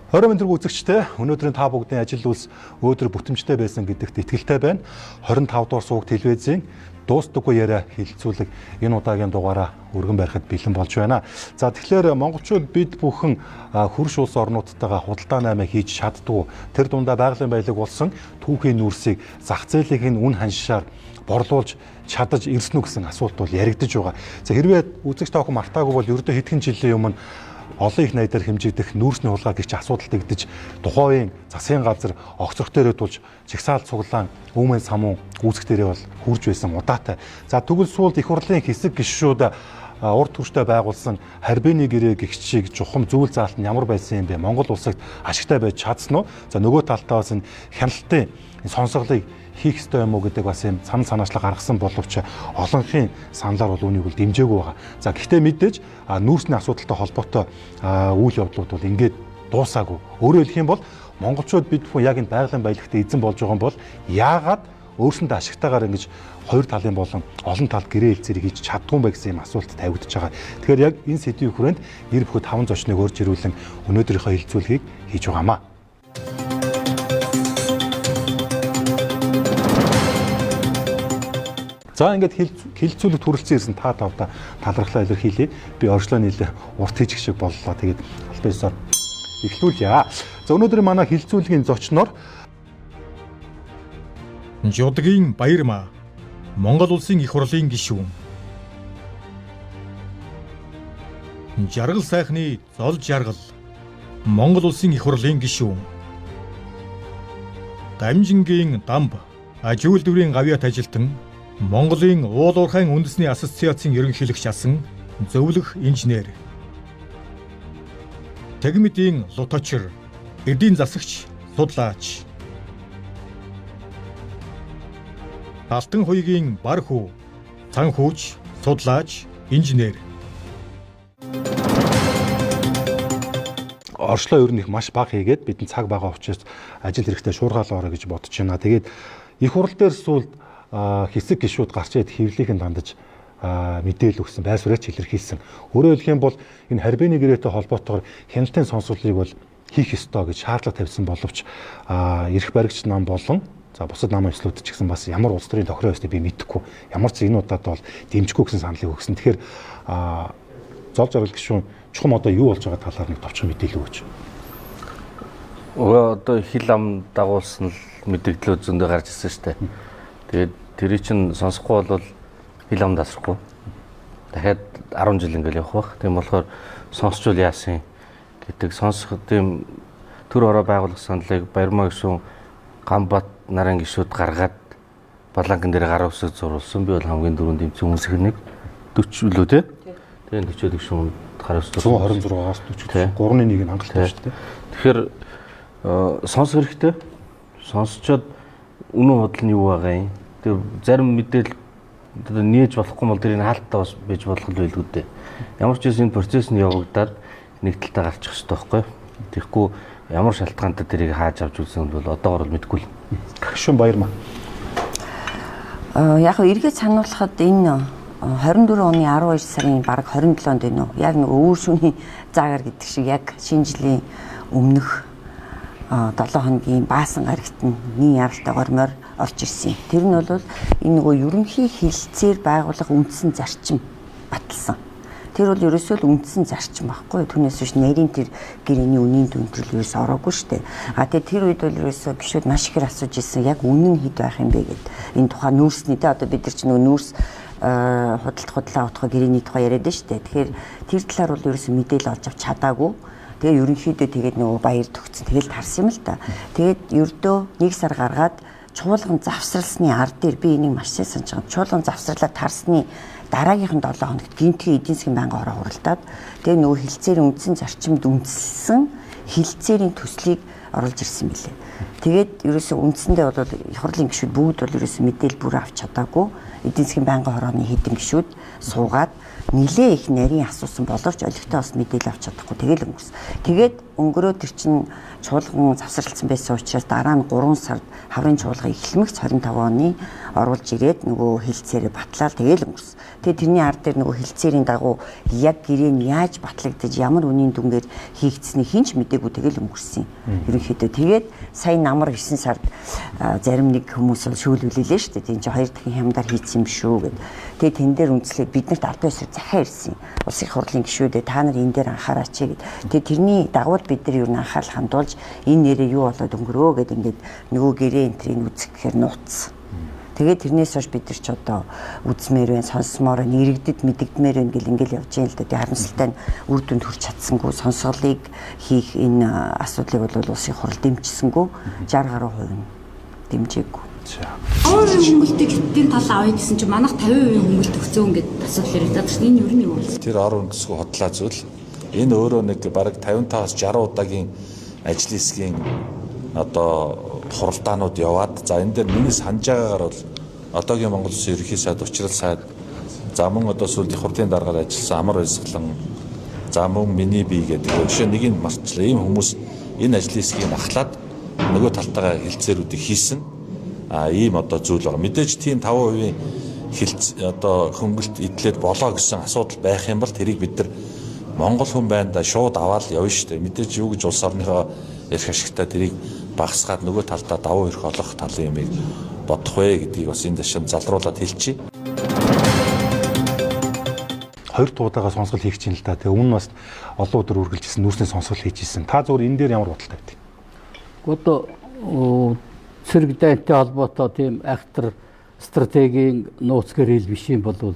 20 минут үзэгчтэй өнөөдрийн та бүгдийн ажил үйлс өөдрөг бүтэмжтэй байсан гэдэгт итгэлтэй байна. 25 дугаар суваг телевизийн дуустдаггүй яриа хэлэлцүүлэг энэ удаагийн дугаараа өргөн барихад бэлэн болж байна. За, тэгэхээр монголчууд бид бүхэн хөрш улс орнуудтайгаа худалдаа наймаа хийж чаддгүй. Тэр дундаа байгалийн баялаг болсон түүхийн нүүрсийг зах зээлийн үн ханшаар борлуулж чадаж ирсэн үү гэсэн асуулт бол яригдж байгаа. За, хэрвээ үзэгч тоохон мартаагүй бол ердөө хэдхэн жилийн өмнө олон их найдаар хэмжигдэх нүүрсний хулгай гихч асуудал тэгдэж, тухайн үеийн засгийн газар огцрох дээрээ тулж жигсаал цуглаан үүмэн самуун үүсэх дээрээ бол хурж байсан удаатай. За, тэгвэл сүүлд их хурлын хэсэг гишүүд урд түвштэй байгуулсан Харбины гэрээ гихчийг чухам зүйл заалт нь ямар байсан юм бэ? Монгол улсад ашигтай байж чадсан уу? За, нөгөө талдаа бас энэ хяналтын сонсголыг хийх ёстой юм уу гэдэг бас юм санал санаачлал гаргасан боловч олонхын саналаар бол үүнийг бол дэмжээгүй байгаа. За, гэхдээ мэдээж нүүрсний асуудалтай холбоотой үйл явдлууд бол ингээд дуусаагүй. Өөрөөр хэлэх юм бол монголчууд бид бүхэн яг энэ байгалийн баялагтай эзэн болж байгаа юм бол яагаад өөрсөндөө ашигтайгаар ингэж хоёр талын болон олон талд гэрээ хэлцээрийг хийж чаддгүй юм бэ гэсэн юм асуулт тавигдж байгаа. Тэгэхээр яг энэ сэдвийн хүрээнд нэр бүхий таван зочныг урьж ирүүлэн өнөөдрийнхөө хэлэлцүүлгийг хийж байгаамаа. За, ингээд хэлэлцүүлэг төрөлцсөн ирсэн та тавда талархлаа илэрхийлье. Би орчлоо нийлээ урт хийчих шиг боллоо. Тэгээд албан ёсоор эхлүүлье. За, өнөөдөр манай хэлэлцүүлгийн зочноор Жудгийн Баярмаа, Монгол улсын их хурлын гишүүн. Жаргал сайхны зол жаргал, Монгол улсын их хурлын гишүүн. Дамжингийн дамб, аж үйлдвэрийн гавьяат ажилтан, Монголын уул уурхайн үндэсний ассоциацийн ерөнхийлөгч асан зөвлөх инженер. Тэгмэдийн Луточир, эдийн засагч, судлаач. Алтан хуйгийн бар хүү, санхүүч, судлаач, инженер. Орчлоо ер нь их маш бага хийгээд бидний цаг бага учраас ажил хэрэгтэй шуургаал орё гэж бодож байна. Тэгээд их хурал дээр сүүлд хэсэг гишүүд гарч ирээд хэвлэлийнхэн дандаж мэдээлэл өгсөн, байр суурьч илэрхийлсэн. Өөрөөр хэлэх юм бол энэ Харбины гэрээтэй холбоотойгоор хяналтын сонсголыг бол хийх ёстой гэж шаардлага тавьсан боловч эрх баригч нам болон за бусад намын ёслууд ч гэсэн бас ямар улс төрийн тохироо өстэй би мэдэхгүй. Ямар ч энэ удаад бол дэмжихгүй гэсэн саналыг өгсөн. Тэгэхээр зол жаргал гишүүн, чухам одоо юу болж байгаа талаар нэг товчхон мэдээлэл өгөөч. Өө одоо хил ам дагуулсан л мэдээллүүд зөндөө гарч ирсэн шүү дээ. Тэгээд тэрий чинь сонсохгүй бол хил ам дасрахгүй. Дахиад 10 жил ингээл явах бах. Тийм болохоор сонсчвол яасан гэдэг сонсох тийм төр ороо байгуулах саналыг Баярмаа гишүүн, Ганбат нарын гишүүд гаргаад баланкан дээр гар үсэг зуруулсан. Би бол хамгийн дөрөнд дэмжсэн хүмүүс их нэг 40 үлээ те. Тэгээ 40 гишүүн гар үсэг 126-аас 40 3-ны 1 нь хангалттай шүү дээ. Тэгэхээр сонсох хэрэгтэй. Сонсчоод үнэн худал нь юу байгаа юм. Тэр зарим мэдээлэл одоо нээж болохгүй бол тэрийг хаалттай бас байж болох л байлгүй дээ. Ямар ч байсан энэ процесс нь явагдаад нэг талдаа гарчих хэрэгтэй байхгүй. Тэгэхгүй ямар шалтгаантай тэрийг хааж авч үзсэн бол одоогор л мэдэхгүй л. Гишүүн Баярмаа. Яг эргээд сануулхад энэ 24 оны 12 сарын бараг 27-нд байна уу? Яг нэг өөр шүний заагаар гэдэг шиг яг шинэ жилийн өмнөх 7 хоногийн баасан гарагт нь нин яралтай гормоор орж ирсэн юм. Тэр нь бол энэ нөгөө ерөнхий хилцээр байгуулах үндсэн зарчим баталсан. Тэр бол ерөөсөө л үндсэн зарчим байхгүй. Түүнээс биш нарийн тэр гэрээний үнийн дүнтрэл ерөөс ороогүй шүү дээ. А тэгээ тэр үед бол ерөөсөө гişүүд маш ихээр асууж ирсэн, яг үнэн хэд байх юм бэ гэд. Энэ тухайн нүүрсний те одоо бид нар чинь нөгөө нүүрс худалдах худлаа утга гэрээний тухай яриад нь шүү дээ. Тэгэхээр тэр талаар бол ерөөсөө мэдээлэл олж авч чадаагүй. Тэгээ ерөнхийдөө тэгээд нөгөө баяр төгцсөн. Тэгэл тарсан юм л та. Тэгээд ердөө нэг сар гаргаад чуулган завсралсны ар дээр би энийг маш сайн санаж байгаа. Чуулган завсралаа тарсны дараагийнх нь 7 хоногт гинтгийн эдийн засгийн байнгын хороо хуралдаад тэгээ нөгөө хилцээрийн үндсэн зарчимд үндэслэн хилцээрийн төслийг Оруулж ирсэн билээ. Тэгээд ерөөсөө үндсэндээ бол их хурлын гишүүд бүгд бол ерөөсөө мэдээлэл бүр авч чадаагүй. Эдийн засгийн байнгын хорооны хэдэн гишүүд суугаад нилээ их нарийн асуусан боловч олигтой бас мэдээлэл авч чадахгүй тэгэл өнгөрсөн. Тэгээд өнгөрөө тэр чинь чуулган завсарласан байсан учраас дараа нь 3 сард хаврын чуулга эхлэмэгц 25 оны оруулж ирээд нөгөө хилцээрээ батлаад тэгэл өнгөрсөн. Тэгээд тэрний ард дээр нөгөө хилцээрийн дагуу яг гэрээ нь яаж батлагдаж ямар үнийн дүнгээр хийгдсэнийг хэн ч мдээгүй тэгэл өнгөрсөн. Ерөнхийдөө тэгээд сая намар 9 сард зарим нэг хүмүүс бол шөөлүүлээлээ шүү дээ. Тийм чи хоёр дахин хямдар хийцэн юм шүү гэд. Тэгээд тэн дээр үндэслээд биднэрт албан ёсоор захиа ирсэн. Улсын их хурлын гишүүдээ та нар энэ дээр анхаараач гэд. Тэгээд тэрний дагуу бид нар ер нь анхаарал хандуулж энэ нэрээ юу болоод өнгөрөө гэд ингээд нөгөө гэрээ энтрийг үзэх гэхээр нууцсан. Тэгээд тэрнээс хойш бид нар ч одоо үзмээр байна, сонсомоор байна, иргэдэд мэдэгдмээр байна гэл ингээл явж байгаа л да. Тэгээд харамсалтай нь үр дүнд хүрч чадсангүй, сонсголыг хийх энэ асуудлыг бол улсын хурал дэмжсэнгүү 60 гаруй хувь нь дэмжээгүй. 100% хөнгөлтийг хятадын тал авъя гэсэн чинь манайх 50% хөнгөлт өгцөн гэдэг асуудал яригдаад байна. Энэ юу нь юу вэ? Тэр ор үндэсгүй худлаа зүйл. Энэ өөрөө нэг бараг 55-аас 60 удаагийн ажил хэсгийн одоо хуралдаанууд яваад за энэ дээр миний санаж байгаагаар бол одоогийн Монгол Улсын ерөнхий сайд, учрал сайд, за мөн одоо сүүлд их хурлын даргаар ажилласан Амар Баясгалан, за мөн миний бие гэдэг жишээ нэг нь мартчлаа. Ийм хүмүүс энэ ажлын хэсгийг ахлаад нөгөө талтайгаа хилцээрүүдийг хийсэн. А ийм одоо зүйл байгаа. Мэдээж тийм 5% хилц одоо хөнгөлт идлээд болоо гэсэн асуудал байх юм бол тэрийг бид нар Монгол хүн байна да шууд аваад явна шүү дээ. Мэдээж юу гэж улс орныхоо эрх ашигтай тэрийг багасгаад нөгөө талдаа давуу эрх олох талын юмыг бодох вэ гэдгийг бас энэ дашин залруулад хэлчихье. Хоёр дуудаага сонсгол хийх чинь л да. Тэгээ өмнө бас олон өдөр үргэлжилсэн нүүрсний сонсгол хийж ирсэн. Та зөвхөн энэ дээр ямар бодолтой байдаг? Одоо цэрэг дайнтай холбоотой тийм актер стратегийн нууц гэрэл биш юм бол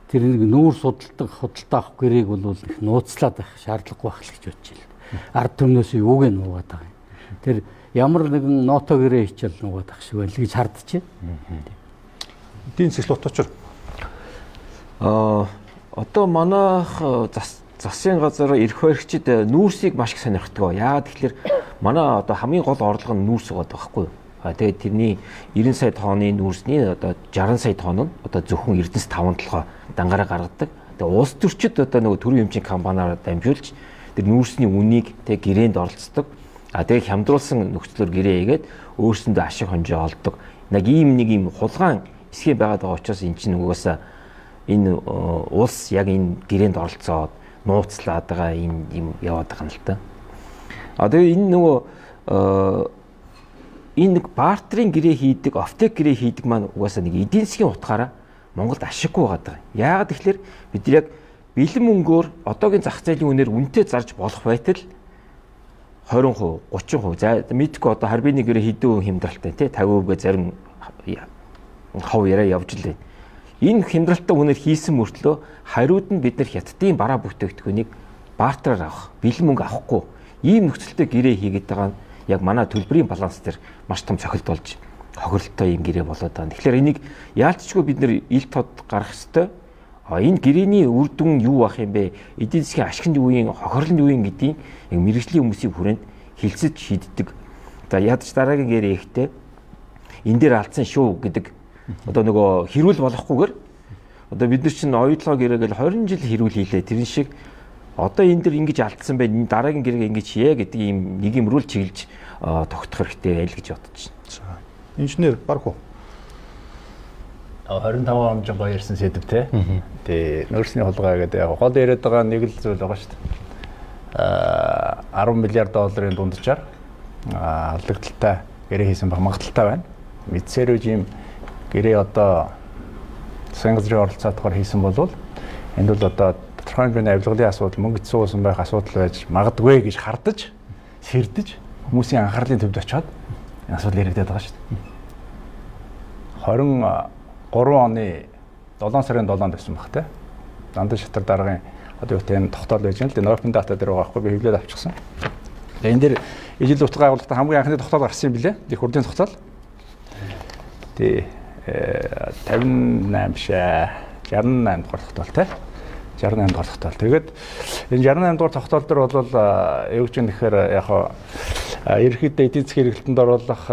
тэр нэг нүүр судалдаг худалдаа авах гэрээг бол их нууцлаад байх шаардлагагүй байх л гэж бодож байна. Ард түмнээс юуг нь нуугаад байгаа юм. Тэр ямар нэгэн ното гэрээ хичээл нуугаад ах шиг байл гэж хардж байна. Эдийн засгийн лоточор. Одоо манайх засгийн газар эрх баригчид нүүрсийг маш их сонирхдаг. Яагаад тэгэхээр манай одоо хамгийн гол орлого нь нүүрс байгаа байхгүй юу? Тэгээд тэрний 90 сая тонны нүүрсний одоо 60 сая тонн нь одоо зөвхөн Эрдэнэс 5 толгой дангаараа гаргадаг. Тэгээд улс төрчид одоо нөгөө төрийн хэмжээний компаниараа дамжуулж тэр нүүрсний үнийг тэг гэрээнд оролцдог. А тэгээд хямдруулсан нөхцлөөр гэрээ хийгээд өөрсөндөө ашиг хонжоо олдог. Нэг ийм нэг ийм хулгайн схем байгаад байгаа учраас эн чинь угаасаа энэ улс яг энэ гэрээнд оролцоод нууцлаад байгаа энэ юм яваад байгаа юм л та. А тэгээд энэ нөгөө энэ нэг бартерын гэрээ хийдэг, офтек гэрээ хийдэг маань угаасаа нэг эдийн засгийн утгаараа Монголд ашиггүй байгаа. Яагаад гэвэл бид нар яг бэлэн мөнгөөр одоогийн зах зээлийн үнээр үнэтэй зарж болох байтал 20%, 30%, за мэдгүй одоо харбины гэрээ хэдэн хувь хямдралтай тий 50%-гээ зарим хов яриа явж л байна. Энэ хямдралтай үнээр хийсэн мөртлөө хариуд нь бид нар хятадын бараа бүтээгдэхүүнийг бартераар авах, бэлэн мөнгө авахгүй ийм нөхцөлтэй гэрээ хийгээд байгаа нь яг манай төлбөрийн баланс дээр маш том цохилт болж хохиролтой юм гэрээ болоод байгаа. Тэгэхээр энийг яалтчгүй бид нэр ил тод гарах ёстой. А энэ гэрээний үр дүн юу байх юм бэ? Эдийн засгийн ашиг нь юу юм, хохирол нь юу юм гэдгийг яг мэрэгжлийн хүмүүсийн хүрээнд хилцэж шийддэг. За ядч дараагийн гэрээ ихтэй энэ дээр алдсан шүү гэдэг одоо нөгөө хэрүүл болохгүйгээр одоо бид нар чинь оюутлогоо гэрээ гэл 20 жил хэрүүл хийлээ. Тэрэн шиг одоо энэ дэр ингэж алдсан байх, энэ дараагийн гэрээ ингэж хийе гэдэг ийм нэг юм рүү чиглэж тогтох хэрэгтэй байл гэж бодож байна. За. Инженер Бархуу. 25 он жоо ярьсан сэдв те. Тэгээ нөөцний хулгай гэдэг яг гол яриад байгаа нэг л зүйл байгаа шүү дээ. 10 миллиард долларын дунджаар алдагдaltaй гэрээ хийсэн байх магадaltaй байна. Мэдсээр үж ийм гэрээ одоо засгийн газрын оролцоотойгоор хийсэн бол энд бол одоо тодорхой хэмжээний авилгалын асуудал, мөнгө цуусан байх асуудал байж магадгүй гэж хардаж, сэрдэж хүмүүсийн анхаарлын төвд очиод энэ асуудал яригдаад байгаа шүү дээ. 23 оны 7 сарын 7-нд байсан баг те. Дандаа шатар даргын одоо юу гэдэг тогтоол байж байгаа л дээ. Open data дээр байгаа байхгүй би хэвлээд авчихсан. Тэгээ энэ дээр ижил утга агуулгатай хамгийн анхны тогтоол гарсан юм билээ. Их хурлын тогтоол. Тий 58 биш ээ. 68 дугаар тогтоол те. 68 дугаар тогтоол. Тэгээд энэ 68 дугаар тогтоол дээр бол юу гэж юм гэхээр яг Ерөнхийдөө эдийн засгийн хэрэглэлтэнд оруулах,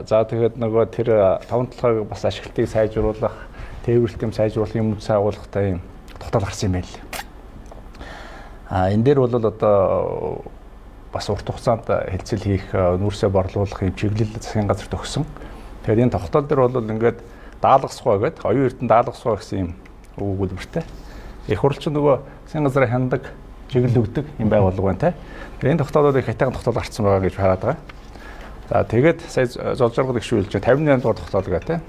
за тэгээд нөгөө тэр таван толгойг бас ашиглалтыг сайжруулах, тээвэрлэлтийг сайжруулах юм үндсэн агуулгатай юм тогтоол гарсан юм байна л. Энэ дээр бол одоо бас урт хугацаанд хэлцэл хийх, нүүрсээ борлуулах юм чиглэл засгийн газарт өгсөн. Тэгэхээр энэ тогтоол дээр бол ингээд даалгасгүй гэдэг, оюун эрдэнэ даалгасгүй гэсэн юм өгүүлбэртэй. Их хурл чинь нөгөө засгийн газраа хяндаг, чиглэл өгдөг юм байгууллага байна те. Тэгэхээр энэ тогтоолууд их хайтайхан тогтоол гарцсан байгаа гэж хараад байгаа. За тэгээд сая Золжоргол их шүүлж 58 дугаар тогтоол гэ те.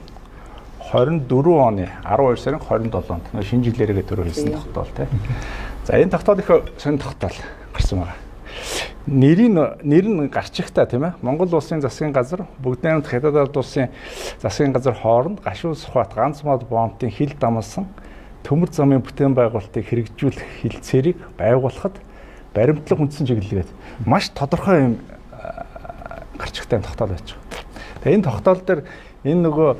24 оны 12 сарын 27-нд нөгөө шинэ жилээрээ түрүү хэлсэн тогтоол те. За энэ тогтоол их сонь тогтоол гарсан байгаа. Нэр нь гарчихтай тийм ээ. Монгол улсын засгийн газар бүгд найрамдах Хятад ард улсын засгийн газар хооронд гашуун Сүхбаат ганц мод бомбын хил дамлсан төмөр замын бүтээн байгуулалтыг хэрэгжүүлэх хилцээрийг байгуулахад баримтлах үндсэн чиглэлгээд маш тодорхой юм гарчихтай тогтоол байж байгаа. Тэгээ энэ тогтоол дээр энэ нөгөө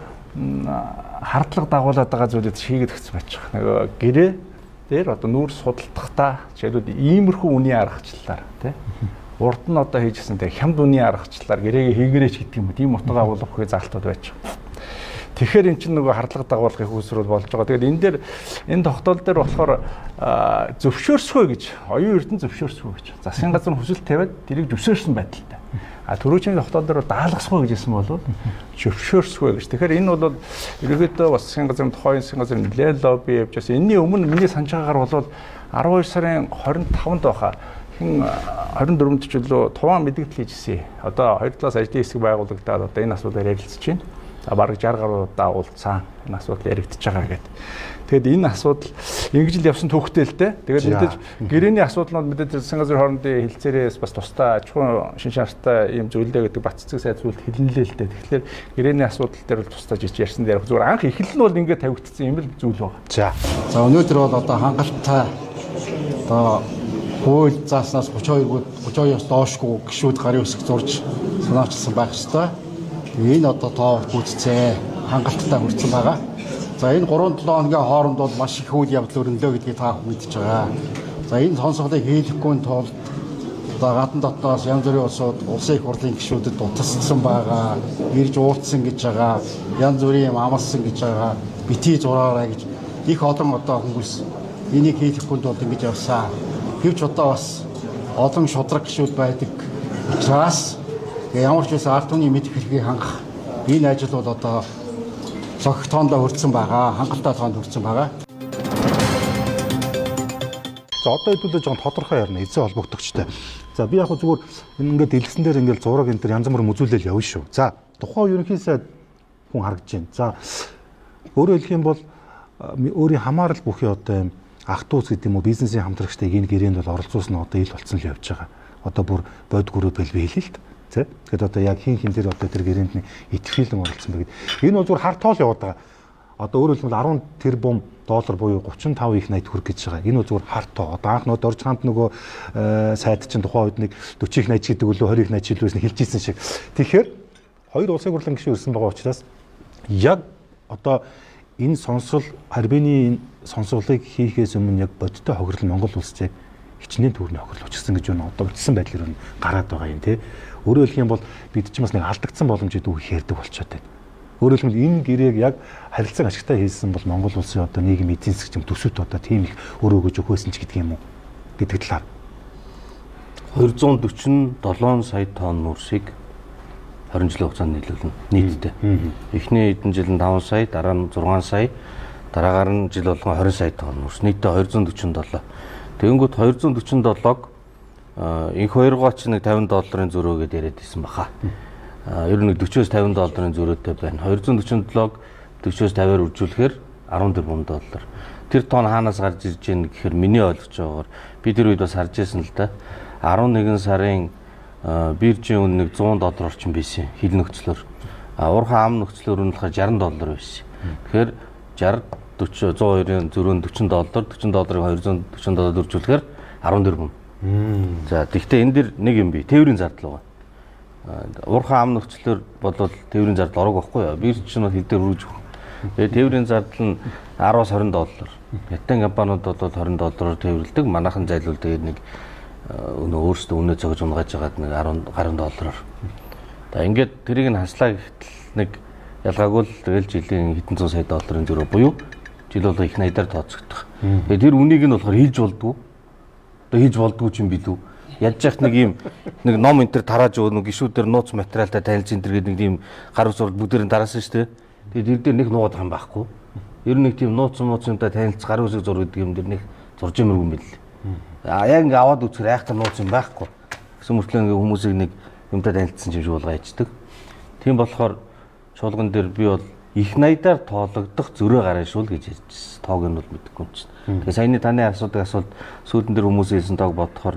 хардлага дагуулад байгаа зүйлүүд шийгээд өгсөн байж байгаа. Нөгөө гэрээ дээр одоо нүүрс судалдахдаа жишээлбэл иймэрхүү үнийн аргачлалаар тий урд нь одоо хийжсэн тий хямд үнийн аргачлалаар гэрээгээ хийгэрээч гэдэг юм уу тийм утга агуулгах үе заалтууд байж байгаа. Тэгэхээр эн чинь нөгөө хардлага дагуулгын үүсвэр болж байгаа. Тэгээд энэ дээр энэ тогтоол дээр болохоор зөвшөөрсгөө гэж оюун эрдэнэ зөвшөөрсгөө гэж засгийн газар хүсэлт тавиад тэрийг зөвшөөрсөн байдалтай. А түрүүчийн тогтоол дээр даалгасгүй гэж хэлсэн бол зөвшөөрсгөө гэж. Тэгэхээр энэ бол ерөнхийдөө бас засгийн газрын тухайн засгийн газрын нэлээд лобби явж байсан. Энэний өмнө миний санаж байгаагаар бол 12 сарын 25-нд байхаа хэн 24-нд ч үлээ туваан мэдэгдэл хийжсэн. Одоо хоёр талаас ажлын хэсэг байгуулагдаад одоо энэ асуудлаар ярилцж байна. За бараг 60 гаруй удаа уулзсан. Энэ асуудал яригдчихэж байгаа гэдэг. Тэгэхэд энэ асуудал ингэж л явсан түүхтэй л дээ. Тэгээд мэдээж гэрээний асуудал нь мэдээж засгийн газрын хоорондын хэлцээрээс бас тусдаа аж ахуйн шин шаартай ийм зүйлээ гэдэг бат цэцэг сайд зүйлд хэлнэлээ л дээ. Тэгэхээр гэрээний асуудал дээр бол тусдаа жиж ярьсан дээр зүгээр анх эхлэл нь бол ингэж тавигдсан юм л зүйл байна. За. За өнөөдөр бол одоо хангалттай одоо хууль зааснаас 32-аас доошгүй гишүүд гарын үсэг зурж санаачилсан байх ёстой. Энэ одоо тоо гүйццээ, хангалттай хүрсэн байгаа. За энэ 3-7 хоногийн хооронд бол маш их үйл явдал өрнөлөө гэдгийг та бүхэн мэдж байгаа. За энэ сонсголыг хийлгэхгүй тулд одоо гадна дотноос янз бүрийн улсууд улсын их хурлын гишүүдэд утасцсан байгаа, ирж уулзсан гэж байгаа, янз бүрийн юм амласан гэж байгаа, битгий зураарай гэж их олон одоо хүмүүс энийг хийлгэхгүй тулд ингэж явсан. Гэвч одоо бас олон шудраг гишүүд байдаг учраас ямар ч байсан ард түмний мэдэх хэргийг хангах энэ ажил бол одоо цогцтоондоо хүрсэн байгаа, хангалттай тоонд хүрсэн байгаа. За одоо хэдүүлээ жоохон тодорхой ярина эзэн холбогдогчтой. За би яг зүгээр энэ ингээд дэлгэсэн дээр ингээд зураг энэ төр янз бүр мүзүүлэл явна шүү. За тухайн ерөнхий сайд хүн харагдаж байна. За өөрөөр хэлэх юм бол өөрийн хамаарал бүхий одоо юм ах дүүс гэдэг юм уу бизнесийн хамтрагчдыг энэ гэрээнд бол оролцуулсан одоо ил болцсон л явж байгаа. Одоо бүр бодгөрөө бэлбэ хэлээ л дээ. Тэгэхээр одоо яг хин хин дээр одоо тэр гэрээнд нь итгэвхийлэн оролцсон бэ гэдэг. Энэ бол зүгээр хар тоол яваад байгаа. Одоо өөрөөр хэлбэл 10 тэрбум доллар буюу 35 их 80 төгрөг гэж байгаа. Энэ бол зүгээр хар тоо. Одоо анх нөө Дорж хамт нөгөө сайд чинь тухайн үед нэг 40 их 80 гэдэг үлээ 20 их 80 жилүүс нь хэлж ирсэн шиг. Тэгэхээр хоёр улсын хурлын гишүүн ирсэн байгаа учраас яг одоо энэ сонсол харбины энэ сонсголыг хийхээс өмнө яг бодиттой хохирол Монгол улс яг хичнээн төгрөний хохирол учирсан гэж байна. Одоо учирсан байдлаар нь гараад байгаа юм тий. Өөрөөр хэлэх юм бол бид ч бас нэг алдагдсан боломж гэдэг үг ярьдаг болчиход байна. Өөрөөр хэлбэл энэ гэрээг яг харилцан ашигтай хийсэн бол Монгол улсын одоо нийгэм эдийн засгийн төсөвт одоо тийм их өрөө өгөж өгөөсөн ч гэдэг юм уу гэдэг талаар. 247 сая тонн нүрсийг 20 жилийн хугацаанд нийлүүлнэ нийтдээ. Эхний хэдэн жил нь 5 сая, дараа нь 6 сая, дараагаар нь жил болгон 20 сая тонн нүрс. Нийтдээ 247. Тэгэнгүүт 247-г инх хоёргоо ч нэг 50 долларын зөрөө гэдээ яриад исэн баха. Ер нь 40-оос 50 долларын зөрөөтэй байна. 247-г 40-оос 50-аар үржүүлэхээр 10 тэрбум доллар. Тэр тонн хаанаас гарч ирж байна гэхээр миний ойлгож байгаагаар би тэр үед бас харж байсан л да. 11 сарын биржийн үн нэг 100 доллар орчим байсан хил нөхцлөөр. А уурхай ам нөхцлөөр нь болохоор 60 доллар байсан. Тэгэхээр 60 40 102-ын зөрөө нь 40 доллар, 40 долларыг 240 доллар үржүүлэхээр 10 тэрбум. За тэгвэл энэ дэр нэг юм бий. Тээврийн зардал байгаа. Уурхай ам нөхцлөөр болвол тээврийн зардал орог байхгүй юу? Бирж чинь бол хил дээр үрж өгөх. Тэгээ тээврийн зардал нь 10-аас 20 доллар. Хятадын компаниуд бол 20 доллараар тээвэрлэдэг. Манайхан зайлуул тэгээд нэг Өнөө өөрсдөө үнэ зөгж унгааж байгаад нэг 10 гаруй доллараар. За ингээд тэрийг нь хаслаа гэхтэл нэг ялгаагүй л тэгэл жилийн хэдэн зуун сая долларын зөрөө буюу жил болго их найдаар тооцогдох. Тэгээд тэр үнийг нь болохоор хийж болдгоо. Одоо хийж болдгоо ч юм билүү. Ядж яхад нэг юм нэг ном энэ төр тарааж өгнө гişүүдэр нууц материалтай танилцсан энэ төр гэдэг нэг тийм гар усур бүгдээр нь тараасан шүү дээ. Тэгээд тэр дээр нэг нуугаад байгаа юм байхгүй. Ер нь нэг тийм нууц мууц юмтай танилцах гар усыг зур гэдэг юм дэр нэг зурж юмргүй юм бэл. А яг ингээ аваад үзэхээр айхтар нууц юм байхгүй. Гэсэн мөртлөө ингээ хүмүүсийг нэг юмтай танилцсан юм шиг болгоо яждаг. Тийм болохоор чуулган дээр би бол их найдаар тоологдох зөрөө гарна шүү л гэж ярьжсэн. Тоог нь бол мэдэхгүй юм чинь. Тэгээ саяны таны асуудаг асуулт сүүлдэн дээр хүмүүс хэлсэн тоог бодохоор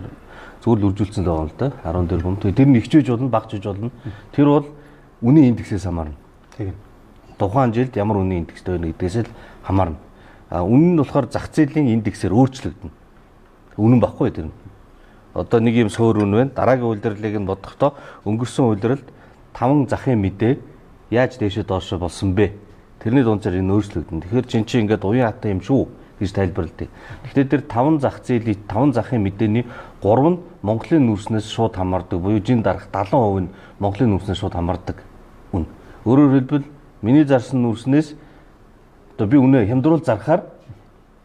зүгээр л үржүүлсэн л байгаа юм л да. 10 тэрбум. Тэгээ тэр нь ихжээж болно, багжиж болно. Тэр бол үнийн индексээс хамаарна. Тийм. Тухайн жилд ямар үнийн индекстэй байна гэдгээс л хамаарна. А үнэн нь болохоор зах зээлийн индексээр өөрчлөгдөнө. Үнэн баггүй тэр нь. Одоо нэг юм суур үн байна. Дараагийн улирлыг нь бодохдоо өнгөрсөн улиралд 5 захын мэдээ яаж дээшээ доошоо болсон бэ? Тэрний дунджаар энэ өөрчлөгдөн. Тэгэхээр чин чи ингээд уян хатан юм шүү гэж тайлбарладаг. Гэхдээ тэр 5 зах зээлийн 5 захын мэдээний 3 нь Монголын нүүрснээс шууд хамаардаг буюу жин дарах 70% нь Монголын нүүрснээс шууд хамаардаг үн. Өөрөөр хэлбэл миний зарсан нүүрснээс одоо би үнэ хямдруул зархаар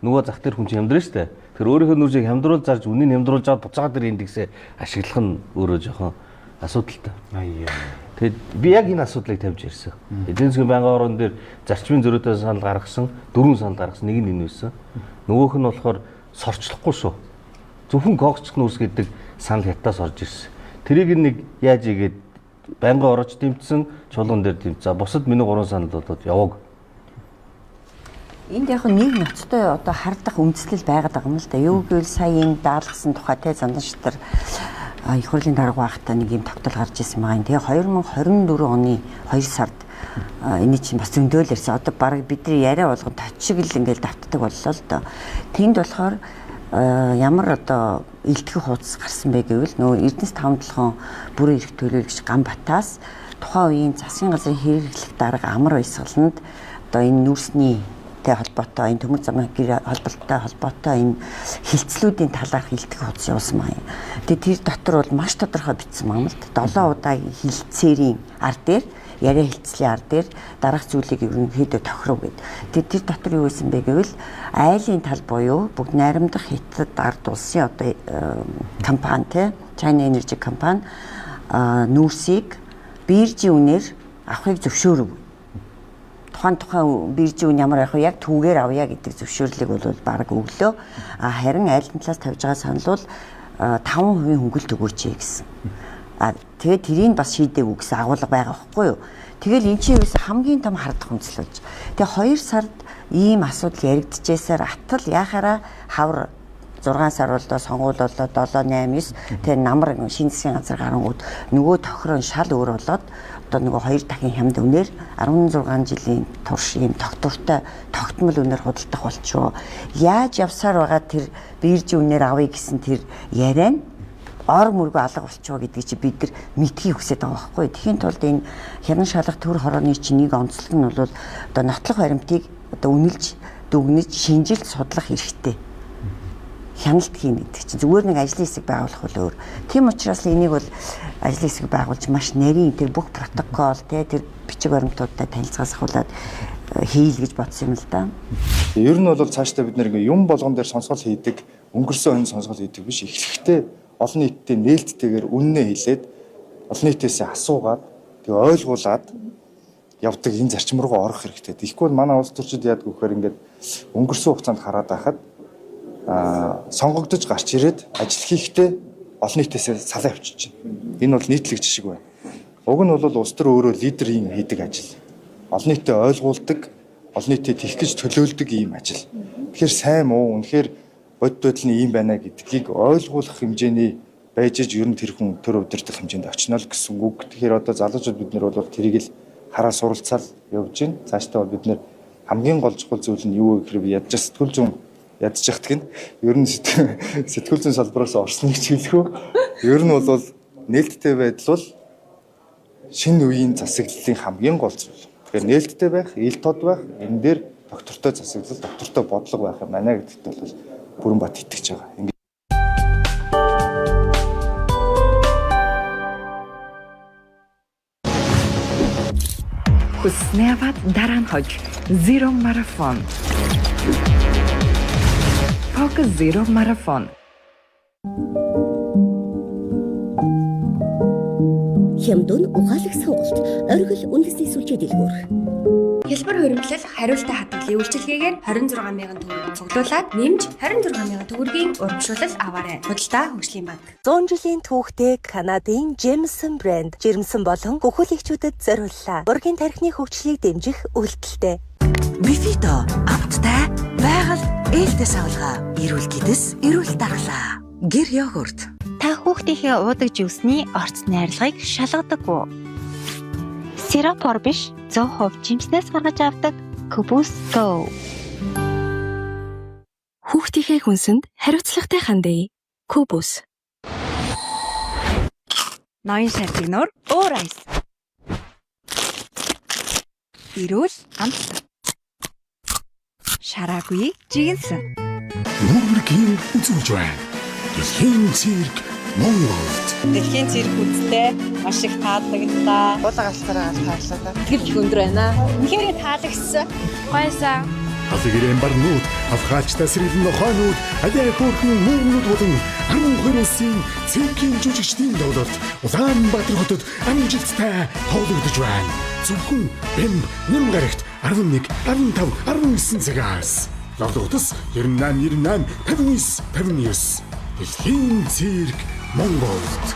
нөгөө зах дээр хүн чинь хямдрна шүү дээ. Тэр өөрийнхөө нүүрсийг хямдруул зарж үнийг хямдруулж аваад буцаагаад тэр индексээ ашиглах нь өөрөө жоохон асуудалтай. Аяа. Тэгэд би яг энэ асуудлыг тавьж ирсэн. Эдийн засгийн байнгын орон дээр зарчмын зөрүүтэй санал гаргасан, 4 санал гаргасан, нэг нь энэ байсан. Нөгөөх нь болохоор сорчлохгүй шүү. Зөвхөн гогцох нүүрс гэдэг санал хятадаас орж ирсэн. Тэрийг нэг яаж игээд байнгын орооч дэмжсэн, чуулган дээр дэмжсэн. Бусад миний 3 санал бол яваг. Энд яг нэг ноцтой одоо хардах үндслэл байгаад байгаа юм л да. Юу гэвэл сая энэ даалгасан тухай те Зандан шатар их хурлын дарга байхдаа нэг юм тогтол гарч ирсэн байгаа юм. Тэгээ 2024 оны 2 сард энэ чинь бас зөндөөл ирсэн. Одоо бараг бидний яриа болгон тот шиг л ингээл давтдаг боллоо л доо. Тэнд болохоор ямар одоо илтгэх хуудас гарсан бэ гэвэл нөгөө Эрдэнэс 5 7 бүрэн эрх төлөөлөгч Ганбатаас тухайн үеийн засгийн газрын хэрэглэх дарга Амар Баясгаланд одоо энэ нүүрсний тэй холбоотой энэ төмөр замын гэр холболттой холбоотой энэ хилцлүүдийн талаарх илтгэх хуудас явуулсан байна. Тэгээ тэр дотор бол маш тодорхой бичсэн байна л да. 7 удаагийн хилцээрийн ар дээр яриа хилцлийн ар дээр дараах зүйлийг ерөнхийдөө тохиров гэд. Тэгээ тэр дотор юу байсан бэ гэвэл айлын тал буюу бүгд найрамдах Хятад ард улсын одоо компани те China Energy компани нүүрсийг биржийн үнээр авахыг зөвшөөрөв. Тухайн биржийн үн ямар байх вэ? Яг түүгээр авъя гэдэг зөвшөөрлийг бол бараг өглөө. А харин айлын талаас тавьж байгаа санал бол 5% хөнгөлт өгөөч гэсэн. А тэгээд тэрийг бас шийдээгүй гэсэн агуулга байгаа байхгүй юу? Тэгэл эн чинь ерөөсө хамгийн том хардах үндэслэл болж. Тэгээ 2 сард ийм асуудал яригдчихсээр атал яхаараа хавар 6 сар боллоо, сонгуул боллоо, 7 8 9 тэгээ намар шинэ засгийн газар гарангууд нөгөө тохироо шал өөр болоод одоо нөгөө 2 дахин хямд үнээр 16 жилийн турш ийм тогтвортой тогтмол үнээр худалдах болчихоо. Яаж явсаар байгаа тэр биржийн үнээр авъя гэсэн тэр яриа нь ор мөргөө алга болчихоо гэдгийг чи бид нар мэдхийг хүсэж байгаа байхгүй. Тэхийн тулд энэ хянан шалах төр хорооны чинь нэг онцлог нь бол одоо нотлох баримтыг одоо үнэлж дүгнэж шинжилж судлах эрхтэй. Хяналт хийн гэдэг чинь зүгээр нэг ажлын хэсэг байгуулах бол өөр. Тийм учраас энийг бол ажлын хэсэг байгуулж маш нарийн тэр бүх протокол те тэр бичиг баримтуудтай танилцаас ахуулаад хийл гэж бодсон юм л да. Ер нь бол цаашдаа бид нэр ингээ юм болгон дээр сонсгол хийдэг, өнгөрсөн хонь сонсгол хийдэг биш. Эхлэхдээ олон нийтдээ нээлттэйгээр үннээ хэлээд олон нийтээсээ асуугаад тэгээ ойлгуулад явдаг энэ зарчим руугаа орох хэрэгтэй. Тэгэхгүй бол манай улс төрчид яадаг вэ гэхээр ингээд өнгөрсөн хугацаанд хараад байхад сонгогдож гарч ирээд ажил хийхдээ олон нийтээсээ салаа явчихж байна. Энэ бол нийтлэг жишг байна. Уг нь бол улс төр өөрөө лидерийн хийдэг ажил. Олон нийтэд ойлгуулдаг, олон нийтэд тийх гэж төлөөлдөг ийм ажил. Тэгэхээр сайн муу үнэхээр бодит байдал нь ийм байна гэдгийг ойлгуулах хэмжээний байж иж ер нь тэр хүн төр удирдах хэмжээнд очино л гэсэн үг. Тэгэхээр одоо залуучууд бид нар бол тэрийг л хараа суралцаал явж байна. Цаашдаа бол бид нар хамгийн гол чухал зүйл нь юу вэ гэхээр би ядаж сэтгүүл зүйн ядчихдаг нь ер нь сэтгүүл зүйн салбараас орсныг ч хэлэхүү. Ер нь бол нээлттэй байдал бол шинэ үеийн засаглалын хамгийн гол зүйл. Тэгэхээр нээлттэй байх, ил тод байх, энэ дээр доктортой засаглал, доктортой бодлого байх юм байна гэдэгт бол бүрэн бат итгэж байгаа. Хүссэнээ аваад дараа нь хож. Zero Marathon. Focus Zero Marathon. Хямдун ухаалаг сонголт. Оргил үндэсний сүлжээ дэлгүүр. Хялбар хуримтлал хариултаа хадгалын үйлчилгээгээр 26 мянган төгрөг цуглуулад нэмж 26 мянган төгрөгийн урамшуулал аваарай. Худалдаа хөгжлийн банк. 100 жилийн түүхтэй Канадын Jameson брэнд жирэмсэн болон хөхүүлэгчүүдэд зориуллаа. Ургийн тархины хөгжлийг дэмжих үйлдэлтэй. Бифито амттай байгаль ээлтэй савлгаа. Эрүүл гэдэс, эрүүл дархлаа. Гэр йогурт. Та хүүхдийнхээ уудаг жүүсний орц найрлагыг шалгадаггүй. Сиропор биш 100% жимснээс гаргаж авдаг Kubus Go. Хүүхдийнхээ хүнсэнд хариуцлагатай хандъя. Kubus. Ноён шаржиг нуур өөр айс. Эрүүл амттай. Шараагүй жигэнсэн. Нүүргийн үзүүлж байна. Дэлхийн цирк Монголд. Дэлхийн цирк үзлээ. Маш их таалагдлаа. Уулаа галцаараа таалаа. Сэтгэл их өндөр байна. Үнэхээр таалагдсан. Гойсон. Алигэр эмбарнууд, авхаалчтай сэргэлэн нохойнууд, алиа хөөрхөн мөрнүүд болон 12 улсын циркийн жүжигчдийн тоглолт Улаанбаатар хотод амжилттай тоглогдож байна. Зөвхөн Бэмб нэм гарагт 11, 15, 19 цагаас. Логлогдос 98, 98, 59, 59. Дэлхийн цирк Монголд.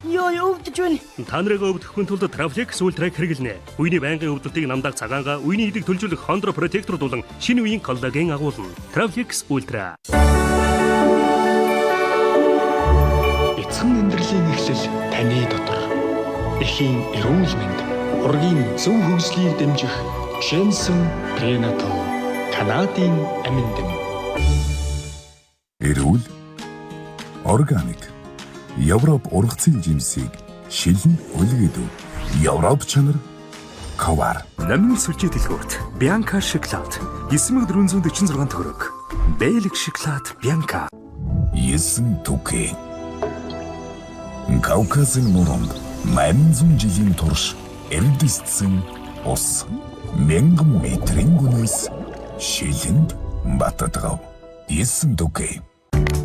Йоо, өвдөж байна. Та нарыг өвдөхгүй тулд Travlex Ultra-г хэрэглэнэ. Үений байнгын өвдөлтийг намдаах цагаангаа үений идэг төлжүүлэх Chondro Protector дулан шинэ үеийн коллаген агуулна. Travlex Ultra. Эцхэн амьдралын эхлэл таны дотор. Эхийн эрүүл мэнд, ургийн зөв хөгжлийг дэмжих Jensen Prenatal Канадын амин дэм. Эрүүл органик Европ ургацын жимсийг шилэн үлгэдэв. Европ чанар Ковар. Намын сүлжээ дэлгүүрт Bianca шоколад 9446 төгрөг. Бэлэг шоколад Bianca. Есэн түкэ. Кавказын нуруунд 800 жилийн турш эрдэсдсэн ус 1000 метрийн гүнээс шилэнд бататгав. Есэн түкэ.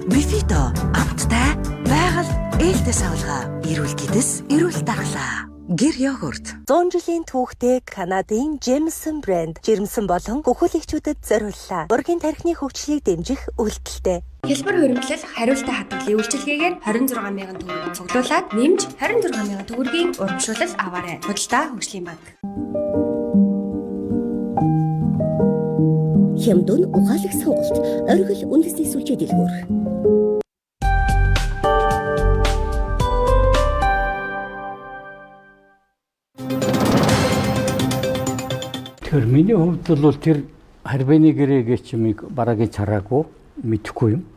Бифито амттай байгаль ээлтэй савлгаа. Эрүүл гэдэс, эрүүл дархлаа. Гэр йогурт. 100 жилийн түүхтэй Канадын Jameson брэнд жирэмсэн болон хөхүүлэгчүүдэд зориуллаа. Ургийн тархины хөгжлийг дэмжих үйлдэлтэй. Хялбар хуримтлал хариултаа хадгалын үйлчилгээгээр 26 мянган төгрөг цуглуулад нэмж 26 мянган төгрөгийн урамшуулал аваарай. Худалдаа хөгжлийн банк. Хямдун ухаалаг сонголт. Оргил үндэсний сүлжээ дэлгүүр. Тэгэхээр миний хувьд бол тэр Харбины гэрээгээ чимийг бараагийн чараагүй мэдэхгүй юм.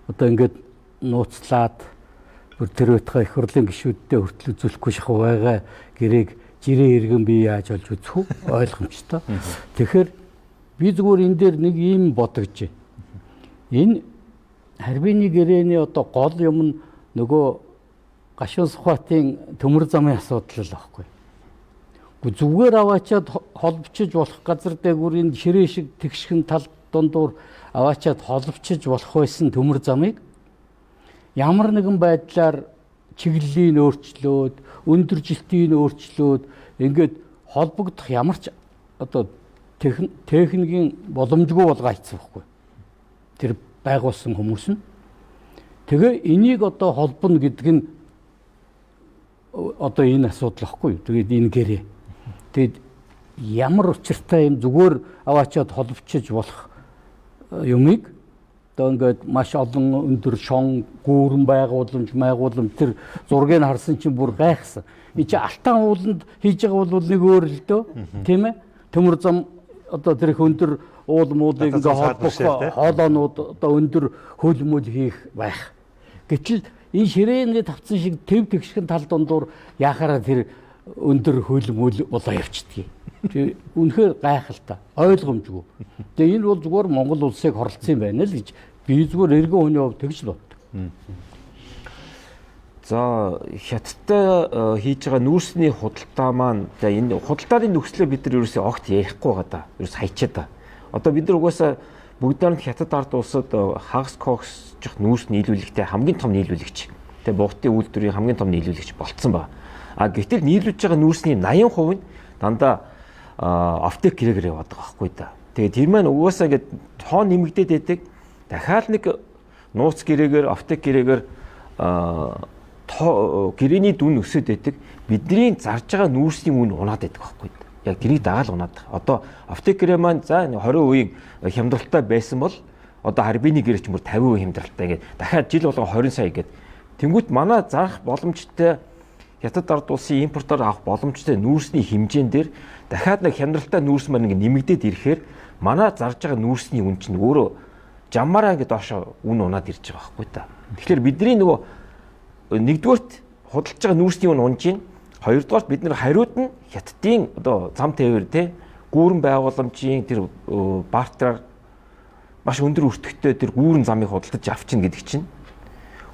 Одоо ингээд нууцлаад бүр тэр байтугай их хурлын гишүүддээ хүртэл үзүүлэхгүй шахав байгаа гэрээг жирээ иргэн би яаж олж үзэх вэ? Ойлгомжтой. Тэгэхээр би зүгээр энэ дээр нэг ийм бодогдож байна. Энэ Харбины гэрээний одоо гол юм нь нөгөө Гашуун Сүхбаатын төмөр замын асуудал л байхгүй. Зүгээр аваачаад холбочиж болох газар дээгүүр энэ ширээ шиг тэгшхэн тал дундуур аваачаад холбочиж болох байсан төмөр замыг ямар нэгэн байдлаар чиглэлийг өөрчлөөд, өндөржилтийг өөрчлөөд ингээд холбогдох ямар ч одоо техникийн боломжгүй болгоо айцсан байхгүй. Тэр байгуулсан хүмүүс нь. Тэгээ энийг одоо холбоно гэдэг нь одоо энэ асуудал байхгүй. Тэгээд энэ гэрээ. Тэгээд ямар учиртай юм зүгээр аваачаад холбочиж болох юмыг одоо ингээд маш олон өндөр шон гүүрэн байгууламж тэр зургийг харсан чинь бүр гайхсан. Энэ чи Алтан ууланд хийж байгаа бол нэг өөр л дөө, тийм ээ? Төмөр зам одоо тэр их өндөр уул муулыг ингээд холбох хоолоонууд одоо өндөр хөл мөл хийх байх. Гэтэл энэ ширээний тавцан шиг төв тэгшгэн тал дундуур яхаараа тэр өндөр хөл мөл болоо явчихдгийг. Тэг үнэхээр гайхалтай, ойлгомжгүй. Тэгээ энэ бол зүгээр Монгол улсыг хорлцсон юм байна л гэж би зүгээр эргэн хүний хувьд тэгж л боддог. За, хятадтай хийж байгаа нүүрсний худалдаа маань, за, энэ худалдааны нөхцөлөө бид нар ерөөсөө огт ярихгүй байгаа да. Ерөөс хайчаад да. Одоо бид нар угаасаа бүгд нь хятад ард улсад хагас коксчих нүүрс нийлүүлэхтэй хамгийн том нийлүүлэгч. Тэгээ бугтын үйлдвэрийн хамгийн том нийлүүлэгч болцсон байна. А гэтэл нийлүүлж байгаа нүүрсний 80% нь дандаа offtake гэрээгээр яваад байгаа байхгүй да. Тэгээ тэр маань угаасаа ингээд тоо нэмэгдээд байдаг. Дахиад нэг нууц гэрээгээр, offtake гэрээгээр гэрээний дүн өсөд байдаг. Бидний зарж байгаа нүүрсний үн унаад байдаг байхгүй. Яг тэрийг дагаал унаад. Одоо offtake гэрээ маань за 20% хямдралтай байсан бол одоо Харбины гэрээ ч мөр 50% хямдралтай, ингээд дахиад жил болгон 20 сая гээд тэнгүүт манай зарах боломжтой, хятад ард улсын импортоор авах боломжтой нүүрсний хэмжээн дээр дахиад нэг хямдралтай нүүрс маань ингээд нэмэгдээд ирэхээр манай зарж байгаа нүүрсний үн чинь өөрөө жаммаараа ингээд доошо үн унаад ирж байгаа байхгүй та. Тэгэхээр бидний нөгөө нэгдүгээрт худалдаж байгаа нүүрсний үн унж гин. Хоёрдугаарт бид нэр хариуд нь хятадын одоо зам тээвэр, те, гүүрэн байгууламжийн тэр бартераар маш өндөр өртөгтэй тэр гүүрэн замыг худалдаж авчина гэдэг чинь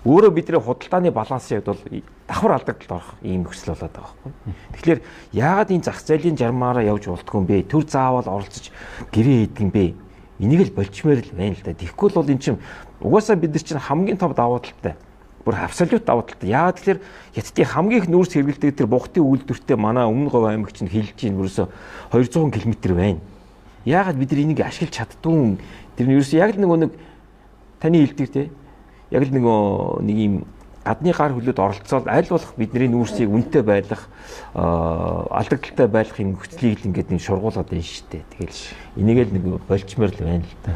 өөрөө бидний худалдааны балансын хувьд бол давхар алдагдлалд орох ийм нөхцөл болоод байгаа байхгүй. Тэгэхээр яагаад энэ зах зээлийн жармаараа явж болдгоо юм бэ? Төр заавал оролцож гэрээ хийдэг юм бэ? Энийг л болчмээр л байна л да. Тэгэхгүй бол эн чинь угаасаа бид нар чинь хамгийн том давуу талтай. Бүр абсолют давуу талтай. Яагаад тэгэхээр хятадын хамгийн их нүүрс хэрэглэдэг тэр бугтын үйлдвэртэй манай Өмнө Говь аймаг чинь хилж чинь ерөөсө 200 км байна. Яагаад бид нар энийг ашиглаж чаддгүй? Тэр нь ерөөсө яг л нөгөө нэг таны хэлдэг, те, яг л нөгөө нэг юм гадны гар хөлөөд оролцоод аль болох бидний нүүрсийг үнэтэй байлгах, алдагдaltaй байлгах юм нөхцөлийг л ингээд нэг шургуулад байна шүү дээ. Тэгэл энийг л нэг болчмоор л байна л да.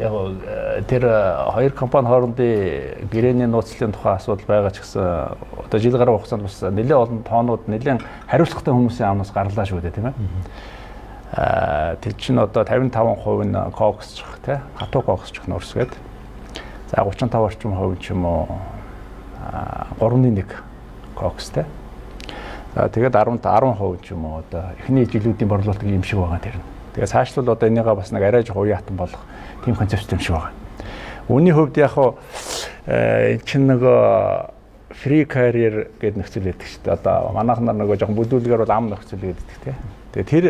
Яг тэр хоёр компани хоорондын гэрээний нууцлалын тухай асуудал байгаа ч гэсэн одоо жил гаруй хугацаанд бас нэлээд олон тоонууд нэлээд хариуцлагатай хүмүүсийн амнаас гарлаа шүү дээ, тийм ээ. Тэр чинь одоо 55% нь коксчих, тий, хатуу коксчих нүүрс гээд. За, 35 орчим хувь ч юм уу, 3.1 кокс, тий. За, тэгээд 10 10% ч юм уу одоо эхний жилүүдийн борлуулалт юм шиг байгаа тэр нь. Тэгээ цаашлуул одоо энийгээ бас нэг арай жоо уян хатан болох тийм концепт юм шиг байгаа. Үүний хувьд яг хуу эн чинь нөгөө free carrier гэдэг нөхцөл байдаг шүү дээ. Одоо манайх нар нөгөө жоохон бүдүүлгээр бол ам нөхцөл гэдэг, тий. Тэгээ тэр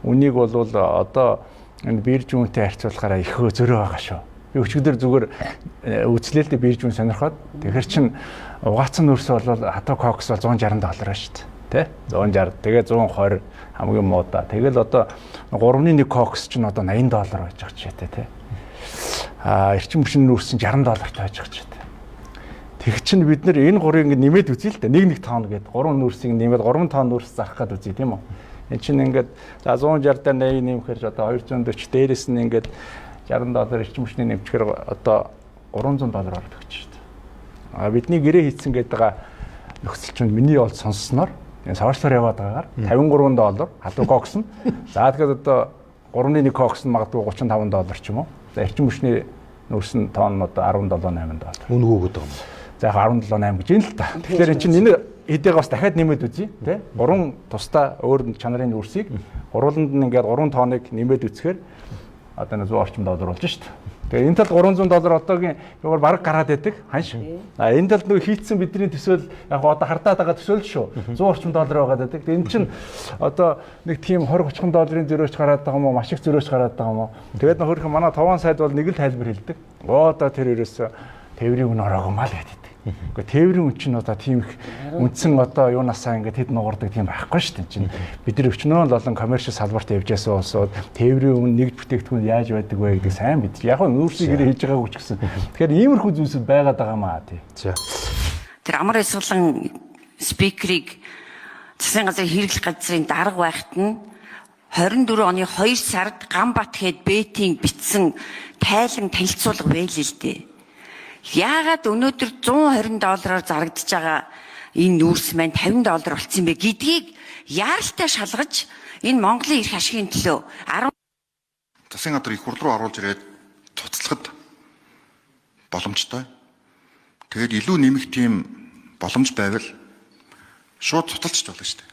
үнийг бол одоо энэ бирж үнэтэй харьцуулахаараа их зөрөө байгаа шүү. Би өчигдөр зүгээр үзлээ л дээ, бирж үн сонирхоод. Тэгэхээр чин угаацсан нүүрс бол хатуу кокс бол 160 доллар шүү дээ. Тэ? 160. Тэгээ 120 хамгийн муудаа. Тэгэл одоо 3.1 кокс чинь одоо 80 доллар байж байгаа ч тэ. А эрчим хүчний нүүрс чинь 60 доллартай байж байгаа ч тэ. Тэг чинь бид нэр энэ гурыг ингэ нэмээд үзье л дээ. Нэг нэг тонн гээд гурван нүүрсийг нэмээд 3 тонн нүүрс зарах гээд үзье, тийм үү? Энд чинь ингээд за 160 дээр 80 нэмэхээр одоо 240, дээрэс нь ингээд 60 доллар эрчим хүчний нэмчихээр одоо 300 доллар ордог ч шүү дээ. А бидний гэрээ хийцэн гэдэг байгаа нөхцөл чинь миний бол сонссноор энэ соошлоор яваад байгаагаар 53 доллар халуун кокс нь. За, тэгэхээр одоо 3.1 кокс нь магадгүй 35 доллар ч юм уу. За, эрчим хүчний нүүрс нь тонн одоо 17 8 доллар. Үнэгүй өгöd байгаа юм. За, яг 17 8 гэж юм л та. Тэгэхээр эн чинь энэ хэдийгээ бас дахиад нэмээд үзье, тий. Гурван тусдаа өөр чанарын нүүрсийг гурвууланд нь ингээд 3 тонныг нэмээд үзэхээр одоо 100 орчим доллар болж шít. Тэгээ энэ талд 300 доллар одоогийн юугаар бараг гараад байдаг ханш. А энэ талд нөгөө хийцэн бидний төсөөл яг одоо хардаад байгаа төсөөл шүү. 100 орчим доллар байгаад байдаг. Тэгээ энэ чинь одоо нэг тийм 20 30 долларын зөрөөч гараад байгаа юм уу? Маш их зөрөөч гараад байгаа юм уу? Тэгээд нөхөрхөн манай Товон сайд бол нэг л тайлбар хэлдэг. Оо, одоо тэр ерөөсөө тээврийн үн ороог юм аа л гэдэг. Гэхдээ тээврийн үн чинь одоо тийм их үндсэн одоо юунасаа ингээд хэд нугардаг тийм байхгүй шүү дээ. Чинь бид нар өчнөө л олон commercial салбарт явж байсан улсууд тээврийн үн, нэгд бүтээгдэхүүн яаж байдаг вэ гэдэг сайн мэдж. Яг нь нүүрсийг хэрэг хийж байгаагүй ч гэсэн. Тэгэхээр иймэрхүү зүйлсүүд байгаад байгаа маа тий. За. Тэр амар эсвлэн спикерийг засгийн газрын хэрэглэх газрын дарга байхад нь 24 оны 2 сард Ганбат хэд бэтийн бичсэн тайлан танилцуулга байлээ л дээ. Яагаад өнөөдөр 120 доллараар зарагдаж байгаа энэ нүүрс маань 50 доллар болсон юм бэ гэдгийг яаралтай шалгаж, энэ Монголын эрх ашигын төлөө 10 Засгийн газар их хурл руу оруулж ирээд цуцлахад боломжтой. Тэгээд илүү нэмэх тийм боломж байвал шууд цуталчих болно шүү дээ.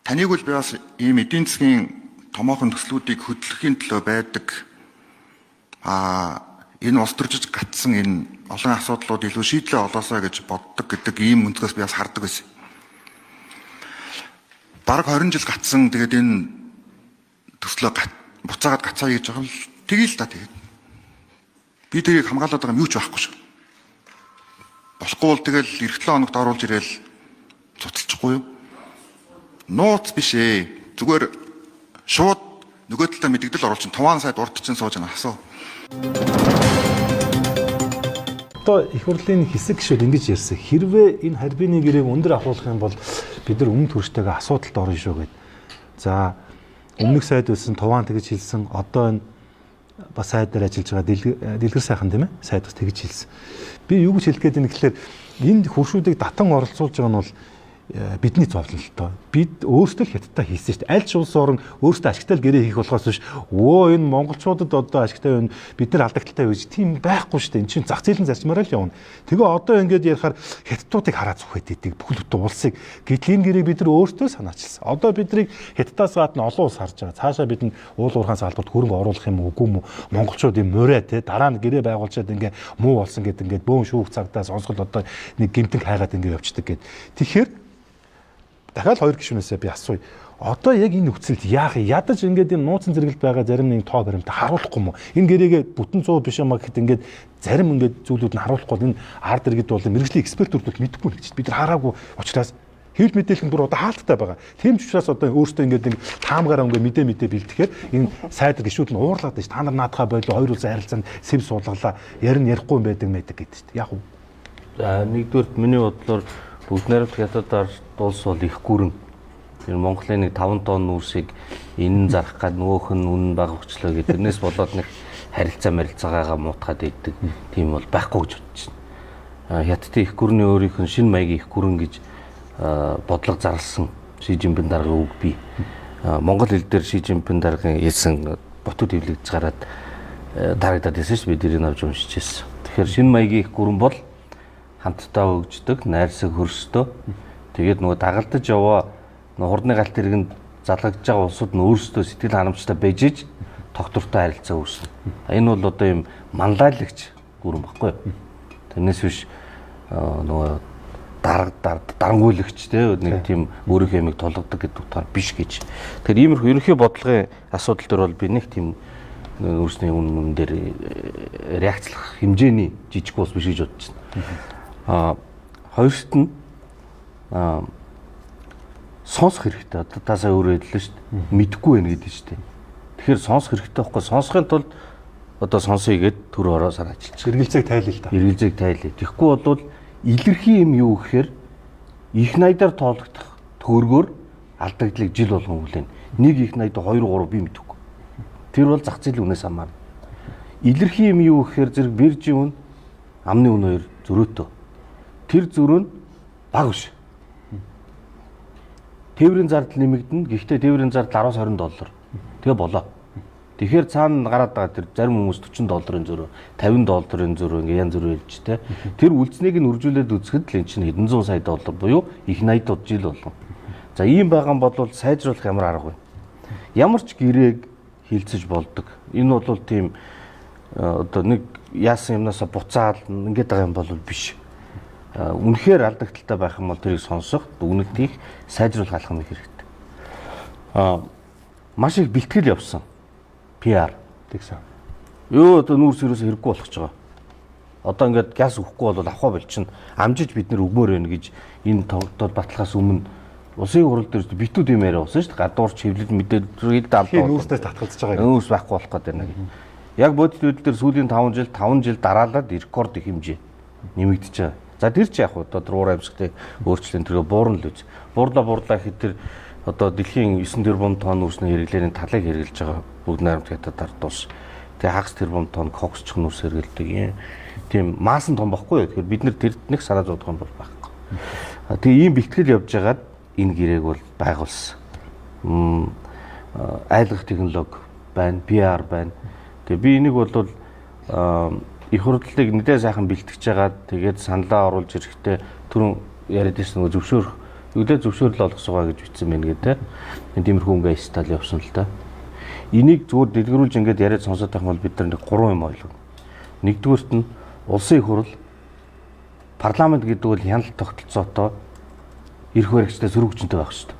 Таныг бол би бас ийм эдийн засгийн томоохон төслүүдийг хөдлөхийн төлөө байдаг Энэ улс төржиж гатсан энэ олон асуудлууд илүү шийдлээ олоосаа гэж боддог гэдэг ийм өнцгөөс би бас хардаг байсан. Бараг 20 жил гатсан, тэгээд энэ төслөө буцаагаад гацаая гэж байгаа л тгий л та тэгээд. Би тэрийг хамгаалаад байгаа юм юу ч байхгүй шүү. Болохгүй бол тэгэл эх 7 хоногт оруулж ирээл цуцалчихгүй юу? Нууц биш ээ. Зүгээр шууд нөгөө талдаа мэдэгдэл оруулчин Туваан сайд урд чинь сууж байгаа асуу. Одоо их хурлын хэсэг гишүүд ингэж ярьсан. Хэрвээ энэ Харбины гэрээг өндөр ахуулах юм бол бид нар өмнө төрштэйгээ асуудалд орно шүү гэд. За, өмнөх сайд байсан Туваан тэгж хэлсэн. Одоо энэ бас сайд дээр ажиллаж байгаа Дэлгэр сайхан тийм ээ сайд бас тэгж хэлсэн. Би юу гэж хэлэх гээд байна гэхлээр энд хуршүүдийг татан оролцуулж байгаа нь бол бидний зовлон л тоо. Бид өөрсдөө л хятадтай хийсэн шүү дээ. Аль ч улс орн өөрсдөө ашигтай л гэрээ хийх болохоос биш. Өө энэ монголчуудад одоо ашигтай байна. Бид нар алдагдaltaй байж тийм байхгүй шүү дээ. Энд чинь зах зээлийн зарчмаараа л явна. Тэгээ одоо ингээд ярихаар хятадуудыг хараа зүхэд идэг. Бүхэл бүтэн улсыг. Гэтэл энэ гэрээг бид нар өөрсдөө санаачилсан. Одоо биднийг хятадаас гадна олон улс харж байгаа. Цаашаа бид уул уурхаан салбарт хөрөнгө оруулах юм үгүй юм уу? Монголчууд юм морой те дараа нь гэрээ байгуулчаад ингээ муу болсон гэдэг ингээд бөөн шүүх цагдаа сонсгол одоо нэг гэмтэн хайгаад ингээ явчихдаг гэд. Тэгэхээр дахиад хоёр гишүүнээсээ би асууя. Одоо яг энэ нөхцөлд яах юм? Ядаж ингээд энэ нууцын зэрэгэлд байгаа зарим нэг тоо баримтаа харуулахгүй юм уу? Энэ гэрээгээ бүтэн 100 биш юм а гэхэд ингээд зарим ингээд зүйлүүд нь харуулахгүй бол энэ ард иргэд бол мэргэжлийн экспертүүд бол мэдэхгүй нэг чинь бид нар хараагүй учраас хэвлэл мэдээлэл нь бүр одоо хаалттай байгаа. Тийм ч учраас одоо өөртөө ингээд нэг таамгаараа ингээд мэдээ бэлтгэхээр энэ сайд гишүүд нь уурлаад байна ш. Та нар наадхаа болоо хоёр улсын харилцаанд сэв суулгалаа. Ярин ярихгүй юм байдаг мэдэг гэдэг чинь. Яг уу. За, нэгдүгээрт миний бодлоор бүгд найрамдах хятад ард улс бол их гүрэн. Тэр Монголын нэг 5 тонн нүүрсийг энэ нь зарах гад нөгөөх нь үнэн бага өгчлөө гэдэг тэрнээс болоод нэг харилцаа марилцаагаагаа муутгаад идэг тийм бол байхгүй гэж бодож байна. Хятадын их гүрний өөрийнх нь шинэ маягийн их гүрэн гэж бодлого зарласан Ши Жинпин даргын үг бий. Монгол хэл дээр Ши Жинпин даргын хэлсэн ботууд хэвлэгдэж гараад дарагдаад байсан ш, бид тэрийг авч уншиж байсан. Тэгэхээр шинэ маягийн их гүрэн бол хамтдаа өгждөг, найрсаг хөрстөө. Тэгээд нөгөө дагалдаж яваа хурдны галт тэргэнд залгагдж байгаа улсууд нь өөрсдөө сэтгэл ханамжтай байж иж тогтвортой харилцаа үүснэ. Энэ бол одоо юм манлайлагч гүрэн баггүй юу? Тэрнээс биш нөгөө дарангуйлагч те нэг тийм өөрийнхөө ямиг тулгадаг гэдэг утгаар биш гэж. Тэгэхээр иймэрхүү ерөнхий бодлогын асуудал дээр бол би нэг тийм өөрсний үнэн дээр реакцлах хэмжээний жижиг улс биш гэж бодож байна. Хоёрт нь сонсох хэрэгтэй. Одоо та сая өөрөө хэллээ шүү дээ. Мэдэхгүй байх гэдэг шүү дээ. Тэгэхээр сонсох хэрэгтэй байхгүй. Сонсохын тулд одоо сонсъё гэд төр ороо санаачилж. Эргэлзээг тайлъя л да. Эргэлзээг тайлъя. Тэгэхгүй бол илэрхий юм юу гэхээр их найдаар тоологдох төгрөгөөр алдагдлыг жил болгон хүлээн. Нэг их найд 2 3 би мэдэхгүй. Тэр бол зах зээлийн үнээс хамаарна. Илэрхий юм юу гэхээр зэрэг биржийн үн, амны үн хоёр зөрөөтэй. Тэр зөрөө нь бага биш. Тээврийн зардал нэмэгдэнэ. Гэхдээ тээврийн зардал 10-20 доллар. Тэгээ болоо. Тэгэхээр цаана гараад байгаа тэр зарим хүмүүс 40 долларын зөрөө, 50 долларын зөрөө ингээ янз бүр хэлж тэ. Тэр үлдснийг нь үржүүлээд үзэхэд л эн чинь хэдэн зуун сая доллар буюу их 80-ууд жил болгоно. За, ийм байгаа бол сайжруулах ямар арга вэ? Ямар ч гэрээг хилцэж болдог. Энэ бол тийм одоо нэг яасан юмнасаа буцаал ингээд байгаа юм бол биш. Үнэхээр алдагдaltaй байх юм бол тэрийг сонсох, дүгнэлт хийх, сайжруулах алхам их хэрэгтэй. Маш их бэлтгэл явсан. PR тэгсэн. Юу одоо нүүрс ерөөсөө хэрэггүй болох гэж байгаа. Одоо ингээд газ өгөхгүй бол авахаа болчихно. Амжиж бид нэр өгмөр байна гэж энэ тогтоод батлахаас өмнө улсын хурал дээр битүүд юм яриа болсон шүү дээ. Гадуурч хэвлэл мэдээлэл далдаа нүүрстэй татгалзаж байгаа юм. Нүүрс байхгүй болох гэдэг нэг. Яг бодит байдал дээр сүүлийн 5 жил дараалал рекорд их хэмжээ нэмэгдэж байгаа. За тэр чи яг одоо уур амьсгалын өөрчлөлт тэргээ буурна л үз. Буурлаа гэхэд тэр одоо дэлхийн 9 тэрбум тонн нүүрсний хэрэглээний талыг хэрэглэж байгаа бүгд найрамд хятад ард улс. Тэгээ хагас тэрбум тонн коксчих нүүрс хэрэглэдэг юм. Тийм маасан том бохгүй юу. Тэгэхээр бид нэр тэрд нэг санаа зовдох юм бол байхгүй. Тэгээ ийм бэлтгэл явж байгаад энэ гэрээг бол байгуулсан. Айлгах технологи байна, PR байна. Тэгээ би энийг бол их хурлыг нэлээд сайхан бэлтгэж байгаад тэгээд саналаа оруулж ирэхдээ түрүүн яриад байсан нөгөө зөвшөөрөх өглөө зөвшөөрөл олгосгоо гэж бичсэн байна гэдэг. Тиймэрхүү ингээ стайл явсан л да. Энийг зүгээр дэлгэрүүлж ингээд яриад сонсоод байх юм бол бид нар нэг гурван юм ойлгоно. Нэгдүгээрт нь улсын их хурл парламент гэдэг бол хяналт тогтолцоотой эрх баригчтай сөрөг хүчинтэй байх шүү дээ.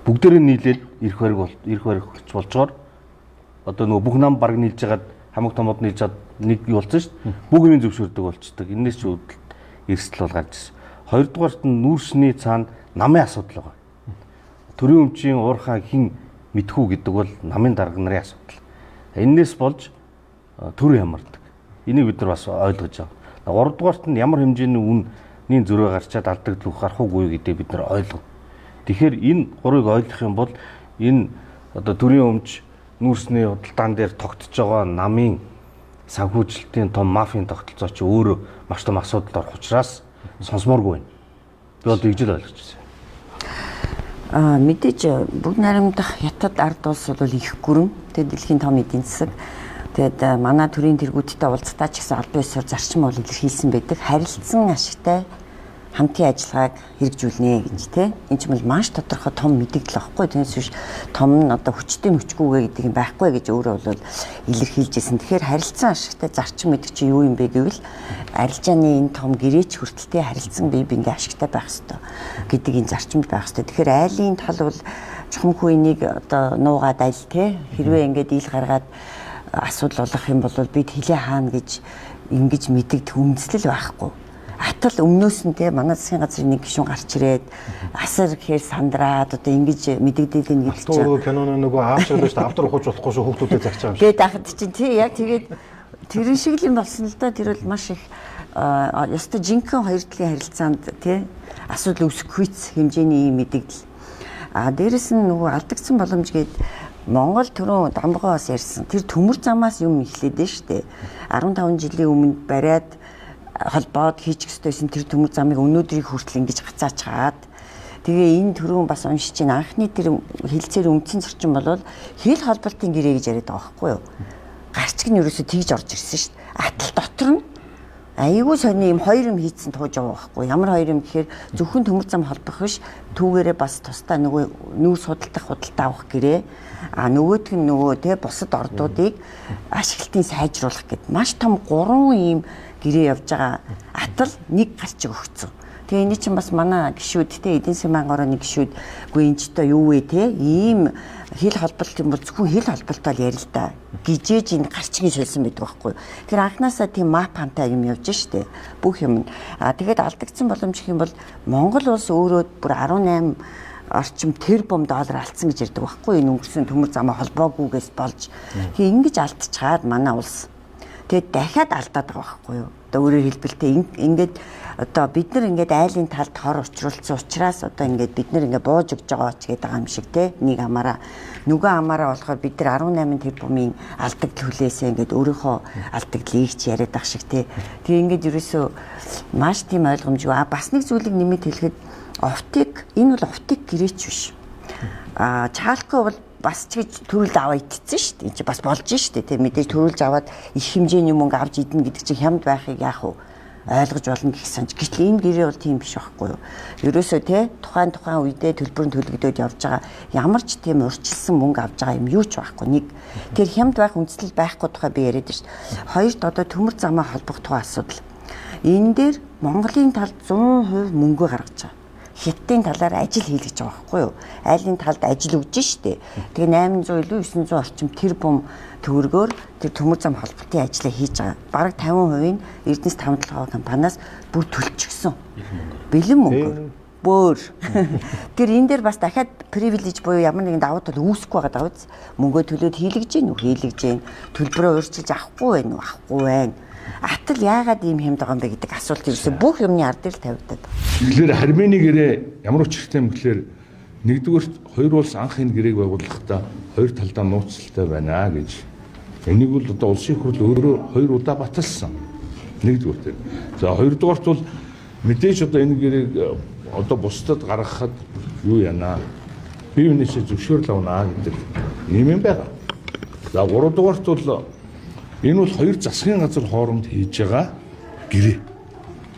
Бүгдээрээ нийлээд эрх бариг бол эрх баригч болжоор одоо нөгөө бүх нам баг нийлж хагаад хамаг томод нийлж хаад нэг юу болсон шүү дээ. Бүх юм зөвшөөрдөг болчдөг. Энээс ч үүдэлт эрсдэл бол гарч ирсэн. Хоёрдугаарт нь нүүрсний цаана намын асуудал байгаа. Төрийн өмчийн уурхаа хэн мэдхүү гэдэг бол намын дарга нарын асуудал. Эннээс болж төр ямардаг. Энийг бид нар бас ойлгож байгаа. Гуравдугаарт нь ямар хэмжээний үнийн зөрөө гарчаад алдагдал гарах уугүй гэдгийг бид нар ойлгоно. Тэгэхээр энэ гурыг ойлгох юм бол энэ одоо төрийн өмч нүүрсний худалдаан дээр тогтож байгаа намын санхүүжилтийн том мафийн тогтолцоо чи өөрөө маш том асуудалд орох учраас сонсомооргүй байна. Би бол тэгж л ойлгож байна. Мэдээж бүгд найрамдах Хятад ард улс бол их гүрэн. Тэгээд дэлхийн том эдийн засаг. Тэгээд манай төрийн тэргүүдтэй уулзтаа ч гэсэн албан ёсоор зарчим бол илэрхийлсэн байдаг. Харилцан ашигтай хамтын ажиллагааг хэрэгжүүлнэ гэж тий. Энэ ч юм бол маш тодорхой том мэдээлэл байхгүй. Тэрнээс биш том нь одоо хүчтэй хүчгүйгээ гэдэг юм байхгүй гэж өөрөө бол илэрхийлж ирсэн. Тэгэхээр харилцан ашигтай зарчим гэдэг чинь юу юм бэ гэвэл арилжааны энэ том гэрээч хүртэл тий харилцан бие биенээ ашигтай байх ёстой гэдэг энэ зарчимд байх ёстой. Тэгэхээр айлын тал бол чухамхүү энийг одоо нуугаад аль тий хэрвээ ингээд ил гаргаад асуудал болох юм бол бид хилээ хаана гэж ингэж мэдэгдэх үндэслэл байхгүй. Атал өмнөөс нь те манай засгийн газрын нэг гишүүн гарч ирээд асар гэхээр сандраад одоо ингэж мэдэгдээд ийн гэдэг чинь. Алтан киноны нөгөө аав шиг л шүү дээ. Автор ухаж болохгүй шүү хүүхдүүдэд загч байгаа юм шиг. Тэгээд ахад чинь тий яг тэгээд тэрэн шиг л юм болсон л да. Тэр бол маш их ёстой жинхэнэ хоёр талын харилцаанд тий асуудал үүсэхүйц хэмжээний ийм мэдэгдэл. А дээрэс нь нөгөө алдагдсан боломж гээд Монгол түрүүн Дамбгоос ярьсан. Тэр төмөр замаас юм эхлээд нь шүү дээ. 15 жилийн өмнө бариад холбоод хийчих ёстойсэн тэр төмөр замыг өнөөдрийг хүртэл ингэж гацаачаад тэгээ энэ түрүүн бас уншиж чинь анхны тэр хилцээр үндсэн зочин бол хэл холболтын гэрээ гэж яриад байгаа байхгүй юу? Гарчиг нь ерөөсөө тэгж орж ирсэн шүү дээ. Атал дотор нь айгүй сони юм хоёр юм хийцэн тууж байгаа байхгүй ямар хоёр юм гэхээр зөвхөн төмөр зам холбох биш түүгээрээ бас тусдаа нөгөө нүүрс худалдах худалдаа авах гэрээ а нөгөөх нь нөгөө те бусад ордуудыг ашиглалтын сайжруулах гэд маш том гурван ийм гэрээ явж байгаа атал нэг гарчиг өгцөн. Тэгээ энэ чинь бас манай гişүүд те эдийн засгийн байнгын орооны гişүүд үгүй энэ ч одоо юу вэ те ийм хил холболт юм бол зөвхөн хил холболтоо л ярил л да гижээж энэ гарчгийн сольсон байдаг байхгүй. Тэр анханасаа тийм мап хамтаа юм явж штэ бүх юм. А тэгээд алдагдсан боломж гэх юм бол Монгол улс өөрөө бүр 18 орчим тэрбум доллар алдсан гэж ярьдаг байхгүй энэ өнгөрсөн төмөр замаа холбоогүйгээс болж. Тэгээ ингэж алдчихад манай улс тэгээд дахиад алдаад байгаа байхгүй юу. Одоо өөрөөр хэлбэл те ингээд одоо бид нар ингээд айлын талд хор учруулсан учраас одоо ингээд бид нар ингээд бууж өгч байгаа ч гэдэг юм шиг те нэг амаараа нөгөө амаараа болохоор бид нар 18 тэрбумын алдагдал хүлээсээ ингээд өөрийнхөө алдагдлыг ч яриад ах шиг те. Тэгээ ингээд ерөөсөө маш тийм ойлгомжгүй. А бас нэг зүйлийг нэмээд хэлэхэд оптик энэ бол оптик гэрээч биш. А чалко бол бас ч гэж төрөлд аваа итцэн шүү дээ. Энд чи бас болж шүү дээ. Тэ мэдээж төрөлж аваад их хэмжээний мөнгө авч идэнэ гэдэг чинь хямд байхыг яах вэ? Ойлгож болно гэх санаж. Гэтэл энэ гэрээ бол тийм биш байхгүй юу? Ерөөсөө те тухайн үедээ төлбөр нь төлөгдөөд явж байгаа ямар ч тийм урьдчилсан мөнгө авч байгаа юм юу ч байхгүй. Нэг тэр хямд байх үндслэл байхгүй тухай би яриад шүү дээ. Хоёрт одоо төмөр замаа холбох тухай асуудал. Энэ дээр Монголын талд 100% мөнгө гаргаж байгаа. Хятадын талаар ажил хийлгэж байгаа байхгүй юу? Айлын талд ажил өгж штэ. Тэгээ 800 илүү 900 орчим тэрбум төгрөгөөр тэр төмөр зам холболтын ажлаа хийж байгаа. Бараг 50% нь Эрдэнэс 5 толгой компаниас бүр төлчихсөн. Бэлэн мөнгөөр. Бөөр. Тэр энэ дээр бас дахиад привилеж буюу ямар нэгэн давуу тал үүсэхгүй байгаа даа биз. Мөнгөө төлөөд хийлгэж гин үү? Хийлгэж гин. Төлбөрөө урьдчилж авахгүй байх уу? Авахгүй байна. Атал яагаад ийм хямд байгаа юм бэ гэдэг асуулт ерөөсөө бүх юмны ард дээр л тавигдаад. Тэгэхээр Армени гэрээ ямар учиртай юм гэхээр нэгдүгээрт хоёр улс анх энэ гэрээг байгуулахдаа хоёр талдаа нууцлалтай байна гэж. Энийг бол одоо улсын хурл өөрөө хоёр удаа баталсан. Нэгдүгээрт. За хоёрдугаарт бол мэдээж одоо энэ гэрээг одоо бусдад гаргахад юу яана. Бие биенээсээ зөвшөөрөл авна гэдэг юм юм байгаа. За гуравдугаарт бол энэ бол хоёр засгийн газар хооронд хийж байгаа гэрээ.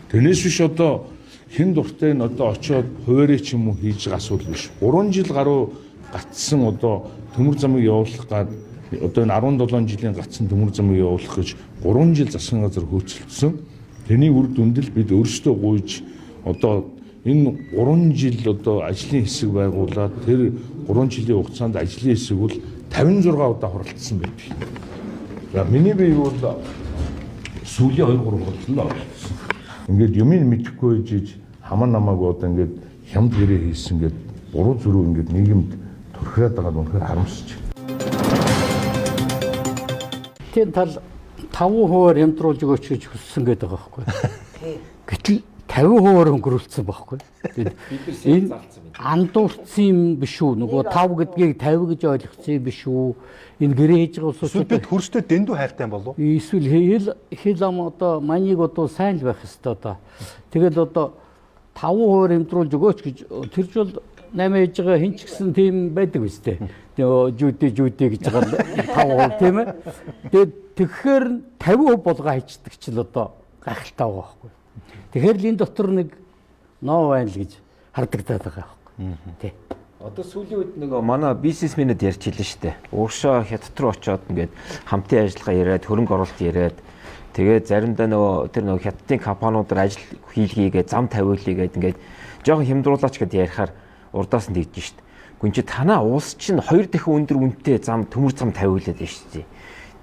Тэрнээс биш одоо хэн дуртай нь одоо очиод хуваарь ч юм уу хийж байгаа асуудал биш. 3 жил гаруй гатсан одоо төмөр замыг явуулах гад Одоо энэ 17 жилийн гацсан төмөр замыг явуулах гэж 3 жил засгийн газар хөөцөлдсөн. Тэрний үр дүнд л бид өөрсдөө гуйж одоо энэ 3 жил одоо ажлын хэсэг байгуулад тэр 3 жилийн хугацаанд ажлын хэсэг бол 56 удаа хуралдсан байдаг. За миний бие бол сүүлийн 2 3 хуралданд оролцсон. Ингээд юмыг мэдэхгүй жиж хамаа намаагүй одоо ингээд хямд гэрээ хийсэн гээд буруу зүрүү ингээд нийгэмд төрхрээд байгаа нь үнэхээр харамсаж байна. Тийм тал 5%-аар хямдруулж өгөөч гэж хүссэн гэдэг байгаа байхгүй. Гэтэл 50%-аар хөнгөрүүлсэн байхгүй. Энэ андуурсан юм биш үү? Нөгөө 5 гэдгийг 50 гэж ойлгоцсон юм биш үү? Энэ гэрээ хийж байгаа улсууд бид хөрстэй дэндүү хайртай юм болов уу? Эсвэл хэл ам одоо манийг одоо сайн л байх ёстой одоо. Тэгэл одоо 5% хямдруулж өгөөч гэж тэрж бол 8 хийж байгаа хэн ч гэсэн тийм байдаг үстэй. Нөгөө жүүдий гэж байгаа 5% тийм ээ. Тэгээд тэгэхээр 50% болгоо хийчдэг чил одоо гайхалтай байгаа байхгүй. Тэгэхээр л энэ дотор нэг ноо байна л гэж хардагдаад байгаа байхгүй. Тий. Одоо сүүлийн үед нөгөө манай бизнесмэнүүд ярьж хэлсэн шүү дээ. Уушаа хятад руу очиод ингээд хамтын ажиллагаа яриад, хөрөнгө оруулалт яриад тэгээд заримдаа нөгөө тэр нөгөө хятадын компаниудаар ажил хийлгээгээ, зам тавиулъя гээд ингээд жоохон хямдруулаач гэдээ ярихаар урдаас нь тэгж шүү дээ. Гүн чи танаа улс чинь 2 дахин өндөр үнэтэй зам, төмөр зам тавиулаад байна шүү дээ.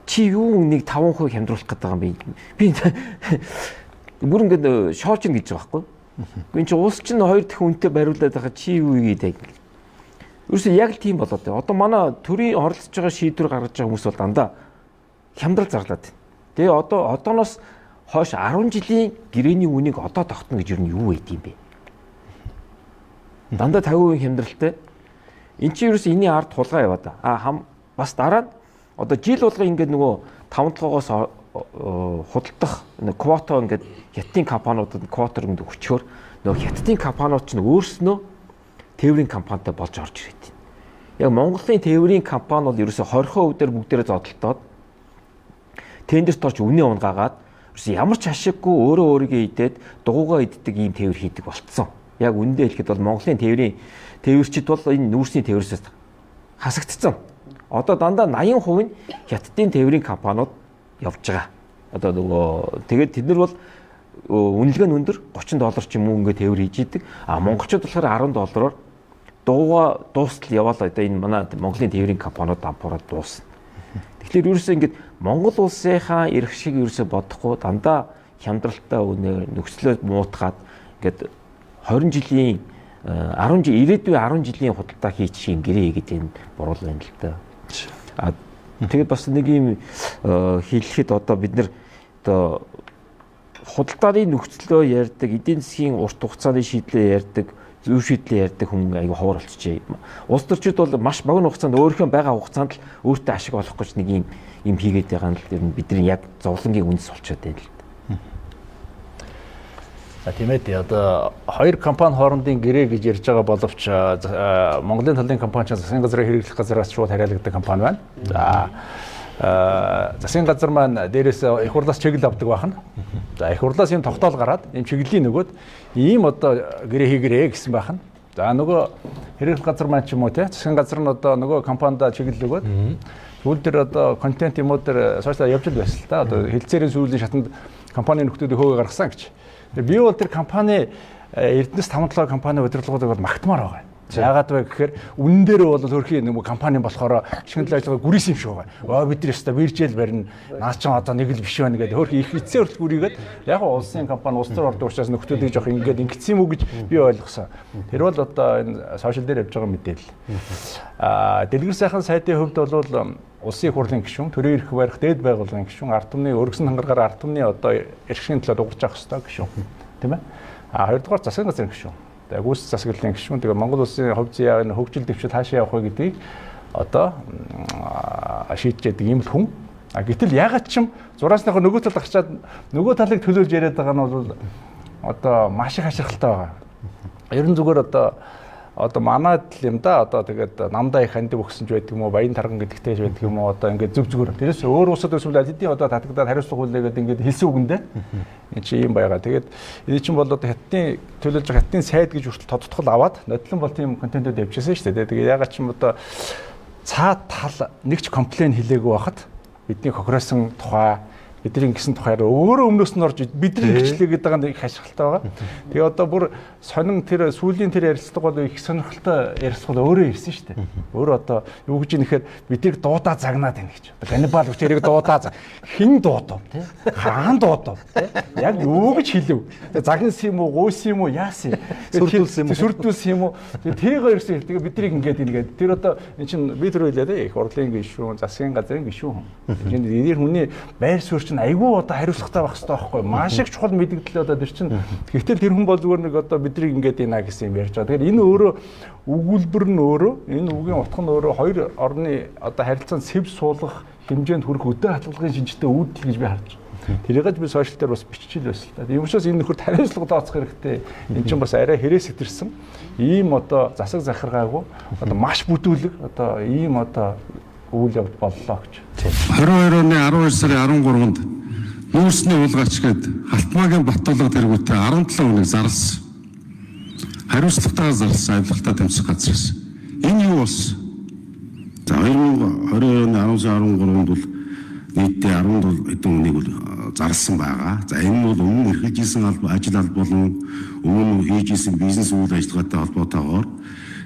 Чи юу нэг 5% хямдруулах гээд байгаа юм бэ? Би бүр ингээд шоолж ин гэж байгаа байхгүй. Гүн чи улс чинь 2 дахин үнэтэй бариулаад байгаа чи юу хийгээд. Ерөөсөө яг л тийм болоод байна. Одоо манай төрийн оролцож байгаа шийдвэр гаргаж байгаа хүмүүс бол дандаа хямдрал зарлаад байна. Тэгээ одооноос хойш 10 жилийн гэрээний үнийг одоо тогтно гэж ер нь юу байд юм бэ? Дандаа 50% хямдралтай. Энд чинь ерөөсөө энэний ард тулгаа яваа да. Бас дараа нь одоо жил болго ингээд нөгөө 5-7-оос худалдах квота ингээд хятадын компаниудад квотер ингээд өчгөр нөгөө хятадын компаниуд чинь өөрснөө тээврийн компанитай болж орж ирээд байна. Яг Монголын тээврийн компани бол ерөөсө 20% дээр бүгдээрээ зодолтоод тендерт орж үнэ унгаагаад ерөөсө ямар ч ашиггүй өөрөө өөрийгөө идээд дугуйгаа иддэг ийм тээвэр хийдэг болцсон. Яг үнэндээ хэлэхэд бол Монголын тээврийн тээвэрчид бол энэ нүүрсний тээврээс хасагдцсан. Одоо дандаа 80% нь хятадын тээврийн компаниуд явж байгаа. Одоо нөгөө тэгээд тэд нар бол үнэлгээ нь өндөр $30 ч юм уу ингээд тээвэр хийж идэг. А монголчууд болохоор $10-оор дууга дуустал яваал одоо энэ манай Монголын тээврийн компаниуд дампуураад дуусна. Тэгэхээр ерөөсөө ингээд Монгол улсынхаа эрх шиг ерөөсөө бодохгүй дандаа хямдралтай үнээр нөхцлөө муутгаад ингээд 20 жилийн 10 жил ирээдүйн 10 жилийн худалдаа хийчих юм гэрээ гэдэг энэ буруу байна л да. А тэгээд бас нэг юм хэлэхэд одоо бид нар одоо худалдааны нөхцлөө ярьдаг, эдийн засгийн урт хугацааны шийдлээ ярьдаг, зөв шийдлээ ярьдаг хүн айгүй ховор болчихжээ. Улс төрчид бол маш богино хугацаанд өөрийнхөө байгаа хугацаанд л өөртөө ашиг олох гэж нэг юм хийгээд байгаа нь л ер нь бидний яг зовлонгийн үндэс болчиход байна л. За тийм ээ. Одоо хоёр компани хоорондын гэрээ гэж ярьж байгаа боловч Монголын талын компани чинь засгийн газрын хэрэглэх газараас шууд хариалгадаг компани байна. За засгийн газар маань дээрээс их хурлаас чиглэл авдаг байна. За их хурлаас юм тогтоол гараад ийм чиглэлийн нөгөөд ийм одоо гэрээ хийгэрээ гэсэн байна. За нөгөө хэрэглэх газар маань ч юм уу те засгийн газар нь одоо нөгөө компанида чиглэл өгөөд сүүл дээр одоо контент юм уу дээр сошиал явж л байсан л та. Одоо хэлцээрийн сүүлийн шатанд компани нөхдүүдийг хөөгөө гаргасан гэж. Би бол тэр компани Эрдэнэс 57 компани удирдлагуудыг бол магтмаар байгаа. Яагаад вэ гэхээр үнэн дээр бол хөрхийн нэг компани болохоор шинэ ажиллагаа гүрийсэн юм шиг байгаа. Оо бид нар өстой биржэл барина. Наа чи одоо нэг л биш байна гэдэг хөрх их эцсийн хүртэл гүрийгээд яг улсын компани улс төр ордог учраас нөхдүүдийг жоох ингээд ингэсэн юм уу гэж би ойлгосон. Тэр бол одоо энэ сошиал дээр явж байгаа мэдээлэл. Дэлгэр сайхан сайдын хувьд бол улсын их хурлын гишүүн, төрийн эрх барих дээд байгууллагын гишүүн, ард түмний өргөсөн хангаргаар ард түмний одоо эрх шигний төлөө дуурч авах ёстой гишүүн, тийм ээ. Хоёрдугаар засгийн газрын гишүүн. Тэгээ гүйцэтгэх засаглалын гишүүн. Тэгээ Монгол улсын хувь зүйн энэ хөгжил дэвшил хаашаа явах вэ гэдгийг одоо шийдэж яадаг ийм л хүн. Гэтэл ягаад ч юм зураасныхаа нөгөө талд гарчаад нөгөө талыг төлөөлж яриад байгаа нь бол одоо маш их хашгиралтай байгаа. Ерөн зүгээр одоо манад л юм да одоо тэгээд намдаа их хандив өгсөн ч байдаг юм уу баян тарган гэдэгтэй ч байдаг юм уу одоо ингээд зүг зүгээр. Тэрээс өөр улсад өсвөл аль хэдийн одоо татагдаад хариуцлага хүлээгээд ингээд хэлсэн үгэндээ энэ чи юм байгаа. Тэгээд энэ чинь бол одоо хятадын төлөөлж байгаа хятадын сайд гэж хүртэл тодтгол аваад нодлон бол тийм контентууд явчихсан шүү дээ. Тэгээд ягаад ч юм одоо Цаад тал нэг ч complain хэлээгүй байхад бидний хохироосон тухай, бидний ингэсэн тухайар өөрөө өмнөөс нь орж бидний ингэчлээ гэдэг байгаа нэг их ашигладаг байгаа. Тэгээ одоо бүр сонин тэр сүүлийн тэр ярилцлага бол их сонирхолтой ярилцлага өөрөө ирсэн шүү дээ. Өөрөө одоо юу гэж нэхэр биднийг дуудаа загнаад байна гэж. Одоо Ганнибал хүч хэрэг дуудаа хэн дуудав те? Хаан дуудав те? Яг юу гэж хэлв? Загнасан юм уу, гуйсан юм уу, яасан юм? Сүрдүүлсэн юм уу? Сүрдүүлсэн юм уу? Тэгээ тэрийг ирсэн. Тэгээ биднийг ингээд ингээд тэр одоо эн чинь би тэр хэлээ те их хурлын гишүүн, засгийн газрын гишүүн. Энэ энэ хүний байр суурь чинь айгүй одоо хариуцлагатай байх хэрэгтэй байхгүй маш их чухал мэдэгдэл одоо тэр чинь. Гэвтэл тэр хүн бол зүгээр нэг одоо бидрийг ингээд ийна гэсэн юм ярьж байгаа. Тэгэхээр энэ өөрөө өгүүлбэр нь өөрөө энэ үгийн утга нь өөрөө хоёр орны одоо харилцаанд сэв суулгах хэмжээнд хүрэх өдөө хатгалгын шинжтэй үүдэл гэж би харж байгаа. Тэрийг би сошиал дээр бас биччихэл байсан л та. Тийм учраас энэ нөхөр хариуцлага тооцох хэрэгтэй. Энэ чинь бас арай хэрэгс сэтэрсэн ийм одоо засаг захиргаагүй одоо маш бүдүүлэг одоо ийм одоо үйл явдал боллоо гэж. 22 оны 12 сарын 13-нд нүүрсний уулгаач гээд Халтмаагийн Баттулга тэргүүтээ 17 хүнийг зарласан. Хариуцлагатайгаар зарласан авилгалтай тэмцэх газраас. Энэ юу болсон? За 2022 оны 10 сарын 13-нд бол нийтдээ 17 хэдэн хүнийг бол зарласан байгаа. За энэ нь бол өмнө эрхэлж исэн ажил алба болон өмнө хийж исэн бизнес үйл ажиллагаатай холбоотойгоор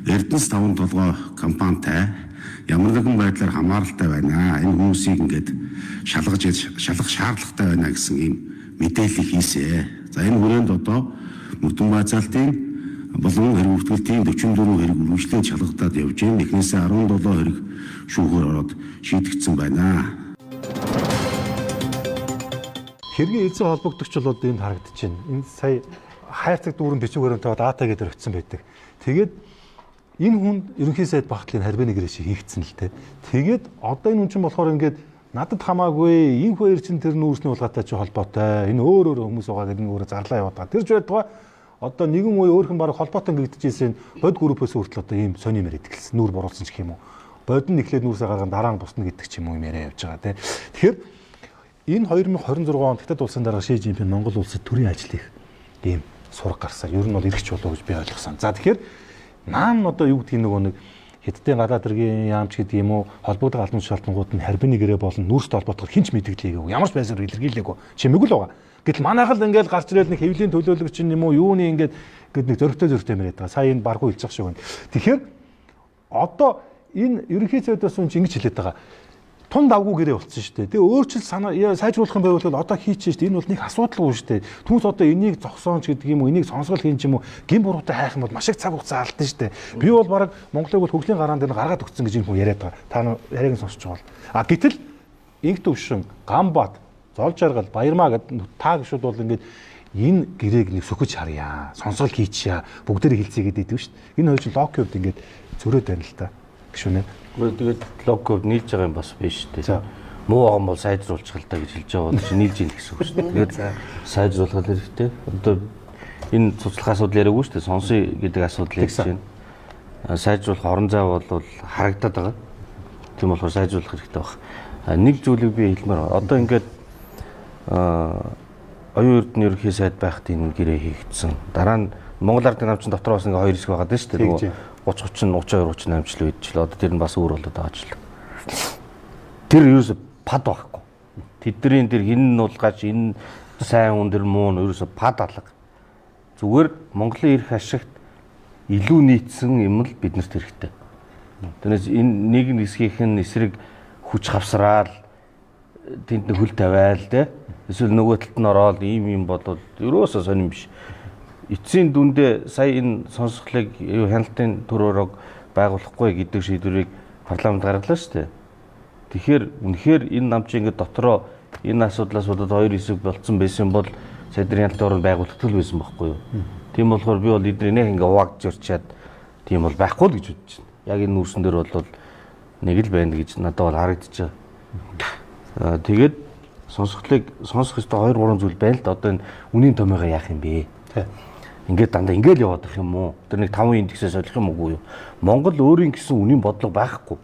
Эрдэнэс таван толгой компанитай ямар нэгэн байдлаар хамааралтай байна. Энэ хүмүүсийг ингээд шалгаж шалгах шаардлагатай байна гэсэн ийм мэдээлэл хийсэ. За энэ хүрээнд одоо Мөрдөн баазалтын болон хэрэг бүртгэлтийн 44 хэрэг үргэлжлэн шалгагдаад явж байна. Эхнээсээ 17 хэрэг шүүхээр ороод шийдэгдсэн байна. Хэргийн эзэн холбогдогч бол энд харагдаж байна. Энэ сая хайрцаг дүүрэн бичиг баримтаа АТ гэдэр очисон байдаг. Тэгээд энэ хүн ерөнхий сайд багтлын харбины гэрээ шиг хийгдсэн л те. Тэгээд одоо энэ хүн чинь болохоор ингээд надад хамаагүй энэ хоёр чинь тэр нүүрсний улгаатай чи холбоотой. Энэ өөр өөр хүмүүс байгаа гэдэг нь өөрөө зарлаа яваад байгаа. Тэр ч байтугай одоо нэгэн үе өөрхөн баг холбоотой ингэдэж ирсэн бод группээс хүртэл одоо ийм сони юм яриад эхэлсэн. Нүүр буруулсан ч гэх юм уу. Бод нь эхлээд нүүрсээ гарган дараа нь бусна гэдэг ч юм уу юм яриа явж байгаа те. Тэгэхээр энэ 2026 онд Хятад улсын дарга Ши Жинпин Монгол улсад төрийн ажил хийх ийм сураг гарсан. Ер нь бол эргэж болов гэж би ойлгосон. За тэгэхээр наан одоо юу гэдгийг нөгөө нэг Хятадын гадаад хэргийн яамч гэдэг юм уу холбогдох албан тушаалтангууд нь харбины гэрээ болон нүүрстэй холбоотойгоор хинч мэдгэлээгүй ямар ч байсаар илэрхийлээгүй чимээгүй л байгаа. Гэтэл манайх л ингээл гарч ирэл нэг хэвлийн төлөөлөгч юм уу юуны ингээд гээд нэг зөрөгтэй зөрөгтэй юм яриад байгаа. Сая энэ баргүй хэлж байгаа шиг байна. Тэгэхээр одоо энэ ерөнхий сайдаас үн чи ингэж хэлээд байгаа. Тун давгүй гэрээ болцсон шүү дээ. Тэгээ өөрчлөлт санаа сайжруулах юм байвал одоо хийчихэж шүү дээ. Энэ бол нэг асуудалгүй шүү дээ. Түүнээс одоо энийг зогсоонч гэдэг юм уу, энийг сонсгол хийн ч юм уу, гин буруутай хайх юм бол маш их цаг хугацаа алдна шүү дээ. Би бол баг Монголыг бол хөгжлийн гараан дээр гаргаад өгсөн гэж энэ хүн яриад байгаа. Та яриаг нь сонсч байгаа бол. А гэтэл инх төвшин, Гамбат, Зол жаргал, Баярмаа гэд та гişүүд бол ингээд энэ гэрээг нэг сөхөж харъя, сонсгол хийчихье, бүгдээрээ хилцээ гэдэг идэв шүү дээ. Энэ хоёр чинь логикийн хувьд ингээд зөрөөд байна л та. Гişүнэ. Тэгээд логик хувьд нийлж байгаа юм бас биш үү? Муу байгаа юм бол сайжруулчих л та гэж хэлж байгаа бол чинь нийлж ийн гэсэн үг шүү дээ. Тэгээд сайжруулах хэрэгтэй. Одоо энэ цуцлах асуудал яриаггүй шүү дээ. Сонсъё гэдэг асуудал ярьж байна. Сайжруулах орон зай бол харагдаад байгаа. Тийм болохоор сайжруулах хэрэгтэй баг. Нэг зүйлийг би хэлмээр. Одоо ингээд оюун эрдэнэ ерөнхий сайд байхад энэ гэрээ хийгдсэн. Дараа нь Монгол Ардын намчин дотор бас ингээ хоёр хэсэг байгаа дээ шүү дээ. 30 30 32 38 ч л үед ч л одоо тэр нь бас өөр болоод байгаа ч л. Тэр ерөөсө пад байхгүй. Тэдний тэр хин нь уулгаач энэ сайн хүн тэр муу нь ерөөсө пад алга. Зүгээр Монголын эрх ашигт илүү нийцсэн юм л биднэрт хэрэгтэй. Тэрнээс энэ нэг хэсгийнх нь эсрэг хүч хавсраал тэнд нь хөл тавиал те эсвэл нөгөө талд нь ороод ийм юм болвол ерөөсөө сонирн биш. Эцсийн дүндээ сая энэ сонсголыг хяналтын төр ороог байгуулахгүй гэдэг шийдвэрийг парламент гаргалаа шүү дээ. Тэгэхээр үнэхээр энэ нам чи ингээд дотроо энэ асуудлаас болоод хоёр хэсэг болцсон байсан бол сая тэр хяналтын орон байгуулагдал байсан байхгүй юу? Тийм болохоор би бол эдний нэг ингээд хуваагдж өрчээд тийм бол байхгүй л гэж бодож байна. Яг энэ нүүрсэн дээр бол нэг л байна гэж надад бол харагдаж байгаа. Тэгээд сонсголыг сонсох ёстой 2 3 зүйл байна л да. Одоо энэ үнийн томьёогоо яах юм бэ? Ингээд дандаа ингээд яваад их юм уу? Тэр нэг 5 индексээ солих юм уу юу? Монгол өөрийн гэсэн үнийн бодлого байхгүй.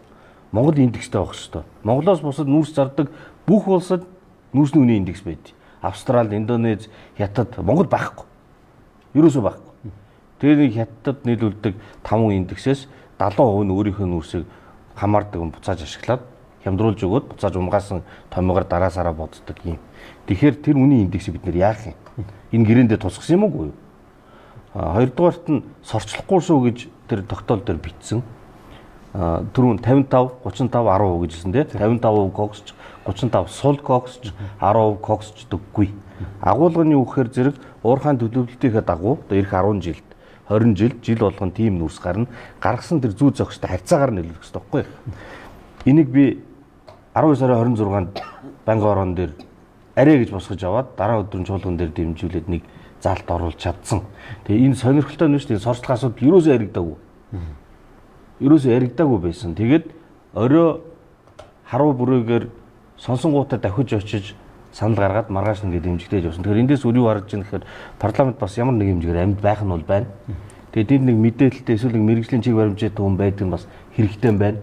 Монгол индекстэй байх ёстой. Монголоос бусад нүүрс зардаг бүх улсад нүүрсний үнийн индекс байд. Австрали, Индонез, Хятад, Монгол байхгүй. Ерөөсөө байхгүй. Тэр нэг Хятадд нийлүүлдэг 5 индексээс 70% нь өөрийнхөө нүүрсийг хамаардаг юм буцааж ашиглаад хямдруулж өгөөд буцааж умгаасан томьёогоор дараасаараа боддог юм. Тэгэхээр тэр үнийн индексийг бид нэр яах юм? Энэ гэрээндээ тусгасан юм уу? Хоёрдугаарт нь сорчлохгүй шүү гэж тэр тогтоол дээр бичсэн. Түрүүн 55, 35, 10% гэж хэлсэн тийм 55% коксч, 35 сул коксч, 10% коксчдоггүй. Агуулга нь юу гэхээр зэрэг уурхайн төлөвлөлтийнхээ дагуу одоо эх 10 жилд 20 жил жил болгон тийм нүүрс гарна. Гаргасан тэр зүү зохистой харьцаагаар нөлөөлөх хэрэгтэй байхгүй юу? Энийг би 12 сарын 26-нд банкын ороон дээр арай гэж босгож аваад дараа өдөр нь чуулган дээр дэмжүүлээд нэг заалт оруулж чадсан. Тэгээ энэ сонирхолтой нь шүү дээ. Сорчлох асуудал ерөөсөө яригдаагүй. Ерөөсөө яригдаагүй байсан. Тэгээд орой харуу бүрээгээр сонсонгуудаа давхиж очиж санал гаргаад маргааш нэгэ дэмжигдэж явсан. Тэгэхээр эндээс үр юу харж байгаа гэхээр парламент бас ямар нэг хэмжээгээр амьд байх нь бол байна. Тэгээд энд нэг мэдээлэлтэй эсвэл нэг мэрэгжлийн чиг баримжаатай хүн байдаг нь бас хэрэгтэй юм байна.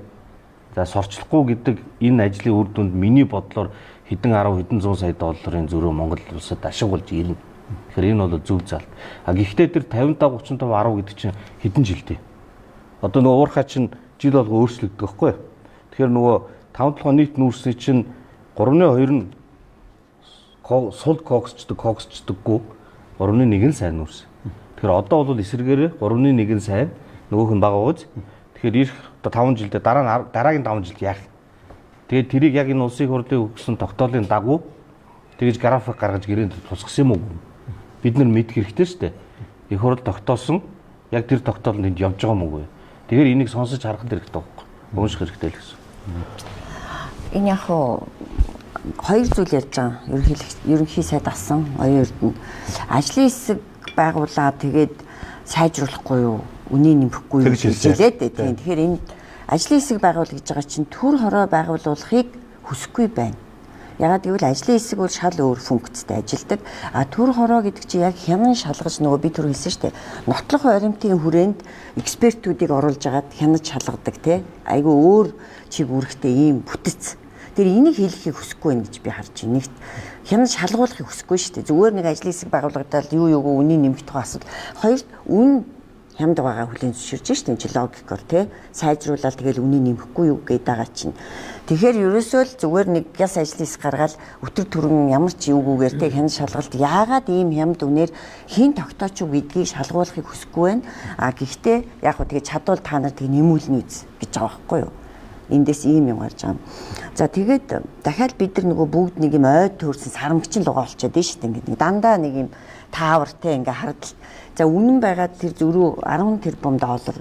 За сорчлохгүй гэдэг энэ ажлын үр дүнд миний бодлоор хэдэн 10 хэдэн 100 сая долларын зөрөө Монгол улсад ашиг болж ирнэ. Тэгэхээр энэ бол зөв залт. А гэхдээ тэр 55 35 10 гэдэг чинь хэдэн жилдээ? Одоо нөгөө уурхай чинь жил болго өөрчлөгддөг байхгүй юу? Тэгэхээр нөгөө 5 толгой нийт нүүрсний чинь 3.2 нь сул коксчдаг, коксчдаггүй 3.1 нь сайн нүүрс. Тэгэхээр одоо бол эсрэгээрээ 3.1 нь сайн, нөгөөх нь бага ууз. Тэгэхээр ирэх одоо 5 жилдээ дараа нь дараагийн 5 жилд яах? Тэгээд тэрийг яг энэ улсын хурлын өгсөн тогтоолын дагуу тэгж график гаргаж гэрээнд тусгасан юм уу? Бид нар мэдэх хэрэгтэй шүү дээ. Их хурл тогтоосон яг тэр тогтоол нь энд явж байгаа юм уу? Тэгэхээр энийг сонсож харах хэрэгтэй байхгүй. Унших хэрэгтэй л гэсэн. Энэ яг хуу хоёр зүйл ярьж байгаа. Ерөнхий сайд асан оюун эрдэнэ ажлын хэсэг байгуулаад тэгээд сайжруулахгүй юу? Үнийг нэмэхгүй юу гэж хэлээд тийм. Тэгэхээр энэ ажлын хэсэг байгуул гэж байгаа чинь төр хороо байгуулахыг хүсэхгүй байна. Ягаад гэвэл ажлын хэсэг бол шал өөр функцтэй ажилдаг. А төр хороо гэдэг чинь яг хянан шалгаж нөгөө би түр хэлсэн шүү дээ. Нотлох баримтын хүрээнд экспертүүдийг оруулж агаад хянаж шалгадаг тий. Айгүй өөр чиг үүрэгтэй ийм бүтэц. Тэр энийг хэлэхийг хүсэхгүй байна гэж би харж байна. Нэгт хянан шалгуулахыг хүсэхгүй шүү дээ. Зүгээр нэг ажлын хэсэг байгуулагдаад юу юугүй үнийг нэмэх тухай асуудал. Хоёрт үн хямд байгаа хүлээн зөвшөөрж шүү дээ. Энд чи логикоор тий сайжруулаад тэгэл үнийг нэмэхгүй юу гэдэг байгаа чинь. Тэгэхээр ерөөсөө л зүгээр нэг яс ажлын хэсэг гаргаад өтөр түргэн ямар ч юугүйгээр тий хян шалгалт яагаад ийм хямд үнээр хэн тогтооч юу гэдгийг шалгуулахыг хүсэхгүй байна. А гэхдээ яг хөө тэгээ чадвал та нар тэг нэмүүлнэ үз гэж байгаа байхгүй юу? Эндээс ийм юм гарч байгаа юм. За тэгээд дахиад бид нар нөгөө бүгд нэг юм ойд төрсэн сарамгчин лугаа болчиход шүү дээ. Ингээд нэг дандаа нэг юм таавартай ингээ хардал. За үнэн байгаад тэр зөрүү 10 тэрбум доллар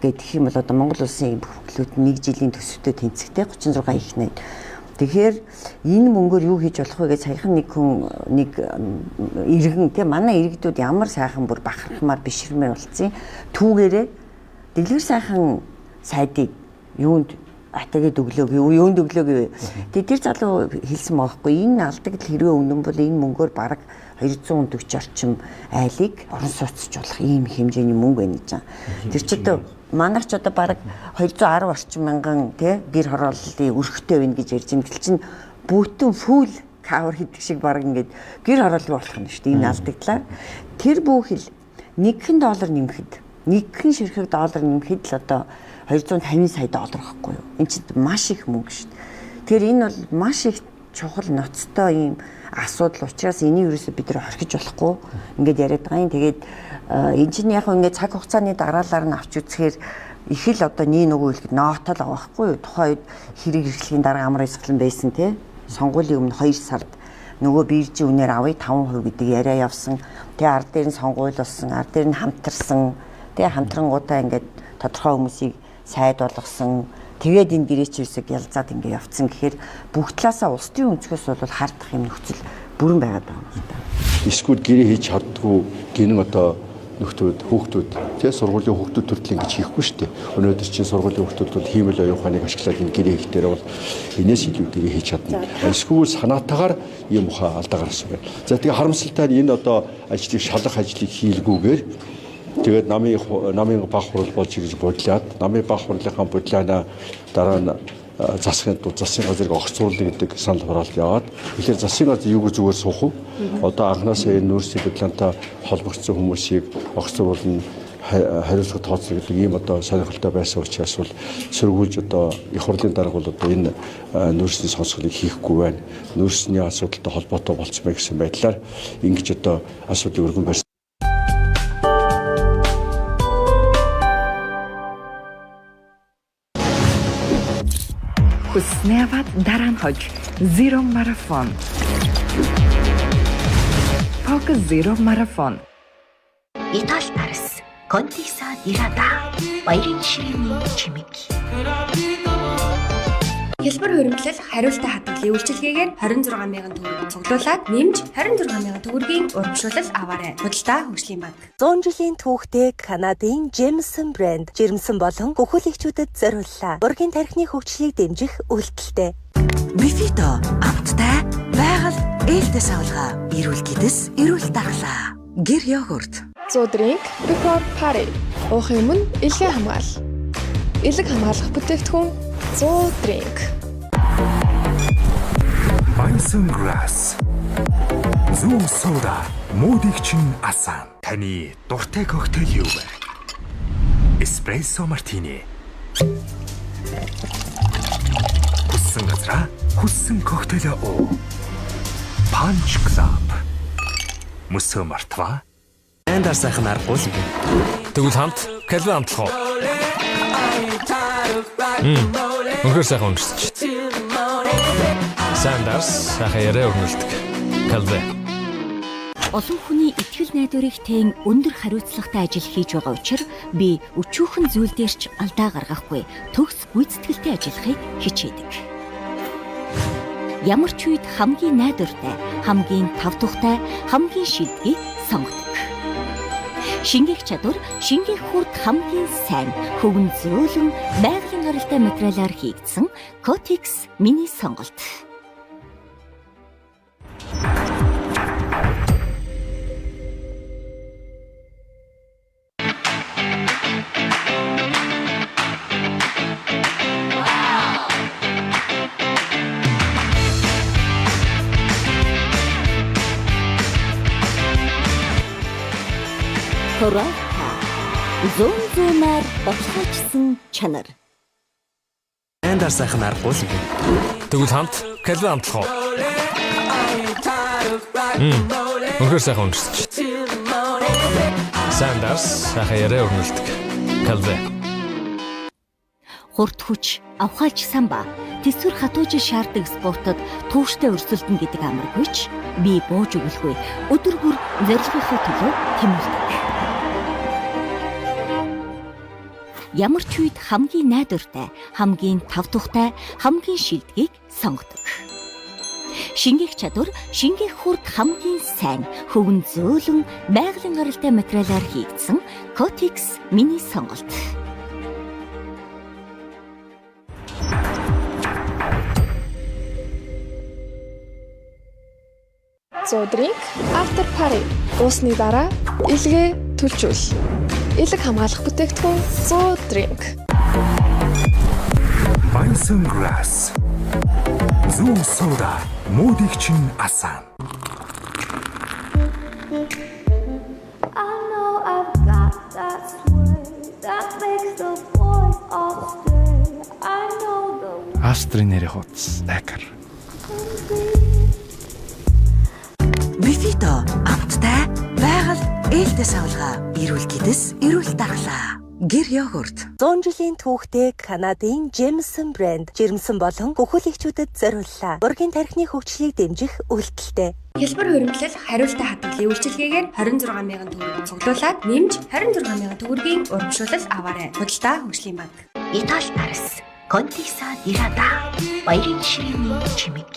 гэх юм бол одоо Монгол улсын бүхлүүд нэг жилийн төсөвтэй тэнцэхтэй 36 их найд. Тэгэхээр энэ мөнгөөр юу хийж болох вэ гэж саяхан нэг хүн нэг иргэн тий манай иргэдүүд ямар сайхан бүр бахархмаар бишрмээр болцсон. Түүгээрээ дэлгэр сайхан сайдыг юунд атагээд өглөө гэв юунд өглөө гэв. Тэгээ тэр залуу хэлсэн байхгүй энэ алдагдал хэрвээ үнэн бол энэ мөнгөөр бараг 240 орчим айлыг орон сууцч болох ийм хэмжээний мөнгө байна гэж байгаа. Тэр чи одоо манайх ч одоо бараг 210 орчим мянган тий гэр хорооллын өрхтэй байна гэж ярьж байна. Гэтэл чинь бүтэн фул кавер хийдэг шиг бараг ингээд гэр хорооллоо болох юм шүү дээ энэ алдагдлаар. Тэр бүхэл $1 нэмэхэд нэгэн ширхэг доллар нэмэхэд л одоо 250 сая доллар гэхгүй юу. Энэ чинь маш их мөнгө шүү дээ. Тэгэхээр энэ бол маш их чухал ноцтой ийм асуудал учраас энийг ерөөсөө бид нар орхиж болохгүй ингээд яриад байгаа юм. Тэгээд энэ чинь яг ингээд цаг хугацааны дараалал нь авч үзэхээр их л одоо нэг нөгөө хэлэхэд ноотол байгаа байхгүй юу. Тухайн үед хэрэг эрхлэхийн дараа амар баясгалан байсан тий. Сонгуулийн өмнө 2 сард нөгөө биржийн үнээр авъя 5% гэдэг яриа явсан. Тэгээ ард дээр нь сонгуул болсон, ард дээр нь хамтарсан. Тэгээ хамтрангуудаа ингээд тодорхой хүмүүсийг сайд болгосон. Тэгээд энэ гэрээч хэсэг ялзаад ингээ явцсан гэхээр бүх талаасаа улс төрийн өнцгөөс бол хардах юм нөхцөл бүрэн байгаад байгаа юм л та. Эсвэл гэрээ хийж чаддгүй гинэн одоо нөхдүүд, хүүхдүүд тий сургуулийн хүүхдүүд төртөл ингэж хийхгүй шүү дээ. Өнөөдөр чинь сургуулийн хүүхдүүд бол хиймэл оюун ухааныг ашиглаад энэ гэрээ хийхдээ бол энэс илүү гэрээ хийж чадна. Эсвэл санаатаагаар ийм ухаан алдаа гаргасан байна. За тэгээ харамсалтай нь энэ одоо ажлыг шалах ажлыг хийлгүүгээр тэгээд намын баг хурал болж ирж бодлоод намын баг хурлынхаа бодлоонаа дараа нь засгийн газрыг огцруулна гэдэг санал хураалт яваад тэгэхээр засгийн газар юуг зүгээр суух вэ? Одоо анханасаа энэ нүүрсийн бодлоонтой холбогдсон хүмүүсийг огцруулна, хариуцлага тооцно гэдэг ийм одоо сонирхолтой байсан учраас бол сөргүүлж одоо их хурлын дарга бол одоо энэ нүүрсний сонсголыг хийхгүй байна. Нүүрсний асуудалтай холбоотой болцсон байх гэсэн байдлаар ингэж одоо асуудлыг өргөн барьсан. Хүснээ аваад дараа нь хож. Zero Marathon. Focus Zero Marathon. Итали тарс, Контиса Дирада, баярын ширээний чимэг. Хэлбэр хуримтлал хариултаа хадгалын үйлчилгээгээр 26 мянган төгрөг цуглуулад нэмж 26 мянган төгрөгийн урамшуулал аваарай. Худалдаа хөгжлийн банк. 100 жилийн түүхтэй Канадын Jameson брэнд жирэмсэн болон хөхүүлэгчүүдэд зориуллаа. Ургийн тархины хөгжлийг дэмжих үйлдэлтэй. Бифито амттай байгаль ээлтэй савлгаа. Эрүүл гэдэс, эрүүл дархлаа. Гэр йогурт. 100 drink before party. Уухын өмнө элгээ хамгаал. Элэг хамгаалах бүтээгдэхүүн 100 drink. Bison Grass. Зүү сода, муудыг чин асан. Таны дуртай коктейл юу вэ? Эспрессо мартини. Хүссэн газраа хүссэн коктейлээ уу. Punch Club. Мөсөө мартваа. Андаар сайхан аргагүй л юм. Тэгвэл хамт кальван амтлах уу? Үнэхээр сайхан үнэрсэж. Сандерс сайхан яриа өрнөлдөг. Кальве. Олон хүний итгэл найдварыг тэн өндөр хариуцлагатай ажил хийж байгаа учраас би өчүүхэн зүйл дээр ч алдаа гаргахгүй төгс гүйцэтгэлтэй ажиллахыг хичээдэг. Ямар ч үед хамгийн найдвартай, хамгийн тав тухтай, хамгийн шилдгийг сонгодог. Шингээх чадвар, шингээх хурд хамгийн сайн, хөвөн зөөлөн, байгалийн гаралтай материалаар хийгдсэн Cotex миний сонголт. Торонто зүүн зүүнээр баталгаажсан чанар. Андаар сайхан аргагүй л юм. Тэгвэл хамт кальван амтлах уу? Үнэхээр сайхан үнэрсэж. Сандерс сайхан яриа өрнөлдөг. Кальве. Хурд хүч, авхаалж самба, тэсвэр хатууж шаарддаг спортод тууштай өрсөлдөн гэдэг амаргүй ч би бууж өгөлгүй. Өдөр бүр зорилгынхоо төлөө тэмүүлдэг. Ямар ч үед хамгийн найдвартай, хамгийн тав тухтай, хамгийн шилдгийг сонгодог. Шингээх чадвар, шингээх хурд хамгийн сайн, хөвөн зөөлөн, байгалийн гаралтай материалаар хийгдсэн Cotex миний сонголт. 100 drink after party. Уусны дараа элгээ төлжүүл. Элэг хамгаалах бүтээгдэхүүн 100 drink. Bison Grass. Зүү сода, муудыг чин асан. I know I've got that sway that makes the boys all stay. I know the Австрийн нэрийн хуудас Акар. Бифито амттай байгаль ээлтэй савлгаа. Эрүүл гэдэс, эрүүл дархлаа. Гэр йогурт. 100 жилийн түүхтэй Канадын Jameson брэнд жирэмсэн болон хөхүүлэгчүүдэд зориуллаа. Ургийн тархины хөгжлийг дэмжих үйлдэлтэй. Хэлбэр хуримтлал хариултаа хадгалын үйлчилгээгээр 26 мянган төгрөг цуглуулад нэмж 26 мянган төгрөгийн урамшуулал аваарай. Худалдаа хөгжлийн банк. Итали тарс, Контиса Дирада, баярын ширээний чимэг.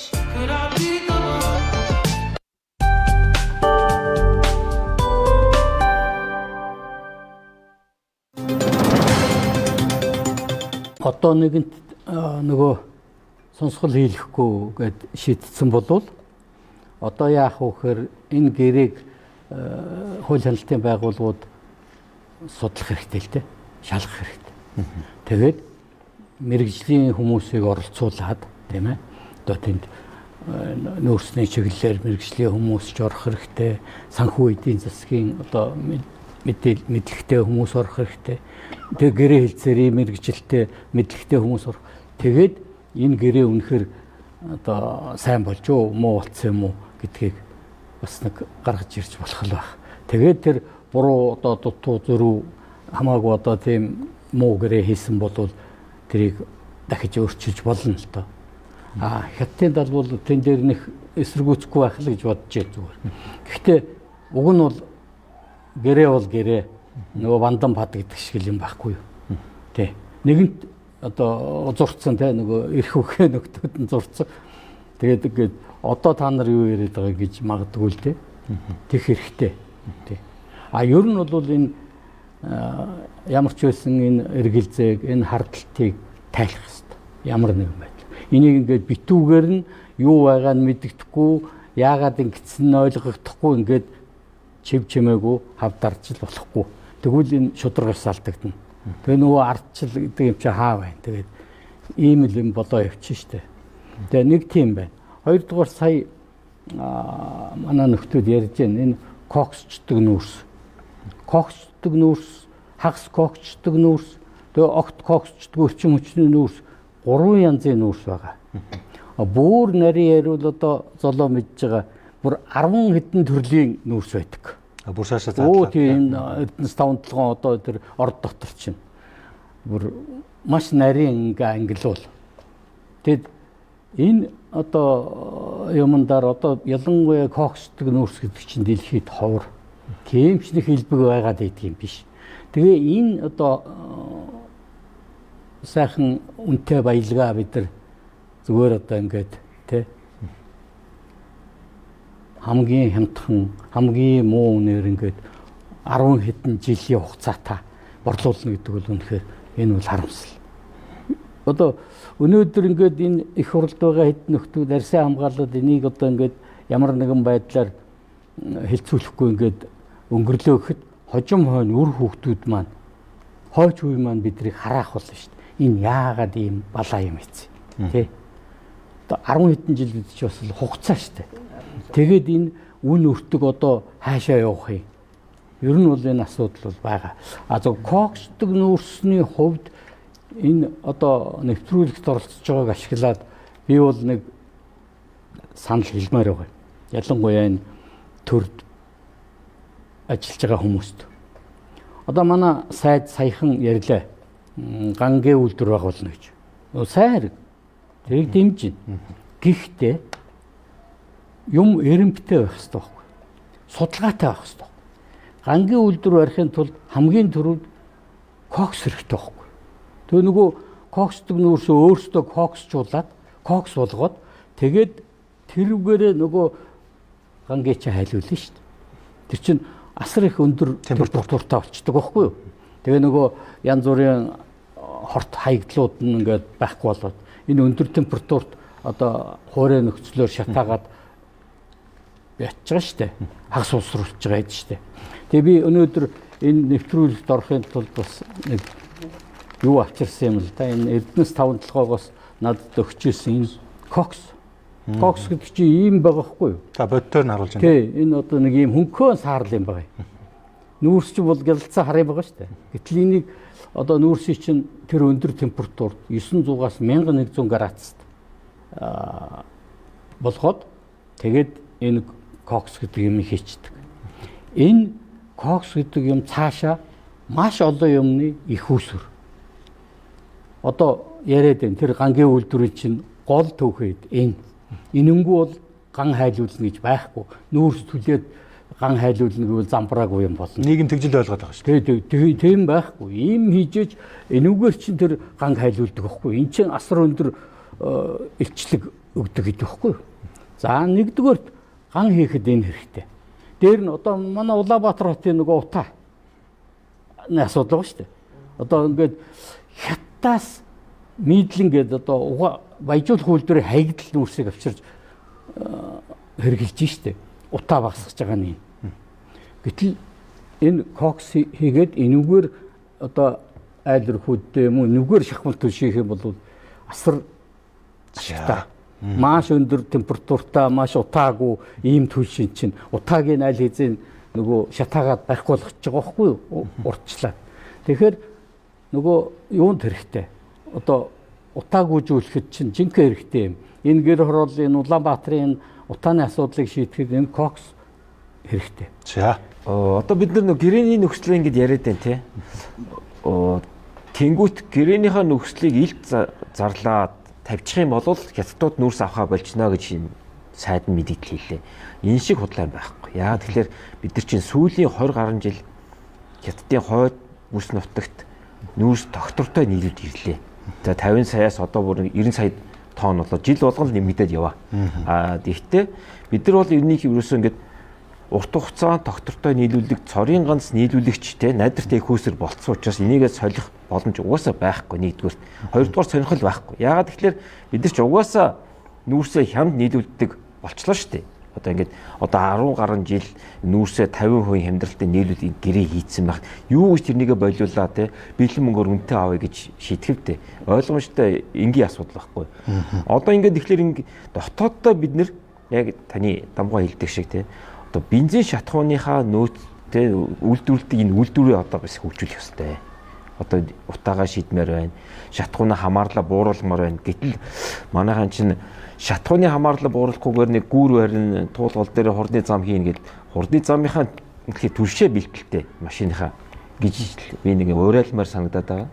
Одоо нэгэнт нөгөө сонсгол хийлэхгүй гэд шийдсэн болвол одоо яах вэ гэхээр энэ гэрээг хууль хяналтын байгууллагууд судлах хэрэгтэй л дээ. Шалгах хэрэгтэй. Тэгээд мэргэжлийн хүмүүсийг оролцуулаад тийм одоо тэнд нөөцний чиглэлээр мэргэжлийн хүмүүс ч орох хэрэгтэй. Санхүү эдийн засгийн одоо мэдлэгтэй хүмүүс орох хэрэгтэй. Тэгээ гэрээ хэлцээр ийм мэргэжилтэй мэдлэгтэй хүмүүс орох. Тэгээд энэ гэрээ үнэхээр одоо сайн болж уу, муу болцсон юм уу гэдгийг бас нэг гаргаж ирж болох л байх. Тэгээд тэр буруу одоо дутуу зөрүү хамаагүй одоо тийм муу гэрээ хийсэн бол тэрийг дахиж өөрчилж болно л доо. А хятадын дал бол тэн дээр нэг эсэргүүцэхгүй байх л гэж бодож яа зүгээр. Гэхдээ уг нь бол гэрээ бол гэрээ нөгөө бандан пад гэдэг шиг юм байхгүй юу. Тэ. Нэгэнт одоо зурцсан те нөгөө эрх үхээ нөхдүүд нь зурцсан. Тэгээд ингээд одоо та нар юу яриад байгааг гэж магадгүй л те. Тех хэрэгтэй. Тэ. А ер нь бол энэ ямар ч байсан энэ эргэлзээг, энэ хардталтыг тайлах хэрэгтэй. Ямар нэгэн байдлаар. Энийг ингээд битүүгээр нь юу байгаа нь мэддэхгүй, яагаад ингэсэн нь ойлгогдохгүй ингээд чив чимээгүй хавдарч л болохгүй. Тэгвэл энэ шударга ёс алдагдана. Тэгээ нөгөө ардчил гэдэг юм чи хаа байна. Тэгээд ийм л юм болоо явчих штэ. Тэгээ нэг тийм байна. Хоёрдугаар сая манай нөхдүүд ярьж байна. Энэ коксчдаг нүүрс. Коксчдаг нүүрс, хагас коксчдаг нүүрс, тэгээ огт коксчдаг өрчин хүчний нүүрс гурван янзын нүүрс байгаа. Бүр нарийн яриул одоо золоо мэдж байгаа бүр 10 хэдэн төрлийн нүүрс байдаг. Бүр цаашаа заадлаа. Өө тийм Эрдэнэс 5 толгоон одоо тэр орд дотор чинь бүр маш нарийн ингээ ангилуул. Тэгэд энэ одоо юмндар одоо ялангуяа коксдаг нүүрс гэдэг чинь дэлхийд ховор. Тийм ч нэг хэлбэг байгаад байдаг юм биш. Тэгээ энэ одоо сайхан үнэтэй баялгаа бид нар зүгээр одоо ингээд тэ хамгийн хямдхан, хамгийн муу үнээр ингээд 10 хэдэн жилийн хугацаатай борлуулна гэдэг бол үнэхээр энэ бол харамсал. Одоо өнөөдөр ингээд энэ их хурлд байгаа хэд нөхдүүд арьсаа хамгаалаад энийг одоо ингээд ямар нэгэн байдлаар хилцүүлэхгүй ингээд өнгөрлөө гэхэд хожим хойно үр хүүхдүүд маань хойч үе маань биднийг хараах болно шүү дээ. Энэ яагаад ийм балаа юм ийц тий. Одоо 10 хэдэн жил гэдэг чинь бас л хугацаа шүү дээ. Тэгээд энэ үн өртөг одоо хаашаа явах юм? Ер нь бол энэ асуудал бол байгаа. А зөв коксдаг нүүрсний хувьд энэ одоо нэвтрүүлэгт оролцож байгааг ашиглаад би бол нэг санал хэлмээр байгаа. Ялангуяа энэ төрд ажиллаж байгаа хүмүүст. Одоо манай сайд саяхан ярьлаа. Гангийн үйлдвэр байгуулна гэж. Сайн хэрэг. Тэрийг дэмжинэ. Гэхдээ юм эрэмбтэй байх хэрэгтэй байхгүй. Судалгаатай байх хэрэгтэй. Гангийн үйлдвэр барихын тулд хамгийн түрүүд кокс хэрэгтэй байхгүй. Тэгээ нөгөө коксдаг нүүрсөө өөрсдөө коксжуулаад кокс болгоод тэгээд тэрүүгээрээ нөгөө гангийн чинь хайлуулна шүү дээ. Тэр чинь асар их өндөр температуртай болчдөг байхгүй юу? Тэгээ нөгөө янз бүрийн хорт хаягдлууд нь ингээд байхгүй болоод энэ өндөр температурт одоо хуурай нөхцлөөр шатаагаад ятж байгаа шүү дээ. Хагас улсруулж байгаа юм шүү дээ. Тэгээ би өнөөдөр энэ нэвтрүүлэгт орохын тулд бас нэг юу авчирсан юм л да. Энэ Эрдэнэс 5 толгоогоос надад өгчээсэн энэ кокс. Кокс гэдэг чинь ийм байгаа хгүй юу? За бодтоор нь харуулж байна. Тий, энэ одоо нэг ийм хөнхөн саарл юм байгаа юм. Нүүрс чинь бол гялцсан хар юм байгаа шүү дээ. Гэтэл энийг одоо нүүрсийг чинь тэр өндөр температурт 900-аас 1100 градуст болгоод тэгээд энэ кокс гэдэг юм хийчдэг. Энэ кокс гэдэг юм цаашаа маш олон юмны их үүсвэр. Одоо яриад байна. Тэр гангийн үйлдвэрийн чинь гол түүхэд энэ. Энэнгүй бол ган хайлуулна гэж байхгүй. Нүүрс түлээд ган хайлуулна гэвэл замбраагүй юм болно. Нийгэм тэгжил ойлгоод байгаа шүү дээ. Тий, тийм байхгүй. Ийм хийжээж энүүгээр чинь тэр ган хайлуулдаг байхгүй. Эн чинь асар өндөр илчлэг өгдөг гэдэг байхгүй. За нэгдүгээрт ган хийхэд энэ хэрэгтэй. Дээр нь одоо манай Улаанбаатар хотын нөгөө утаа асуудал байгаа шүү дээ. Одоо ингээд хятадаас нийтлэн гээд одоо угаа баяжуулах үйлдвэрийн хаягдал нүүрсийг авчирч хэрэгжилж штэ. Утаа багасгаж байгаа нь. Гэтэл энэ кокс хийгээд энүүгээр одоо айл өрхүүдтэй юм уу нүгээр шахмал түлших юм бол асар ашигтай. Маш өндөр температуртай, маш утаагүй ийм түлшин чинь утаагийн аль хэзээ Нөгөө шатаагаад барихгүй болгочихж байгаа байхгүй юу? Уртчлаа. Тэгэхээр нөгөө юунд хэрэгтэй? Одоо утаа гүйжүүлэхэд чинь жинхэнэ хэрэгтэй юм. Энэ гэр хорооллын Улаанбаатарын утааны асуудлыг шийдэхэд энэ кокс хэрэгтэй. За. Одоо бид нар нөгөө гэрээний нөхцөлийг ингэж яриад байна тий. Тэнгүүт гэрээнийхээ нөхцөлийг илт зарлаад тавьчих юм бол хятадууд нүүрс авахаа болжно гэж юм сайд нь мэдээлэл хийлээ. Энэ шиг худлаа байхгүй. Яагаад тэгэхээр бид нар чинь сүүлийн 20 гаруй жил хятадын хойд бүс нутагт нүүрс тогтвортой нийлүүлж ирлээ. За 50 саяас одоо бүр 90 сая тонн болоо жил болгон л нэмэгдээд яваа. Аа тэгтээ бид нар бол энэнийг ерөөсөө ингээд урт хугацаанд тогтвортой нийлүүлэг цорын ганц нийлүүлэгч те найдвартай их усэр болцсон учраас энийгээ солих боломж угаасаа байхгүй нэгдүгээр. Хоёрдугаар сонирхол байхгүй. Яагаад тэгэхээр бид нар ч угаасаа нүүрсээ хямд нийлүүлдэг болчлоо шүү дээ. Одоо ингээд одоо 10 гаруй жил нүүрсээ 50% хямдралтай нийлүүлэх гэрээ хийцэн байх. Юу гэж тэрнийгээ болиулаа те бэлэн мөнгөөр үнэтэй авъя гэж шийтгэвтэй. Ойлгомжтой энгийн асуудал байхгүй. Одоо ингээд тэгэхээр ингээд дотооддоо бид нэр яг таны дамгуй хэлдэг шиг те одоо бензин шатхууныхаа нөөц те үйлдвэрлэдэг энэ үйлдвэрээ одоо бас хөгжүүлэх ёстой. Одоо утаагаа шийдмээр байна. Шатхууны хамаарлаа бууруулмаар байна. Гэтэл манайхан чинь шатхууны хамаарлаа бууруулахгүйгээр нэг гүүр барин туулгал дээр хурдны зам хийн гэл хурдны замынхаа үнэхээр түлшээ бэлтэлтэй машиныхаа гэж би нэг уриалмаар санагдаад байгаа.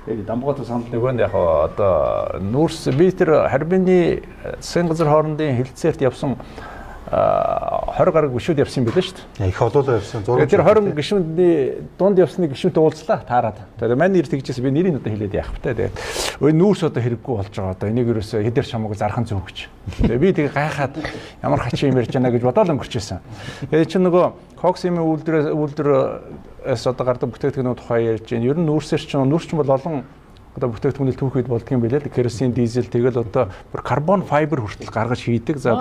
Яг дамгуутай санал нэг байна. Яг одоо нүүрс би тэр Харбины засгийн газар хоорондын хэлцээрт явсан 20 гаруй гишүүд явсан юм билээ шүү дээ. Их олоолаа явсан. 6. Тэр 20 гишүүний дунд явсны гишүүнтэй уулзлаа таарад. Тэгээд манай нэр тэгжээс би нэрийг одоо хэлээд яах вэ те. Тэгээд өө нүүрс одоо хэрэггүй болж байгаа. Одоо энийг ерөөсөө хэдэр чамаагүй зархан зөв гэж. Тэгээд би тэгээ гайхаад ямар хачин юм ярьж байна гэж бодоол өнгөрчээсэн. Тэгээд чинь нөгөө Кокс юм үйлдвэрээс одоо гардаг бүтээгдэхүүний тухай ярьж байна. Ер нь нүүрсээр чинь нүүрс чинь бол олон одоо бүтээгдэхүүнэл түүхэд болдго юм билээ. Керосин, дизель тэгэл одоо бүр карбон файбер хүртэл гаргаж хийдэг. За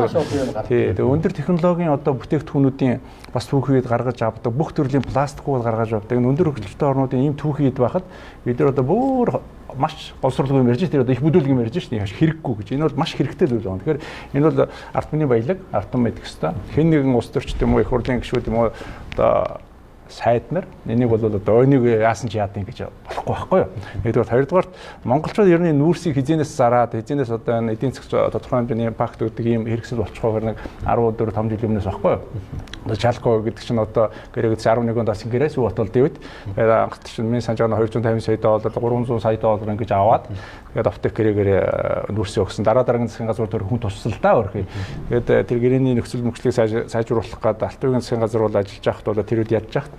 тий, тэгээ өндөр технологийн одоо бүтээгдэхүүнүүдийн бас түүхийд гаргаж авдаг. Бүх төрлийн пластикууд гаргаж авдаг. Энэ өндөр хөгжилтэй орнуудын ийм түүхийд байхад бид нар одоо бүр маш боловсролгүй юм ярьж тэр одоо их бүдүүлэг юм ярьж шин хэрэггүй гэж. Энэ бол маш хэрэгтэй зүйл байна. Тэгэхээр энэ бол ард түмний баялаг, ард түмэн мэдэх ёстой. Хэн нэгэн улс төрчд юм уу, их хурлын гишүүд юм уу одоо сайд нар энийг бол одоо энийг яасан ч яадын гэж болохгүй байхгүй юу. Нэгдүгээр, хоёрдугаарт монголчууд ер нь нүүрсийг хизээнээс зараад хизээнээс одоо энэ эдийн засаг тодорхой хэмжээний импакт өгдөг ийм хэрэгсэл болчихоогоор нэг 14 5 жилийн өмнөөс байхгүй юу. Одоо Чалко гэдэг чинь одоо гэрээ 11 онд асан гэрээ сүү баталдын үед тэгээд анх чинь миний санаж байгаа 250 сая доллар 300 сая доллар ингэж аваад тэгээд оптик гэрээгээр нүүрсээ өгсөн. Дараа дараагийн засгийн газар төр хүн тусал да өөрхий. Тэгээд тэр гэрээний нөхцөл мөчлийг сайжруулах гээд алтуугийн засгийн газар бол ажиллаж байхад бол тэр үед ядж байхад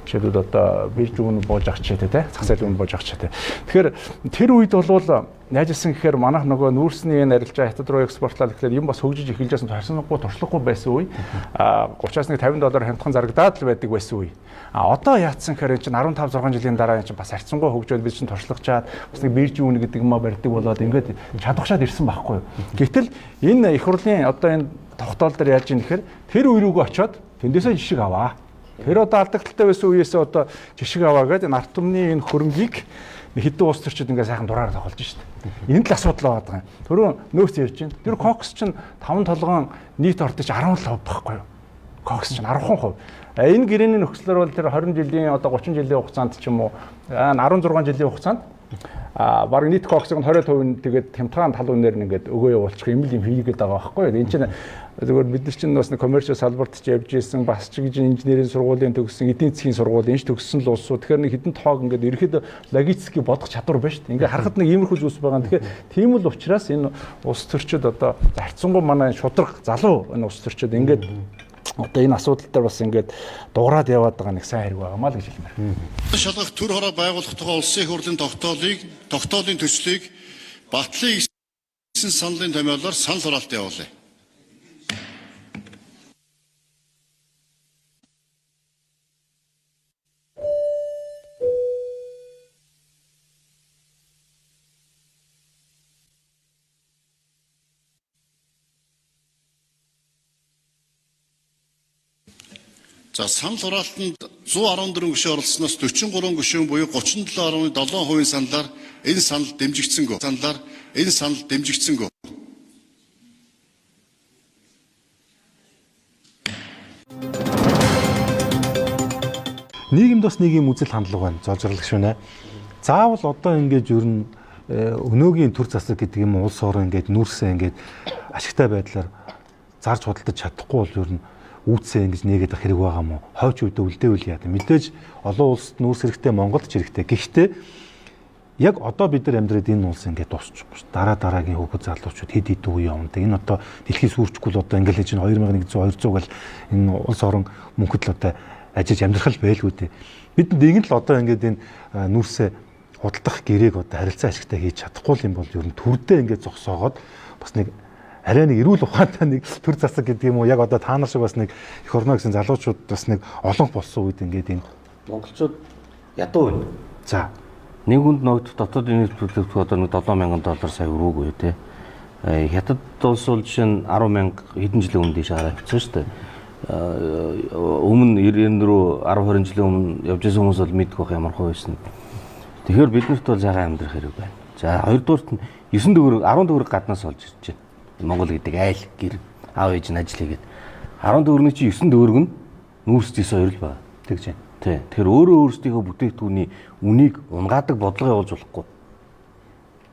жишээлбэл одоо бирж үн бууж авах чийтэй те зах зээл үн бууж авах чийтэй. Тэгэхээр тэр үед бол яаж исэн гэхээр манайх нөгөө нүүрсний энэ арилжаа хятад руу экспортлаад гэхлээр юм бас хөгжиж эхэлж байсан харьцангуй туршлагагүй байсан үе. А 30-аас нэг 50 доллар хямдхан зарагдаад л байдаг байсан үе. А одоо яатсан гэхээр энэ чинь 15 6 жилийн дараа энэ чинь бас харьцангуй хөгжөөд бид чинь туршлагачаад бас нэг бирж үн гэдэг юм а барьдаг болоод ингээд чадваршаад ирсэн байхгүй юу. Гэтэл энэ их хурлын одоо энэ тогтоол дээр яаж ийм гэхээр тэр үе рүүгээ очиод тэндээсээ жишг аваа. Тэр одоо алдагдaltaй байсан үеэсээ одоо жишг аваа гэдэг энэ ард түмний энэ хөрөнгийг хэдэн улс төрчид ингээ сайхан дураар тоглож шít. Энэ л асуудал байгаа юм. Түрүүн нөөц ярьж байна. Тэр кокс чинь 5 толгоон нийт ордож 17% байхгүй юу? Кокс чинь 10%. Энэ гэрээний нөхцлөөр бол тэр 20 жилийн одоо 30 жилийн хугацаанд ч юм уу 16 жилийн хугацаанд бараг нийт коксыг 20% нь тэгээд хямдхан тал үнээр нь ингээд өгөө явуулчих юм л юм хийгээд байгаа байхгүй юу. Энэ чинь зүгээр бид нар чинь бас нэг коммерчл салбарт ч явж исэн, бас ч гэж инженерийн сургуулийн төгссөн, эдийн засгийн сургуулийн ч төгссөн л улсууд. Тэгэхээр нэг хэдэн тоог ингээд ерөөхдөө логически бодох чадвар байна шүү дээ. Ингээд харахад нэг иймэрхүү зүйлс байгаа. Тэгэхээр тийм л учраас энэ улс төрчид одоо харьцангуй манай шударга залуу энэ улс төрчид ингээд одоо энэ асуудал дээр бас ингээд дуграад яваад байгаа нэг сайн хэрэг байгаамаа л гэж хэлмээр. Шалгах төр хороо байгуулах тухай улсын их хурлын тогтоолын төслийг батлын гэсэн саналын томьёолоор санал хураалт явуулъя. За санал хураалтанд 114 гишүүн оролцсоноос 43 гишүүн буюу 37.7% саналаар энэ санал дэмжигдсэнгүй. Саналаар энэ санал дэмжигдсэнгүй. Нийгэмд бас нэг юм үзэл хандлага байна. Золжрал гişүнэ. Заавал одоо ингэж ер нь өнөөгийн төр засаг гэдэг юм улс орон ингээд нүүрсээ ингээд ашигтай байдлаар зарж худалдаж чадахгүй бол ер нь үүсээ ингэж нээгээд ах хэрэг байгаа мó? Хойч үедээ үлдээвэл яа. Мэдээж олон улсад нүүрс хэрэгтэй, Монголд ч хэрэгтэй. Гэхдээ яг одоо бид нар амьдраад энэ улс ингээд дуусчихгүй шүү. Дараа дараагийн хүүхэд залуучууд хэд хэд үе явна. Энэ одоо дэлхий сүрчгүй л одоо ингээл чинь 2100 200 гэл энэ улс орон мөнхөд л одоо ажиллаж амьдрах л байлгүй дээ. Бид нэг нь л одоо ингээд энэ нүүрсээ худалдах гэрээг одоо харилцан ашигтай хийж чадахгүй юм бол ер нь төрдөө ингээд зогсоогоод бас нэг арай нэг эрүүл ухаантай нэг төр засаг гэдэг юм уу, яг одоо та нар шиг бас нэг эх орноо гэсэн залуучууд бас нэг олонх болсон үед ингээд энэ монголчууд ядуу байна. За нэг хүнд ногдох дотоодын нийт бүтээгдэхүүн одоо нэг $7000 сая өрөөгүй те. Хятад улс бол жишээ нь 10,000 хэдэн жилийн өмнө тийш гараа авчихсан шүү дээ. Өмнө 94 10 20 жилийн өмнө явж байсан хүмүүс бол мэддэг байх ямар хөө байсан. Тэгэхээр биднэрт бол сайхан амьдрах хэрэг байна. За хоёрдугаарт нь 9 төгрөг 10 төгрөг гаднаас олж ирж байна. Монгол гэдэг айл гэр аав ээж нь ажил хийгээд 10 төгрөгийн чинь 9 төгрөг нь нүүрс зис хоёр л байна. Тэгж байна. Тий. Тэгэхээр өөрөө өөрсдийнхөө бүтээгдэхүүний үнийг унгаадаг бодлого явуулж болохгүй.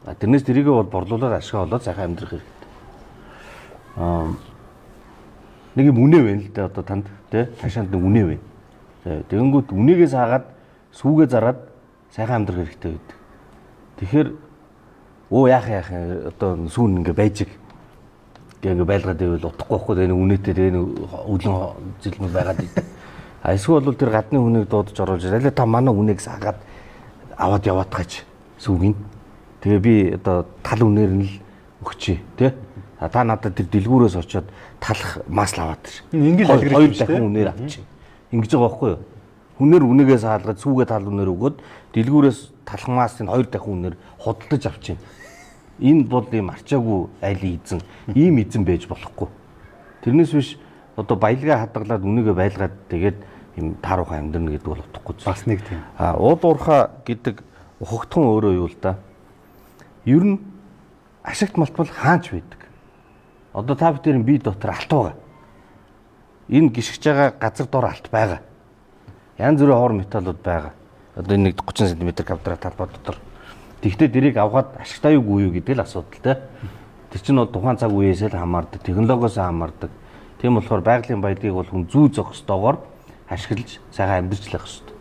А тэрнээс тэрийгээ бол борлуулаад ашиг олоод сайхан амьдрах хэрэгтэй. Нэг юм үнэ байна л да одоо танд тий. Ташаанд нэг үнэ байна. Тэгэнгүүт үнийгээс хаагаад сүүгээ зараад сайхан амьдрах хэрэгтэй байдаг. Тэгэхээр яах одоо сүүн ингээ байж ингээ байлгаад байвал утгагүй байхгүй тэгээ нэг үнэтэй тэгээ нэг өлөн зэлмэл байгаад идэг. А эсвэл бол тэр гадны хүнийг дуудаж оруулж ирээ та манай үнээг саагаад аваад яваатгаач сүүгийн. Тэгээ би одоо тал үнээр нь л өгчээ тий. А та надад тэр дэлгүүрээс очиод талах масл аваад ир. Ингээл алгирч хоёр дахин үнээр авчих. Ингэж байгаа байхгүй юу? Хүнээр үнэгээ саалгаад сүүгээ тал үнээр өгөөд дэлгүүрээс талах масын хоёр дахин үнээр худалдаж авчихна. Энэ бол ийм арчаагүй айлын эзэн, ийм эзэн байж болохгүй. Тэрнээс биш одоо баялгаа хадгалаад үнэгээ байлгаад тэгээд ийм тааруухан амьдрна гэдэг бол утгагүй. Бас нэг тийм. А уул уурхай гэдэг ухагтхан өөрөө юу л да. Ер нь ашигт малтбал хаач байдаг. Одоо та бүхэн бие дотор алт байгаа. Энэ гიშгэж байгаа газар дор алт байгаа. Янз бүрийн хор металлууд байгаа. Одоо энэ нэг 30 см квадрат талбай дотор. Тэгвэл тэрийг авгаад ашигтай юу юу гэдэг л асуудал те. Тэр чинь бол тухайн цаг үеэс л хамаардаг, технологиос хамаардаг. Тийм болохоор байгалийн баялагийг бол хүн зүү зохистойгоор ашиглаж сайхан амьдарч л байх хэрэгтэй.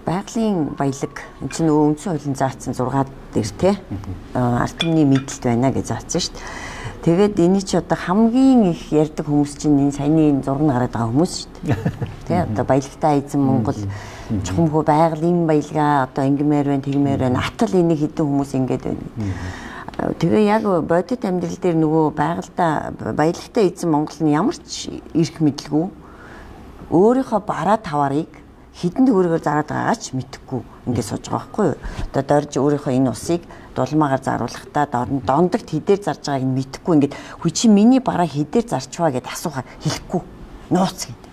Байгалийн баялаг энэ чинь нөгөө үндсэн хуулийн заасан 6 дээр те. Ард түмний мэдлэлд байна гэж заасан шүү дээ. Тэгээд энэ чи одоо хамгийн их ярьдаг хүмүүс чинь энэ саяны энэ зураг гараад байгаа хүмүүс шүү дээ. Тэ одоо баялагтай эзэн Монгол чухамхүү байгалийн баялгаа одоо ингэмээр байна, тэгмээр байна. Атал энийг хэдэн хүмүүс ингэж байна. Тэгээ яг бодит амьдрал дээр нөгөө байгальтай баялагтай эзэн Монгол нь ямар ч эрх мэдэлгүй өөрийнхөө бараа таваарыг хэдэн төгрөгөөр зараад байгаагаа ч мэдэхгүй ингээд сууж байгаа байхгүй юу. Одоо дорж өөрийнхөө энэ усыг дулмаагаар заруулахдаа дондогт хэдээр зарж байгааг нь мэдэхгүй ингээд хүй чи миний бараа хэдээр зарчваа гэд асуухаар хэлэхгүй нууц гэд.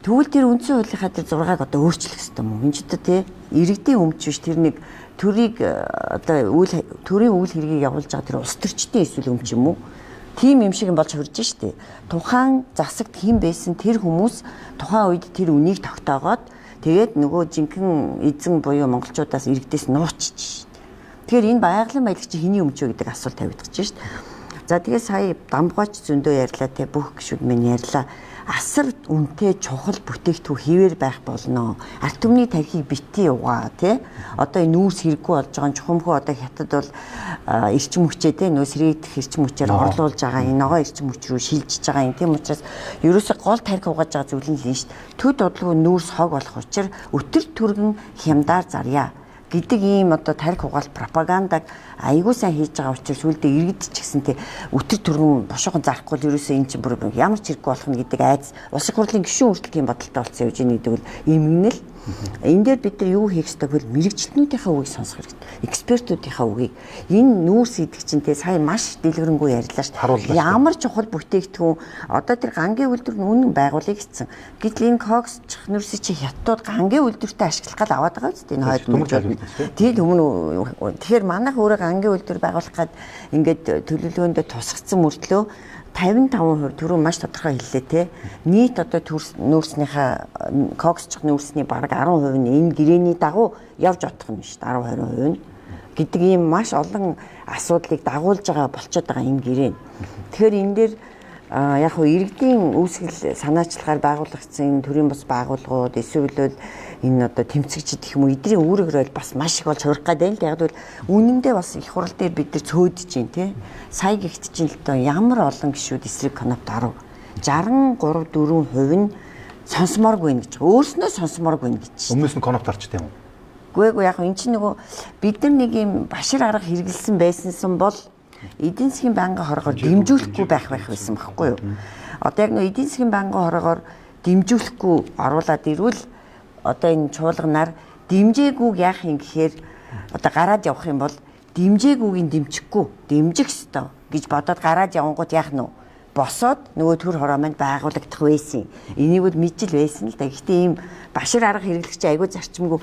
Тэгвэл тэр үндсэн хуулийнхаа тэр зургааг одоо өөрчлөх хэрэгтэй юм уу? Энэ ч одоо тий иргэдийн өмч биш тэр нэг төрийг одоо үйл төрийн үйл хэргийг явуулж байгаа тэр улс төрчдийн эсвэл өмч юм уу? Тийм юм шиг болж хурж штэ. Тухайн засагт хэн байсан тэр хүмүүс тухайн үед тэр үнийг тогтоогоод тэгээд нөгөө жинхэнэ эзэн буюу монголчуудаас иргэдээс нуучиж. Тэгэхээр энэ байгалийн баялаг чи хэний өмч вэ гэдэг асуулт тавигдчих штэ. За тэгээ сая дамбгооч зөндөө ярьлаа те бүх гишүүд минь ярьлаа. Асар үнэтэй чухал бүтээгдэхүүн хэвээр байх болно. Ард түмний тархийг битгий угаа тий. Одоо энэ нүүрс хэрэггүй болж байгаа чухамхүү одоо хятад бол эрчим хүчээ тий нөө сэргээгдэх эрчим хүчээр орлуулж байгаа энэ ногоо эрчим хүч рүү шилжиж байгаа юм. Тийм учраас ерөөсө гол тархи угааж байгаа зүйл нь л энэ шүү дээ. Төд удалгүй нүүрс хог болох учир өтөр түргэн хямдаар зарья гэдэг ийм одоо тархи угаал пропагандаг айгуу сайн хийж байгаа учраас сүлдээ иргэд ч гэсэн те өтөр түргэн бушуухан зарахгүй л ерөөсөө эн чинь бүр ямар ч хэрэггүй болох нь гэдэг айдас улсын хурлын гишүүн хүртэл тийм бодолтой болсон явж ийн гэдэг бол имгэнэл. Энэ дээр бид нар юу хийх ёстой гэвэл мэрэгчлэнүүдийнхээ үгийг сонсох хэрэгтэй. Экспертүүдийнхээ үгийг. Энэ нүүрс гэдэг чинь те сая маш дэлгэрэнгүй ярьлаа шүү дээ. Ямар чухал бүтээгдэхүүн одоо тэр гангийн үйлдвэр нь үнэн байгуулъя гэсэн. Гэтэл энэ кокс чихнүүрсийг чи хятадууд гангийн үйлдвэртээ ашиглах гал аваад байгаа үст энэ хойд мөржүүд. Тэгээд өмнө тэгэхээр манайх өөрөө гангийн үйлдвэр байгуулах гад ингээд төлөвлөгөөндөө тусгацсан мөртлөө 55% түрүү маш тодорхой хэллээ те. Нийт одоо нүүрснийхээ коксчих нүүрсний бараг 10% нь энэ гэрээний дагуу явж одох юм шүү дээ. 10 20% нь гэдэг ийм маш олон асуудлыг дагуулж байгаа болчиход байгаа энэ гэрээ. Тэгэхээр энэ дээр яг хуу иргэдийн үүсгэл санаачлагаар байгуулагдсан энэ төрийн бус байгууллагууд эсвэл энэ одоо тэмцэгчд гэх юм уу эдний үүрэг роль бас маш их болж хувирах гээд байна л. Яг бол үнэндээ бас их хурал дээр бид нар цөөдөж чинь тий. Сая гихт чинь л доо ямар олон гişүүд эсрэг конопт 10 63 4% нь сонсомооргүй нэ гэж. Өөрснөө сонсомооргүй нэ гэж. Өмнөөс нь конопт арчтай юм уу? Үгүй яг эн чинь нөгөө бид нар нэг юм башир арга хэрэгэлсэн байсансан бол эдийн засгийн байнгын хоргоор дэмжүүлэхгүй байх байсан байхгүй юу? Одоо яг нөгөө эдийн засгийн байнгын хоргоор дэмжүүлэхгүй оруулаад ирвэл одоо энэ чуулганаар дэмжээгүйг яах юм гэхээр одоо гараад явах юм бол дэмжээгүйг дэмжихгүй дэмжих ёстой гэж бодоод гараад явангууд яах нь вэ? Босоод нөгөө төр хороо маань байгуулагдах байсан. Энийг бол мэджил байсан л да. Гэхдээ ийм башир арга хэрэглэх чинь айгүй зарчимгүй.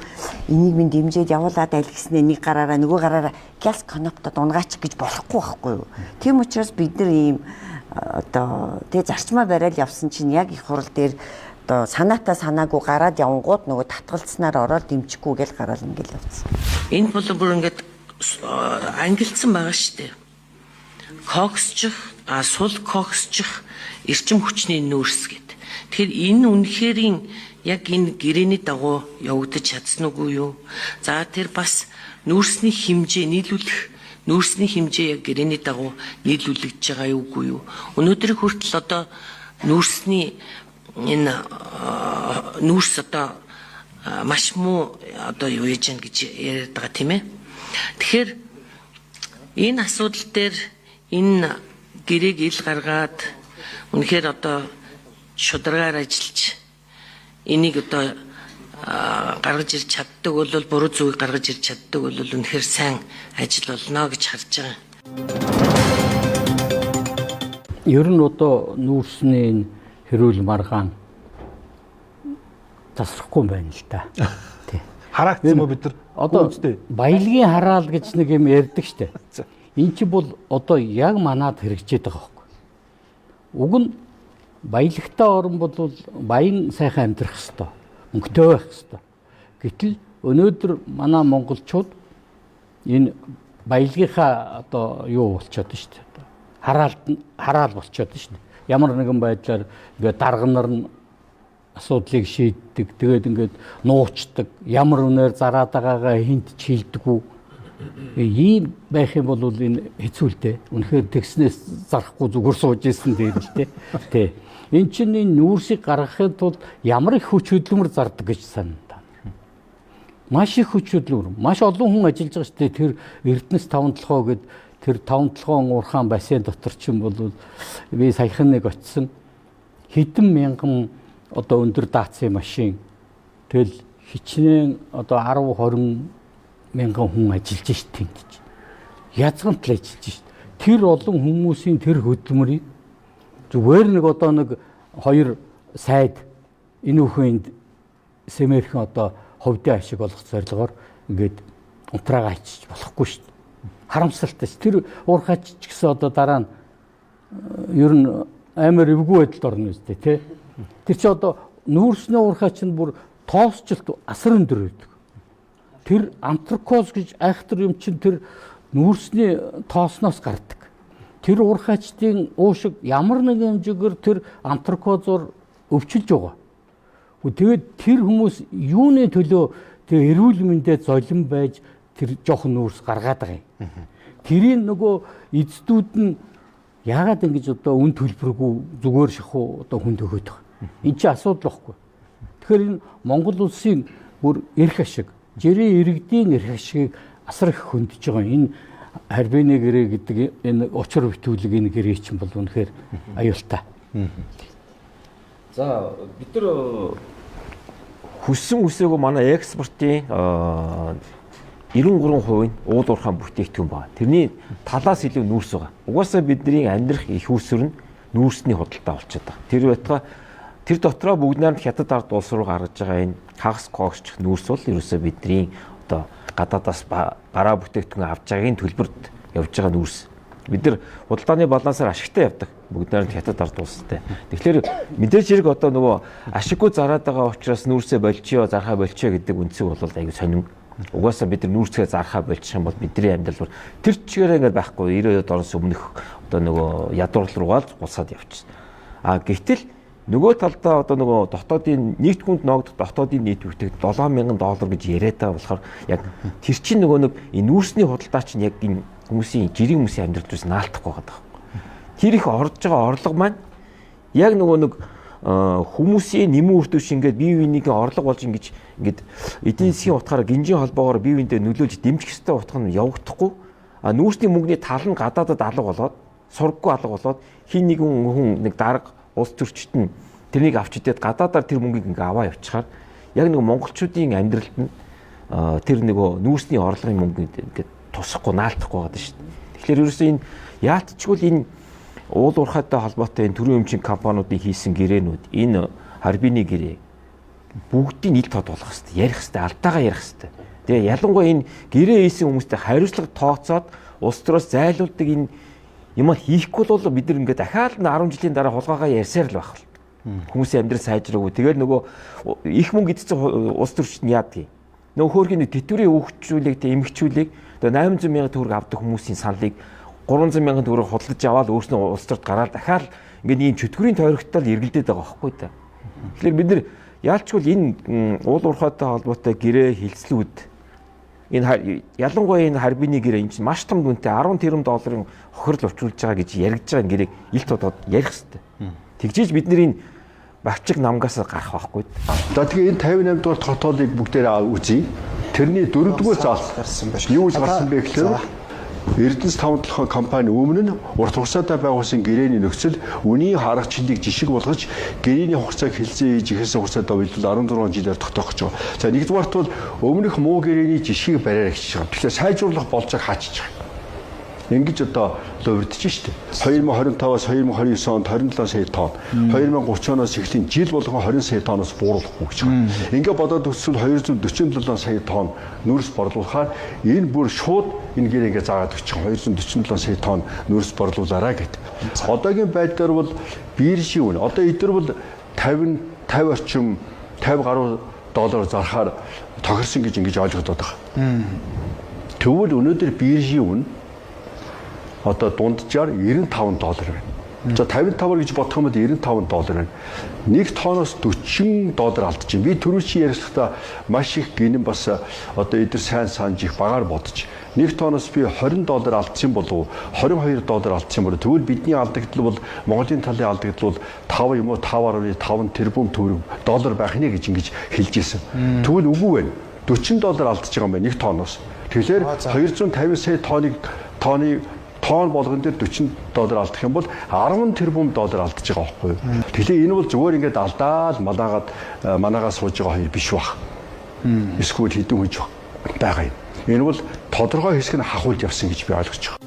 Энийг минь дэмжиж явуулаад аль гэснээ нэг гараараа нөгөө гараараа гяс коноптод унгаачих гэж болохгүй байхгүй юу. Тийм учраас бид нар ийм одоо тэгээ зарчмаа бариад явсан чинь яг их хурал дээр одоо санаатаа санаагүй гараад явангууд нөгөө татгалцсанаар ороод дэмжихгүй гэж гараал ингээл явцсан. Энд бол бүр ингээд ангилсан байгаа шүү дээ. Коксчих, сул коксчих эрчим хүчний нүүрс гэд. Тэгэхээр энэ үнэхэрийн яг энэ гэрээний дагуу явагдаж чадсан үгүй юу? За тэр бас нүүрсний хэмжээ нийлүүлэх нүүрсний хэмжээ яг гэрээний дагуу нийлүүлэгдэж байгаа юу үгүй юу? Өнөөдрийг хүртэл одоо нүүрсний энэ нүүрс одоо маш муу одоо юу яаж гэн гэж яриад байгаа тийм ээ. Тэгэхээр энэ асуудал дээр энэ гэрээг ил гаргаад үнэхээр одоо шударгаар ажиллаж энийг одоо гаргаж ирж чаддаг бол буруу зүгийг гаргаж ирж чаддаг бол үнэхээр сайн ажил болно гэж харж байгаа. Ер нь одоо нүүрсний энэ хэрүүл маргаан тасрахгүй юм байна л да. Тий. Хараагдсан юм уу бид нар? Одоо баялагын хараал гэж нэг юм ярьдаг штэ. Энэ чи бол одоо яг манад хэрэгжээд байгаа байхгүй. Уг нь баялагтай орн бол баян сайхан амьдрах хэвээр, мөнгөтэй байх хэвээр. Гэтэл өнөөдөр манай монголчууд энэ баялагынхаа одоо юу болчиход шүү дээ. Хараал болчиход шүү дээ. Ямар нэгэн байдлаар ингээд дарга нар нь асуудлыг шийддэг. Тэгээд ингээд нуучдаг. Ямар үнээр зараад байгаагаа хинт ч хилдэггүй. Ийм байх юм бол энэ хэцүү л дээ. Үнэхээр тэгснээс зарахгүй зүгээр сууж исэн дээр л дээ. Тэ. Эн чинь энэ нүүрсийг гаргахын тулд ямар их хүч хөдөлмөр зардаг гэж санана та. Маш их хүч хөдөлмөр. Маш олон хүн ажиллаж байгаа шүү дээ. Тэр Эрдэнэс 5 толгой гэд тэр 5 толгоон уурхаан бассейн дотор чинь бол би саяхан нэг очисон. Хэдэн мянган одоо өндөр даацын машин тэгэл хичнээн одоо 10 20 мянган хүн ажиллаж шít тэнд чинь. Язгантал ажиллаж шít. Тэр олон хүмүүсийн тэр хөдөлмөрийг зүгээр нэг одоо нэг хоёр сайд энэ бүхэнд сэмэрхэн одоо ховдын ашиг олох зорилгоор ингээд унтраагаа хийчих болохгүй шít. Харамсалтай ш. Тэр уурхаач ч гэсэн одоо дараа нь ер нь амар эвгүй байдалд орно үстэй тий. Тэр чи одоо нүүрсний уурхаа чинь бүр тоосчлт асар өндөр байдаг. Тэр антракоз гэж айхтар юм чинь тэр нүүрсний тоосноос гардаг. Тэр уурхаачдын уушиг ямар нэгэн хэмжээгээр тэр антракозоор өвчилж байгаа. Тэгээд тэр хүмүүс юуны төлөө тэр эрүүл мэндэ золин байж тэр жоохон нүүрс гаргаад байгаа юм. Тэрийн нөгөө эздүүд нь яагаад ингэж одоо үн төлбөргүй зүгээр шахуу одоо хүн төгөөд байгаа. Энд чинь асуудал байхгүй. Тэгэхээр энэ Монгол улсын бүр эрх ашиг, жирийн иргэдийн эрх ашигыг асар их хөндөж байгаа. Энэ харбины гэрээ гэдэг энэ учир битүүлэг энэ гэрээ чинь бол үнэхээр аюултай. За бид нар хүссэн үсээгүй манай экспортын 93% нь уул уурхаан бүтээгдэхүүн байна. Тэрний талаас илүү нүүрс байгаа. Угаасаа бидний амьдрах их үүсвэр нь нүүрсний худалдаа болчиход байгаа. Тэр байтугай тэр дотроо бүгд найрамд хятад ард улс руу гаргаж байгаа энэ хагас когсчих нүүрс бол ерөөсөө бидний одоо гадаадаас бараа бүтээгдэхүүн авч байгаагийн төлбөрт явж байгаа нүүрс. Бид нар худалдааны балансаар ашигтай явдаг. Бүгд найрамд хятад ард улстай. Тэгэхээр мэдээж хэрэг одоо нөгөө ашиггүй зараад байгаа учраас нүүрсээ болчихё, зархаа болчихё гэдэг үндсэг бол аягүй сонин. Угаасаа бид нар нүүрсгээ зархаа болчих юм бол бидний амьдрал бүр тэр чигээрээ ингээд байхгүй 90-ад оноос өмнөх одоо нөгөө ядуурлал руугаа л гулсаад явчихна. А гэтэл нөгөө талдаа одоо нөгөө дотоодын нийт хүнд ноогдох дотоодын нийт бүтээгдэхүүн 7000 доллар гэж яриад байгаа болохоор яг тэр чинь нөгөө нэг энэ нүүрсний худалдаа чинь яг энэ хүмүүсийн жирийн хүмүүсийн амьдрал рүүс наалтахгүй байгаа байхгүй. Тэр их орж байгаа орлого маань яг нөгөө нэг хүмүүсийн нэмэн үр түвш ингээд бие биенийг орлого болж ингэж ингээд эдийн засгийн утгаараа гинжийн холбоогоор бие биендээ нөлөөлж дэмжих ёстой утга нь явагдахгүй. А нүүрсний мөнгөний тал нь гадаадад алга болоод сургаггүй алга болоод хин нэгэн хүн нэг дарга улс төрчт нь тэрнийг авч идээд гадаадаар тэр мөнгийг ингээ аваа явчихаар яг нэг монголчуудын амьдралд нь тэр нөгөө нүүрсний орлогын мөнгө ингээд тусахгүй наалтахгүй байгаа шүү дээ. Тэгэхээр ерөөсөө энэ яалтчгүй л энэ уул уурхайтай холбоотой энэ төрийн өмчийн компаниудын хийсэн гэрээнүүд энэ харбины гэрээ бүгдийг ил тод болгох хэрэгтэй, ярих хэрэгтэй, алдаагаа ярих хэрэгтэй. Тэгээ ялангуяа энэ гэрээ хийсэн хүмүүстэй хариуцлага тооцоод улс төрөөс зайлуулдаг энэ юм хийхгүй бол бид нар ингээд дахиад 10 жилийн дараа хулгайгаа ярьсаар л байх л. Хүмүүсийн амьдрал сайжраагүй. Тэгээд нөгөө их мөнгө идсэн улс төрчд нь яадаг юм. Нөгөө хөөрхийн тэтгэврийн өгчүүлэг, тэ эмгчүүлэг одоо 800 сая төгрөг авдаг хүмүүсийн саналыг 300 мянган төгрөг худалдаж аваад өөрснөө улс төрд гараад дахиад ингээд ийм чөтгөрийн тойрогтол эргэлдээд байгаа байхгүй та. Тэгэхээр бид нар яалчгүй энэ уул уурхайтай холбоотой гэрээ хилцлүүд энэ ялангуяа энэ харбины гэрээ энэ чинь маш том дүнтэй 10 тэрбум долларын хохирол учруулж байгаа гэж яригдж байгаа гэрээг ил тодод ярих хэрэгтэй. Тэгжээж бид нар энэ бавчиг намгаас гарах байхгүй. За тэгээ энэ 58 дугаар протоколыг бүгдээрээ үзье. Тэрний дөрөвдүгээр заалт гарсан байна. Юу гэж гарсан бэ гэхээр Эрдэнэс 5 7 компани өмнө нь урт хугацаатай байгуулсан гэрээний нөхцөл үнийн харагчлалыг жишг болгож гэрээний хугацааг хэлцээ хийж эхэлсэн хугацаатай уялдвал 16 жилээр тогтоох гэж байгаа. За нэгдүгээрт бол өмнөх муу гэрээний жишгийг бариар хийж байгаа. Тэгэхээр сайжруулах болцоог хаачиж байгаа. Ингэж одоо лувирдэж штэ. 2025-аас 2029 онд 27 сая тонн, 2030 оноос эхлэн жил болгон 20 сая тонноос бууруулахгүй гэж байгаа. Ингээ бодоод үзвэл 247 сая тонн нүүрс борлуулахаар энэ бүр шууд энэ гэр ингээ заагаад өгч байгаа. 247 сая тонн нүүрс борлуулаарай гэд. Одоогийн байдлаар бол биржийн үн. Одоо эдгээр бол 50 50 орчим 50 гаруй доллар зархаар тохирсон гэж ингэж ойлгодод байгаа. Тэгвэл өнөөдөр биржийн үн одоо дунджаар 95 доллар байна. За 55-аар гэж бодох юм бол 95 доллар байна. Нэг тооноос 40 доллар алдаж байна. Би түрүүчийн ярилцлагатаа маш их гинэн бас одоо эдгээр сайн санаж их багаар бодож нэг тооноос би 20 доллар алдсан болов 22 доллар алдсан болов тэгвэл бидний алдагдал бол Монголын талын алдагдал бол 5 юм уу 5.5 тэрбум төгрөг доллар байх нэ гэж ингэж хэлж ирсэн. Тэгвэл үгүй байна. 40 доллар алдаж байгаа юм байна нэг тооноос. Тэгэхээр 250 сая тонны тонн болгон дээр 40 доллар алдах юм бол 10 тэрбум доллар алдаж байгаа байхгүй юу. Тэгэхээр энэ бол зүгээр ингээд алдаал малаагаад манаагаа сууж байгаа хоёр биш баг. Эсвэл хэдэн хүнж байгаа юм. Энэ бол тодорхой хэсэг нь хахуулж явсан гэж би ойлгож байгаа.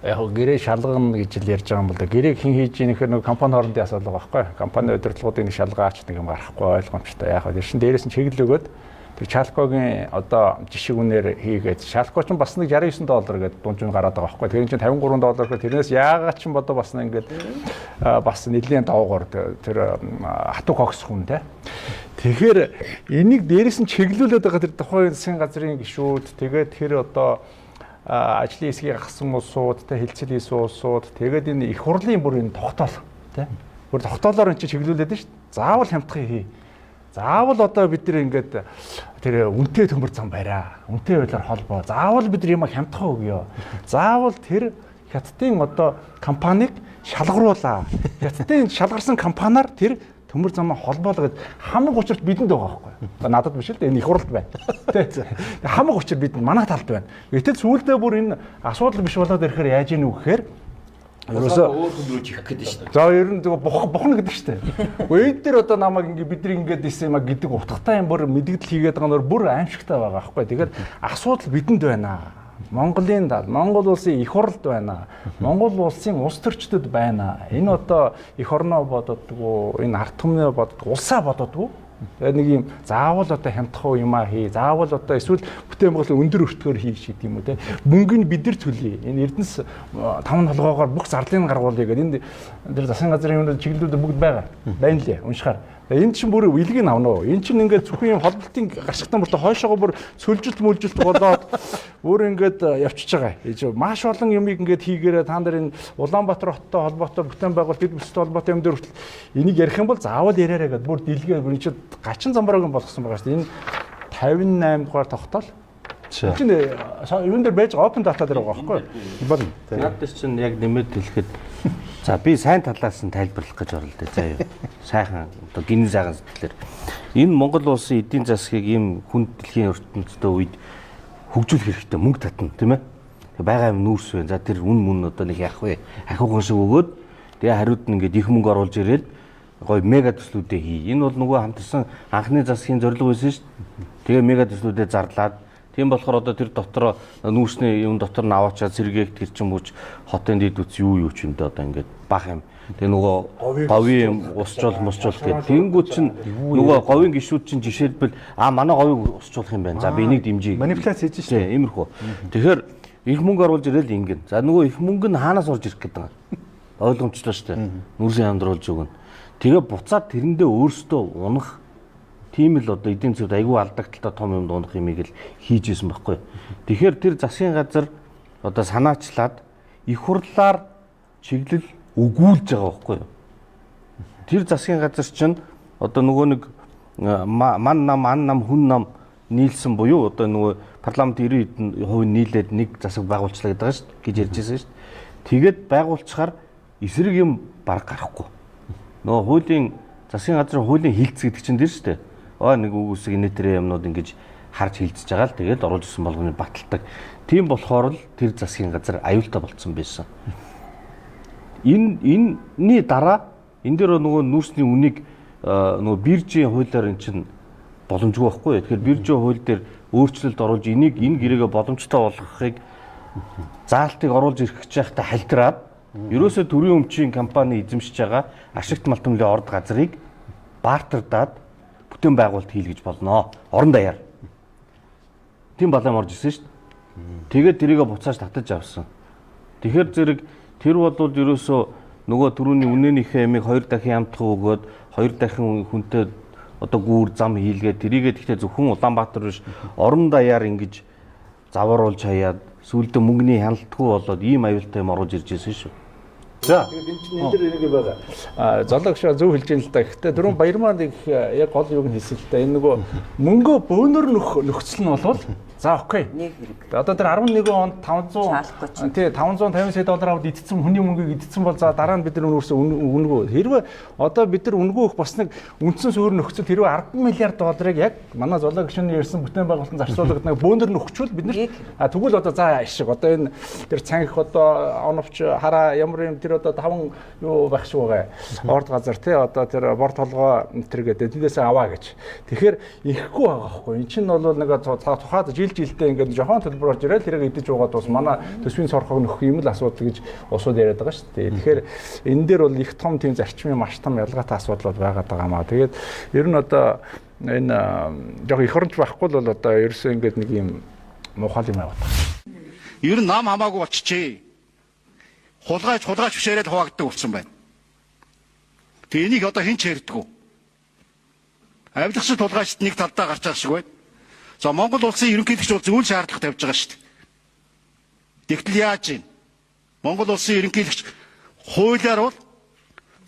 Яг гэрээ шалгана гэж л ярьж байгаа юм бол да. Гэрээг хэн хийж ийн гэхээр нөгөө компани хоорондын асуудал байгаа байхгүй. Компани удирдлагуудын нэг шалгаач нэг юм гарахгүй ойлгомжтой. Яг тэр чин дээрээс нь чиглэл өгөөд тэр Чалкогийн одоо жишг үнээр хийгээд Чалко ч бас нэг 69 доллар гэдэг дунд нь гараад байгаа байхгүй. Тэр чинь 53 доллар гэхээр тэрнээс яагаад ч бодоо бас нэг ингээд бас нэлийн доогоор тэр хатуу кокс хүн те. Тэгэхээр энийг дээрээс нь чиглүүлээд байгаа тэр тухайн засгийн газрын гишүүд тэгээд тэр одоо ажлын хэсгийг авсан улсууд те хэлцэл хийсэн улсууд тэгээд энэ их хурлын бүр энэ тогтоол те. Бүр тогтоолоор энэ чинь чиглүүлээд нь шүү дээ. Заавал хямдхыг хий. Заавал одоо бид нар ингээд тэр үнэтэй төмөр зам бариа. Үнэтэй байдлаар холбоо. Заавал бид нар юм хямдхан өгөө. Заавал тэр хятадын одоо компанийг шалгаруулаа. Хятадын шалгарсан компаниар тэр төмөр замаа холбоолоо гэд хамаг учирт бидэнд байгаа байхгүй. Одоо надад биш л дээ энэ их хурлд байна. Тэ. Хамаг учир бидэнд манай талд байна. Гэтэл сүүлдээ бүр энэ асуудал биш болоод ирэхээр яаж ийнү гэхээр ерөөсөө өөр хүн рүү чихэх гэдэг шүү дээ. За ер нь зөв бухна гэдэг шүү дээ. Гэхдээ энэ дээр одоо намайг ингээ бидний ингээд исэн юм а гэдэг утгатай юм бүр мэдгдэл хийгээд байгаа нь бүр аимшигтай байгаа байхгүй. Тэгэхээр асуудал бидэнд байна. Монголын тал, Монгол улсын их хурлд байна. Монгол улсын улс төрчдөд байна. Энэ одоо эх орноо бододгоо, энэ ард түмнээ бододгоо, улсаа бододгоо. Тэгээд нэг юм заавал одоо хямдхан юм аа хий. Заавал одоо эсвэл бүтээн байгуулалт өндөр өртгөөр хий шиг юм уу те. Мөнгө нь бид нар төлье. Энэ Эрдэнэс таван толгоогоор бүх зардлыг гаргуулъя гэдэг. Энд тэр засгийн газрын юмнууд чиглэлүүд бүгд байгаа. Байна лээ. Уншихаар. Энэ чинь бүр илгийг авна уу? Энэ чинь ингээд зөвхөн юм холболтын гарчигтан мөртөө хойшоогоо бүр цөлжилт мүлжилт болоод өөр ингээд явчихж байгаа. Маш олон юмыг ингээд хийгээрээ та нар энэ Улаанбаатар хоттой холбоотой бүтээн байгуулалт эд бүстэй холбоотой юм дээр хүртэл энийг ярих юм бол заавал яриараа гэдээ бүр дэлгээ бүр энэ чинь гачин замбрааг юм болгосон байгаа шүү дээ. Энэ 58 дугаар тогтоол. Чинь юун дээр байж open data дээр байгаа байхгүй юу? Болно. Наад дээр чинь яг нэмээд хэлэхэд за би сайн талаас нь тайлбарлах гэж оролдъё заа юу. Сайхан одоо гинэн сайхан сэтгэлээр. Энэ Монгол улсын эдийн засгийг ийм хүнд дэлхийн ертөнцийн үед хөгжүүлэх хэрэгтэй мөнгө татна тийм ээ. Байгаа юм нүүрс байна. За тэр үн мөн одоо нэг яах вэ? Ахиухан шиг өгөөд тэгээ хариуд нь ингээд их мөнгө оруулж ирээд гоё мега төслүүдээ хий. Энэ бол нөгөө хамтарсан анхны засгийн зорилго байсан шүү дээ. Тэгээ мега төслүүдээ зарлаад тийм болохоор одоо тэр дотроо нүүрсний юм дотор нь аваачаад сэргээгт тэр чинь мөч хотын дэд үц юу юу ч юм дэ одоо ингээд бах юм. Тэгээ нөгөө говийн юм усчуул мусчуул гэх. Тэнгүүд чинь нөгөө говийн гишүүд чинь жишээлбэл а манай говийг усчуулах юм байна. За би энийг дэмжиж. Манипуляц хийж шээ. Иймэрхүү. Тэгэхээр их мөнгө оруулж ирэл ингэн. За нөгөө их мөнгө нь хаанаас орж ирэх гэдэг юм. Ойлгомжтой шүү дээ. Нүүрсийн хямдруулж өгнө. Тэгээ буцаад тэрэндээ өөрсдөө унах тийм л одоо эдийн засагт айгүй алдагдaltaй том юм дундах юмыг л хийж исэн байхгүй. Тэгэхээр тэр засгийн газар одоо санаачлаад их хурлаар чиглэл өгүүлж байгаа байхгүй. Тэр засгийн газар чинь одоо нөгөө нэг ман нам, ан нам, хүн нам нийлсэн буюу одоо нөгөө парламент 90% нийлээд нэг засаг байгуулчлаа гэдэг байгаа шүү дээ гэж ярьж байсан шүү дээ. Тэгээд байгуулчихаар эсрэг юм баг гарахгүй. Нөгөө хуулийн засгийн газрын хуулийн хилцэх гэдэг чинь тэр шүү дээ. Нэг үг үсэг инээтрээ юмнууд ингэж харж хилцэж байгаа л тэгээд оруулж ирсэн болгоныг баталдаг. Тийм болохоор л тэр засгийн газар аюултай болцсон байсан. Энэний дараа энэ дээр нөгөө нүүрсний үнийг нөгөө биржийн хуулиар эн чинь боломжгүй байхгүй юу? Тэгэхээр биржийн хууль дээр өөрчлөлт оруулж энийг энэ гэрээгээ боломжтой болгохыг заалтыг оруулж ирэх гэж байхдаа халдираад ерөөсөө төрийн өмчийн компани эзэмшиж байгаа ашигт малтмлын орд газрыг бартердаад бүтээн байгуулалт хийл гэж болно. Орон даяар. Тийм балаам орж ирсэн шүү дээ. Тэгээд тэрийгэ буцааж татаж авсан. Тэгэхээр зэрэг тэр бол ерөөсөө нөгөө түрүүний үнээнийхээ ямиг хоёр дахин ямтхан өгөөд хоёр дахин хүнтэй одоо гүүр зам хийлгээ тэрийгэ тэгтээ зөвхөн Улаанбаатар биш орон даяар ингэж завааруулж хаяад сүүлдээ мөнгөний хяналтгүй болоод ийм аюултай юм оруулж ирж байсан шүү. За тэгээд энэ чинь энэ дэр энийг байгаа. Золог шиг зөв хэлж юм л да. Гэхдээ түрүүн Баярмаа нэг яг гол юуг нь хэлсэн л да. Энэ нөгөө мөнгөө бөөнөр нөхцөл нь болвол за окей. Одоо тэр 11 онд 500 тий 550 сая доллар аваад идсэн хүний мөнгийг идсэн бол за дараа нь бид нар өөрсөө үнэгүй. Хэрвээ одоо бид нар үнэгүй өгөх бас нэг үндсэн суурь нөхцөл хэрвээ 10 миллиард долларыг яг манай золог гишүүний ярьсан бүтээн байгуулалтын зарцуулагдана бөөнөр нөхчвөл бид нар тэгвэл одоо за ашиг одоо энэ тэр цангих одоо оновч хараа ямар юм тэр одоо 5 юу байх шиг байгаа. Орд газар тий одоо тэр бор толгой энэ гэдэг тэндээсээ аваа гэж. Тэгэхээр ихгүй байгаа байхгүй. Энд чинь бол нэг тухайд жил жилдээ ингээд жохон төлбөр орж ирэл тэрийг идэж уугаад бас манай төсвийн сорхог нөхөх юм л асуудал гэж усууд яриад байгаа шүү дээ. Тэгэхээр энэ дээр бол их том тийм зарчмын маш том ялгаатай асуудал бол байгаад байгаа маа. Тэгээд ер нь одоо энэ жоо их оронч байхгүй бол одоо ерөөсөө ингээд нэг юм муухай юм яваад байгаа. Ер нь нам хамаагүй болчихжээ. Хулгайч бишээрэл хуваагддаг болсон байна. Тэгээ энийг одоо хэн ч ярьдаггүй. Авилгачид хулгайчид нэг талдаа гарч байгаа шиг байна. За Монгол улсын ерөнхийлөгч бол зөвүүл шаардлага тавьж байгаа шүү дээ. Тэгтэл яаж юм? Монгол улсын ерөнхийлөгч хуулиар бол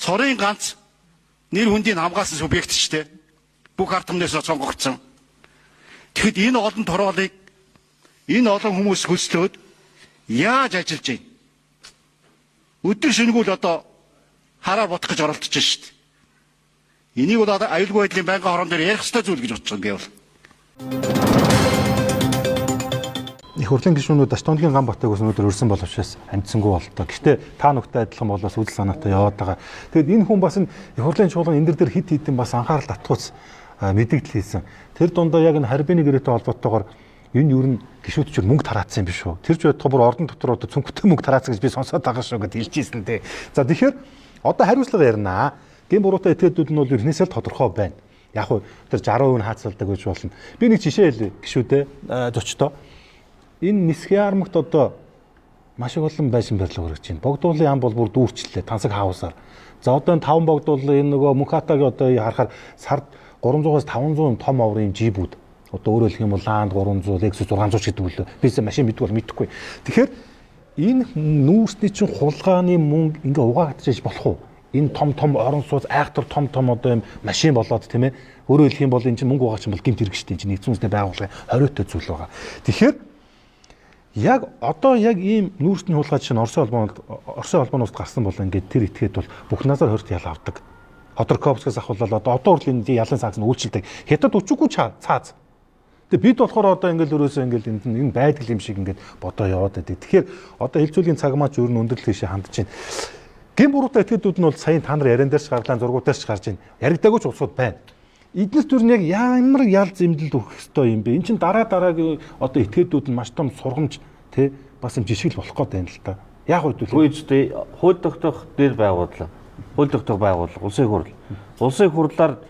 цорын ганц нэр хүндийг хамгаалсан субъект ч дээ. Бүх ард түмнээс сонгогдсон. Тэгэхэд энэ олон тороолыг энэ олон хүмүүс хөлслөөд яаж ажиллаж байна? Өдөр шөнөгүй л одоо хараар бодох гэж оролдож байна шүү дээ. Энийг бол аюулгүй байдлын байнгын хорон дээр ярих ёстой зүйл гэж бодож байгаа юм би бол. Их хурлын гишүүнүүд Аштонгийн Ганбатыг бас өнөөдөр өрсөн боловч амжсангүй боллоо. Гэхдээ та нүгтэй адилхан бол бас үзэл санаатай яваад байгаа. Тэгэд энэ хүн бас энэ их хурлын чуулган энэ дэр хэд хэдэн бас анхаарал татгууц мэдэгдэл хийсэн. Тэр дундаа яг энэ харбины гэрээтэй холбоотойгоор энэ юу н гишүүд чинь мөнгө тараацсан юм биш үү? Тэр ч байтугай бүр ордон дотор одоо цүнхтэй мөнгө тараацсан гэж би сонсоод байгаа шүү гэд хэлж ирсэн те. За тэгэхээр одоо хариуцлага ярина. Гэм буруутай этгээдүүд нь бол ернээсээ л тодорхой байна. Яг хуу тэр 60% нь хаацалдаг гэж болно. Би нэг жишээ хэлье гişүүдээ зочдоо. Энэ нисхийн армагт одоо маш их олон байшин барилга өргөж байна. Богдуулын яам бол бүр дүүрчлээ тансаг хаусаар. За одоо энэ 5 богдуулын энэ нөгөө Мөнхатагийн одоо харахаар сард 300-аас 500 том оврын жибүүд. Одоо өөрөөр хэлэх юм бол Land 300, Lexus 600 ч гэдэг үлээ. Бисээ машин мэдгүй бол мэдэхгүй. Тэгэхээр энэ нүүрсний чинь хулгааны мөнгө ингээ угаагдчихэж болох уу? Энэ том том орон сууц айхтар том том одоо юм машин болоод тийм ээ. Өөрөөр хэлэх юм бол энэ чинь мөнгө угаач юм бол гэмт хэрэг шүү дээ. Энэ чинь нэгдсэн үндэсний байгууллагын хориотой зүйл байгаа. Тэгэхээр яг одоо яг ийм нүүрсний хулгай чинь Оросын холбооноос гарсан бол ингээд тэр этгээд бол бүх назар хорт ял авдаг. Ходорковскоос ахуулаад одоо хүртэл энэ ялан санкц нь үйлчилдэг. Хятад өчүүгүй цааз. Тэгээ бид болохоор одоо ингээл өрөөсөө ингээл энд энэ байдаг юм шиг ингээд бодоо яваад байдаг. Тэгэхээр одоо хилцүүлгийн цаг маач өөр нь өндөрлөх тийшээ хандж байна. Гин буруутай этгээдүүд нь бол сая та нар яриан дээр ч гарлаа, зургуудаар ч гарч байна. Яригдаагүй ч улсууд байна. Эднэрт төр нь яг ямар ял зэмлэлд өгөх ёстой юм бэ? Эн чинь дараа дараагийн одоо этгээдүүд нь маш том сургамж тий бас юм жишгэл болох гээд байна л та. Яг үед үгүй хууль тогтоох дээр байгууллага. Хууль тогтоох байгууллага, улсын хурл. Улсын хурлаар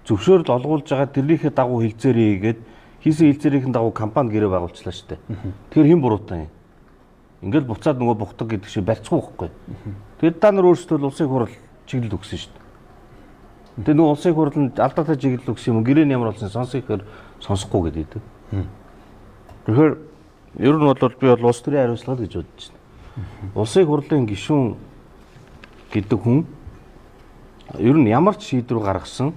зөвшөөрөл олгуулж байгаа тэрнийхээ дагуу хилцээрээ хийгээд хийсэн хилцээрийн дагуу компани гэрээ байгуулчлаа шүү дээ. Тэгэхээр хэн буруутай юм? Ингээл буцаад нөгөө бухдаг гэдэг шиг барьцгүй байхгүй. Тэгэд та нар өөрсдөө улсын хурл чиглэл өгсөн шүү дээ. Тэгээ нөгөө улсын хурл нь алдаатай чиглэл өгсөн юм уу? Гэрээ нь ямар болсон сонсох ихээр сонсохгүй гэдэг. Тэгэхээр ер нь бол би бол улс төрийн хариуцлага гэж бодож байна. Улсын хурлын гишүүн гэдэг хүн ер нь ямар ч шийдвэр гаргасан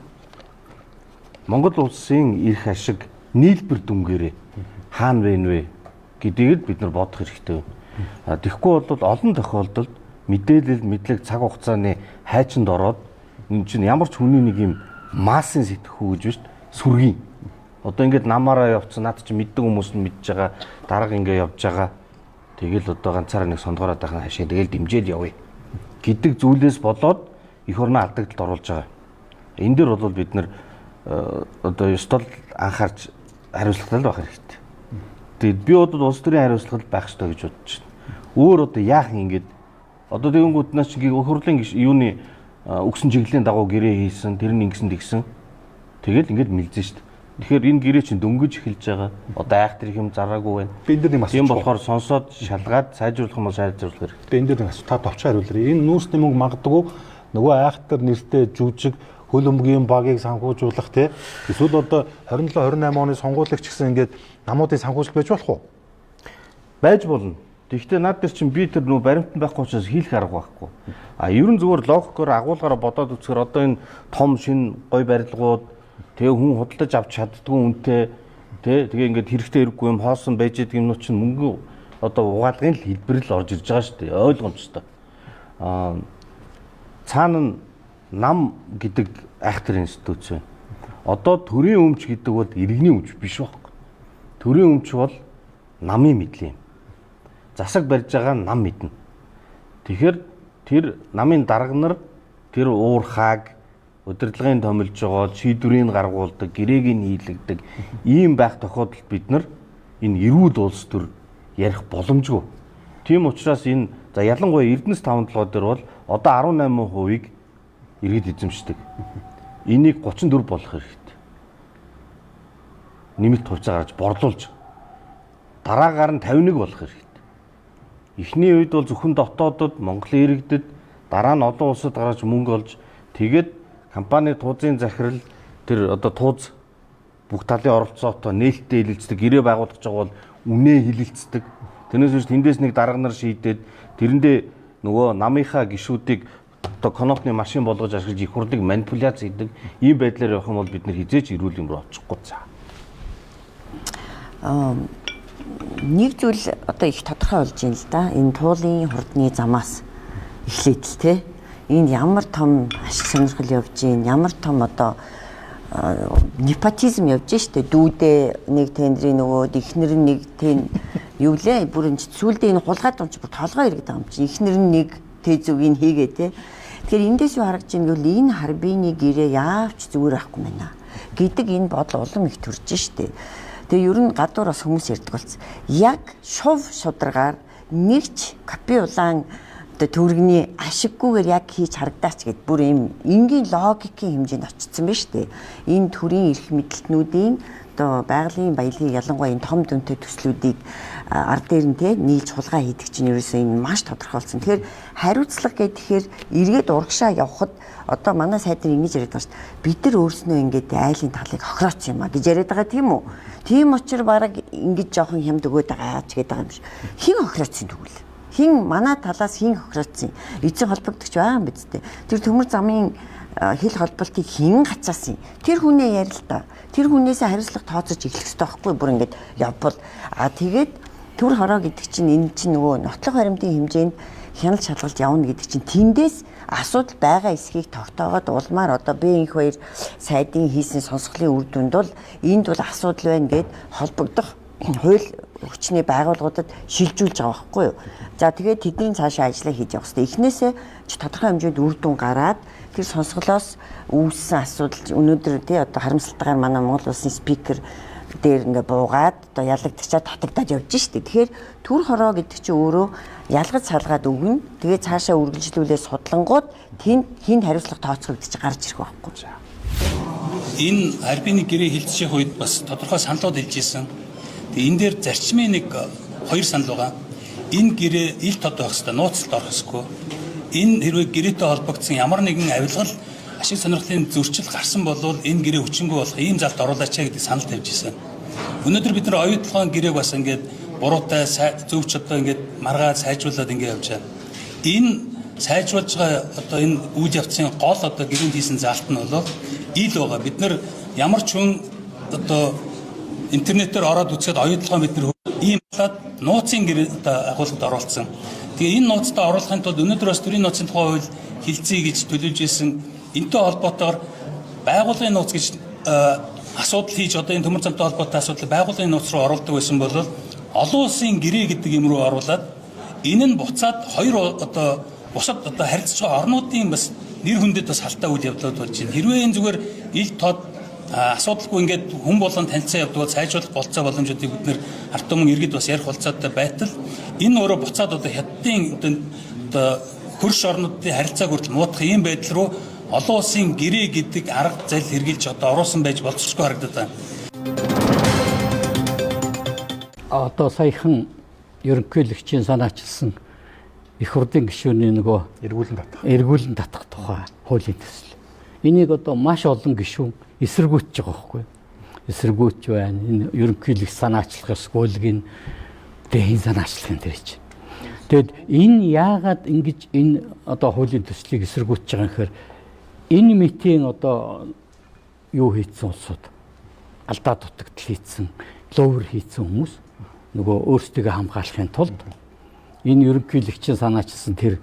Монгол улсын эрх ашиг нийлбэр дүнгээрээ хаана вэ нвэ гэдгийг л бид нар бодох хэрэгтэй байна. Тэгэхгүй бол олон тохиолдолд мэдээлэл мэдлэг цаг хугацааны хайчинд ороод энэ чинь ямар ч хүний нэг юм массын сэтгхүү гэж биш сүргийн. Одоо ингээд намаараа явцсан над чинь мэддэг хүмүүс нь мэдж байгаа дарга ингээд явж байгаа. Тэгэл одоо ганцаараа нэг сондгороод байх нь хашаа тэгэл дэмжээл явъя гэдэг зүйлээс болоод эх орноо алдагдлалд оруулж байгаа. Энэ дэр бол бид нар одоо ёстой анхаарч хариуцлагатай л байх хэрэгтэй. Тэгээд би бол улс төрийн хариуцлага байх ёстой гэж бодож байна. Өөр одоо яах юм ингээд одоо тэгэнгүүт наа чи эх хурлын юуны өгсөн чиглэлийн дагуу гэрээ хийсэн, тэр нь ингэсэн тэгсэн. Тэгэл ингээд мэлзэн шүү дээ. Тэгэхээр энэ гэрээ чинь дөнгөж эхэлж байгаа. Одоо айхтар их юм зараагүй байна. Би энэ дээр нэг асуух. Тийм болохоор сонсоод шалгаад сайжруулах юм бол сайжруулах хэрэгтэй. Би энэ дээр нэг асуу та товчхон хариулаарай. Энэ нүүрсний мөнгө магадгүй нөгөө айхтар нэртэй жүжиг хөлбөмбөгийн багийг санхүүжүүлэх те эсвэл одоо 27 28 оны сонгуулагч гэсэн ингээд намуудын санхүүжил байж болох уу? Байж болно. Тэгэхдээ над дээр чинь би тэр нөө баримтан байхгүй учраас хийх арга байхгүй. А ер нь зүгээр логикоор агуулгаараа бодоод үзэхээр одоо энэ том шин гой барилгууд тэгээ хүн худалдаж авч чаддгүй үнэтэй тэ тэгээ ингээд хэрэгтэй хэрэггүй юм хоосон байж идэг юмнууд чинь мөнгө одоо угаалгын л хэлбэр л орж ирж байгаа шүү дээ. Ойлгомжтой. А цаана нь нам гэдэг айхтар институт байна. Одоо төрийн өмч гэдэг бол иргэний өмч биш байхгүй. Төрийн өмч бол намын мэдлийн юм. Засаг барьж байгаа нам мэднэ. Тэгэхээр тэр намын дарга нар тэр уурхааг удирдлагын томилж байгаа, шийдвэрийг гаргуулдаг, гэрээг нь хийлэгдэг ийм байх тохиолдолд бид нар энэ эрүүл улс төр ярих боломжгүй. Тийм учраас энэ за ялангуяа Эрдэнэс 5-7 дээр бол одоо 18%-ийг иргэд эзэмшдэг. Энийг 34 болох хэрэгтэй. Нэмэлт хувьцаа гаргаж борлуулж дараагаар нь 51 болох хэрэгтэй. Эхний үед бол зөвхөн дотоодод Монголын иргэдэд дараа нь олон улсад гаргаж мөнгө олж тэгээд компани туузын захирал тэр одоо тууз бүх талын оролцоотой нээлттэй хилэлцдэг, гэрээ байгуулах гэж байгаа бол үнэ хилэлцдэг. Тэрнээс биш тэндээс нэг дарга нар шийдээд тэрэндээ нөгөө намынхаа гишүүдийг одоо конопны машин болгож ашиглаж их хурлыг манипуляц хийдэг ийм байдлаар явах юм бол бид нэр хизээч эрүүл юм руу очихгүй. Нэг зүйл одоо их тодорхой болж байна л да. Энэ туулын хурдны замаас эхлээд л те. Энд ямар том ашиг сонирхол явж гин, ямар том одоо непотизм явж штэ. Дүүдээ нэг тендрийн нөгөөд эхнэр нь нэг тен юу лээ бүр энэ сүүлдээ энэ хулгай дунч бүр толгой иргэд байгаа юм чи. Эхнэр нь нэг тэзүүгийг хийгээ те. Тэгэхээр эндээс юу харагдаж байна гэвэл энэ харбины гэрээ яавч зүгээр авахгүй байна гэдэг энэ бодол улам их төрж штэ. Тэгээ ер нь гадуур бас хүмүүс ярьдаг болсон. Яг шув шударгаар нэгч копи улаан одоо төгрөгний ашиггүйгээр яг хийж харагдаач гэд бүр ийм энгийн логикийн хэмжээнд очсон байна шүү дээ. Энэ төрийн эрх мэдэлтнүүдийн одоо байгалийн баялагын ялангуяа энэ том дүнтэй төслүүдийг ард дээр нь те нийлж хулгай хийдэг чинь ерөөсөө энэ маш тодорхойлсон. Тэгэхээр хариуцлага гэхээр эргээд урагшаа явхад одоо манай сайд нар ингэж яриад байгаа шүү дээ. Бид нар өөрснөө ингээд айлын талыг хохирооч юм а гэж яриад байгаа тийм үү? Тийм учраас бараг ингэж жоохон хямд өгөөд байгаа ч гэдэг байгаа юм шиг. Хэн хохироцсон тэгвэл? Хэн манай талаас хэн хохироцсон? Эзэн холбогдогч байгаа юм биз дээ. Тэр төмөр замын хил холболтыг хэн гацаасан? Тэр хүнээ ярил л да. Тэр хүнээсээ хариуцлага тооцож эхлэх ёстой байхгүй бүр ингээд явбал. А тэгээд төр хороо гэдэг чинь энэ чинь нөгөө нотлох баримтын хэмжээнд хяналт шалгалт явна гэдэг чинь тэндээс асуудал байгаа эсхийг тогтоогоод улмаар одоо би инх хоёр сайдын хийсэн сонсголын үр дүнд бол энд бол асуудал байна гэд холбогдох хууль хүчний байгууллагуудад шилжүүлж байгаа байхгүй юу. За тэгээд тэдний цаашаа ажиллаа хийж явах хэрэгтэй. Эхнээсээ чи тодорхой хэмжээнд үр дүн гараад тэр сонсголоос үүссэн асуудал өнөөдөр тий одоо харамсалтайгаар манай Монгол улсын спикер дээр ингээ буугаад одоо ялагдчихаад татагдаад явж штэ. Тэгэхээр төр хороо гэдэг чинь өөрөө ялгаж салгаад өгнө. Тэгээ цаашаа үргэлжлүүлээ судлангууд тэнд хин хариуцлага тооцох гэдэг чинь гарч ирэх байхгүй. Энэ Арбины гэрээ хилцчих үед бас тодорхой саналууд хэлж исэн. Тэгээ энэ дээр зарчмын нэг хоёр санал байгаа. Энэ гэрээ ил тод байх хэвээр нууцлалт орох ёсгүй. Энэ хэрвээ гэрээтэй холбогдсон ямар нэгэн авилгал ашиг сонирхлын зөрчил гарсан бол энэ гэрээ хүчингүй болох ийм залд оруулаач гэдэг санал тавьж исэн. Өнөөдөр бид нар оюутлогын гэрээг бас ингээд буруутай зөвч одоо ингээд маргаа сайжруулад ингээд явж байна. Энэ сайжруулж байгаа одоо энэ үйл явцын гол одоо гэрээнд хийсэн заалт нь бол ил байгаа. Бид нар ямар ч хүн одоо интернетээр ороод үзэхэд оюутлогоо бид нар ийм болоод нууцын гэрээ одоо агуулгад оруулсан. Тэгээ энэ нууцтай оруулахын тулд өнөөдөр бас төрийн нууцын тухай хууль хилцье гэж төлөвлөж исэн. Энтэй холбоотойгоор байгууллагын нууц гэж асуудал хийж одоо энэ төмөр замтай холбоотой асуудал байгууллагын нууц руу оруулдаг байсан бол олон улсын гэрээ гэдэг юм руу оруулаад энэ нь буцаад хоёр одоо бусад одоо харилцаж байгаа орнуудын бас нэр хүндэд бас халтай үйл явдлууд болж байна. Хэрвээ энэ зүгээр ил тод асуудалгүй ингээд хүн болгон танилцсан явдаг бол сайжруулах болцоо боломжуудыг бид нэр ард түмэн иргэд бас ярих болцоотой байтал энэ өөрөө буцаад одоо хятадын одоо хөрш орнуудын харилцааг хүртэл муутах ийм байдал руу олон улсын гэрээ гэдэг арга зал хэрэгжилж одоо оруулсан байж болцсохгүй харагдаад байна. Одоо саяхан ерөнхийлөгчийн санаачилсан их хурлын гишүүний нөгөө эргүүлэн татах тухай хуулийн төсөл. Энийг одоо маш олон гишүүн эсэргүүцэж байгаа байхгүй юу? Эсэргүүцэж байна. Энэ ерөнхийлөгч санаачлах ёсгүй л гин дэхин санаачлах юм тэр чинь. Тэгэд энэ яагаад ингэж энэ одоо хуулийн төслийг эсэргүүцэж байгаа юм гэхээр энэ мэтийн одоо юу хийцэн улсууд алдаа дутагдал хийцэн, ловер хийцэн хүмүүс нөгөө өөрсдийгөө хамгаалахын тулд энэ ерөнхийлөгчийн санаачилсан тэр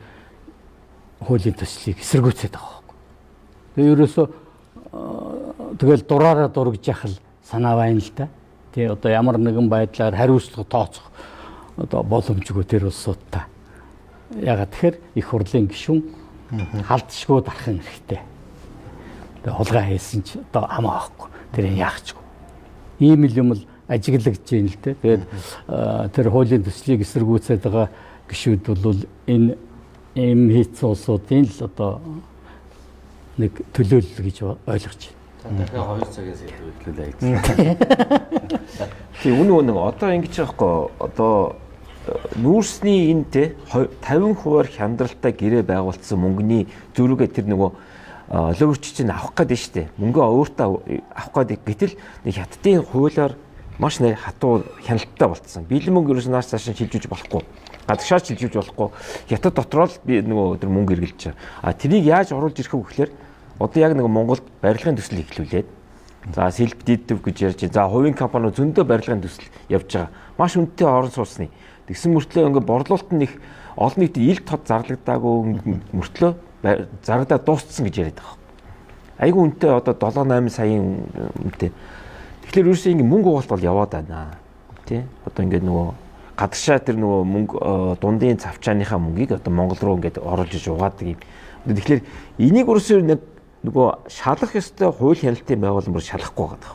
хуулийн төслийг эсэргүүцээд байгаа байхгүй. Тэгээ ерөөсөө тэгэл дураараа дургж яхал санаа байна л да. Тэгээ одоо ямар нэгэн байдлаар хариуцлага тооцох одоо боломжгүй тэр улсуудтай. Ягаад тэгэхээр их хурлын гишүүн халдшгүй дарах хэрэгтэй. Тэгээ хулгай хийсэн ч одоо хамаа байхгүй. Тэр яах чгүй. Ийм л юм л ажиглагдж байна л дээ. Тэгээд тэр хуулийн төслийг эсэргүүцээд байгаа гишүүд бол энэ ийм хийцэн улсуудын л одоо нэг төлөөлөл гэж ойлгож байна. Дахиад 2 цагаас илүү хөдлөлөө гэсэн. Тийм үнэн үнэн одоо ингэж байгаа хгүй одоо нүүрсний энэ те 50% хямдралтай гэрээ байгуулсан мөнгөний зөрүүгээ тэр нөгөө лөвөрч чинь авах гээд нь штэ. Мөнгөө өөртөө авах гээд гэтэл нэг хятадын хуулиар маш нэр хатуу хяналттай болцсон. Бэлэн мөнгө ерөөс нааш цааш шилжүүлж болохгүй. Гадагшаа шилжүүлж болохгүй. Хятад дотроо л би нөгөө тэр мөнгө эргэлж байгаа. А тэрийг яаж оруулж ирэх вэ гэхээр одоо яг нэг Монголд барилгын төсөл эхлүүлээд за self deductive гэж ярьж за хувийн компаниуд зөндөө барилгын төсөл явж байгаа. Маш үнэтэй орон сууцны. Тэгсэн мөртлөө ингээ борлуулалт нь их олон нийтэд ил тод зарлагдаагүй мөртлөө зарлагдаад дууссан гэж яриад байгаа. Айгүй үнэтэй одоо 7 8 саяын үнэтэй. Тэгэхээр ерөөсөө ингээ мөнгө угаалт бол яваад байна. Тэ? Одоо ингээ нөгөө гадагшаа тэр нөгөө мөнгө дундын цавчааныхаа мөнгийг одоо Монгол руу ингээд оруулж иж угаадаг юм. Тэгэхээр энийг ерөөсөө нэг нөгөө шалах ёстой хууль хяналтын байгууллага бүр шалахгүй байгаа.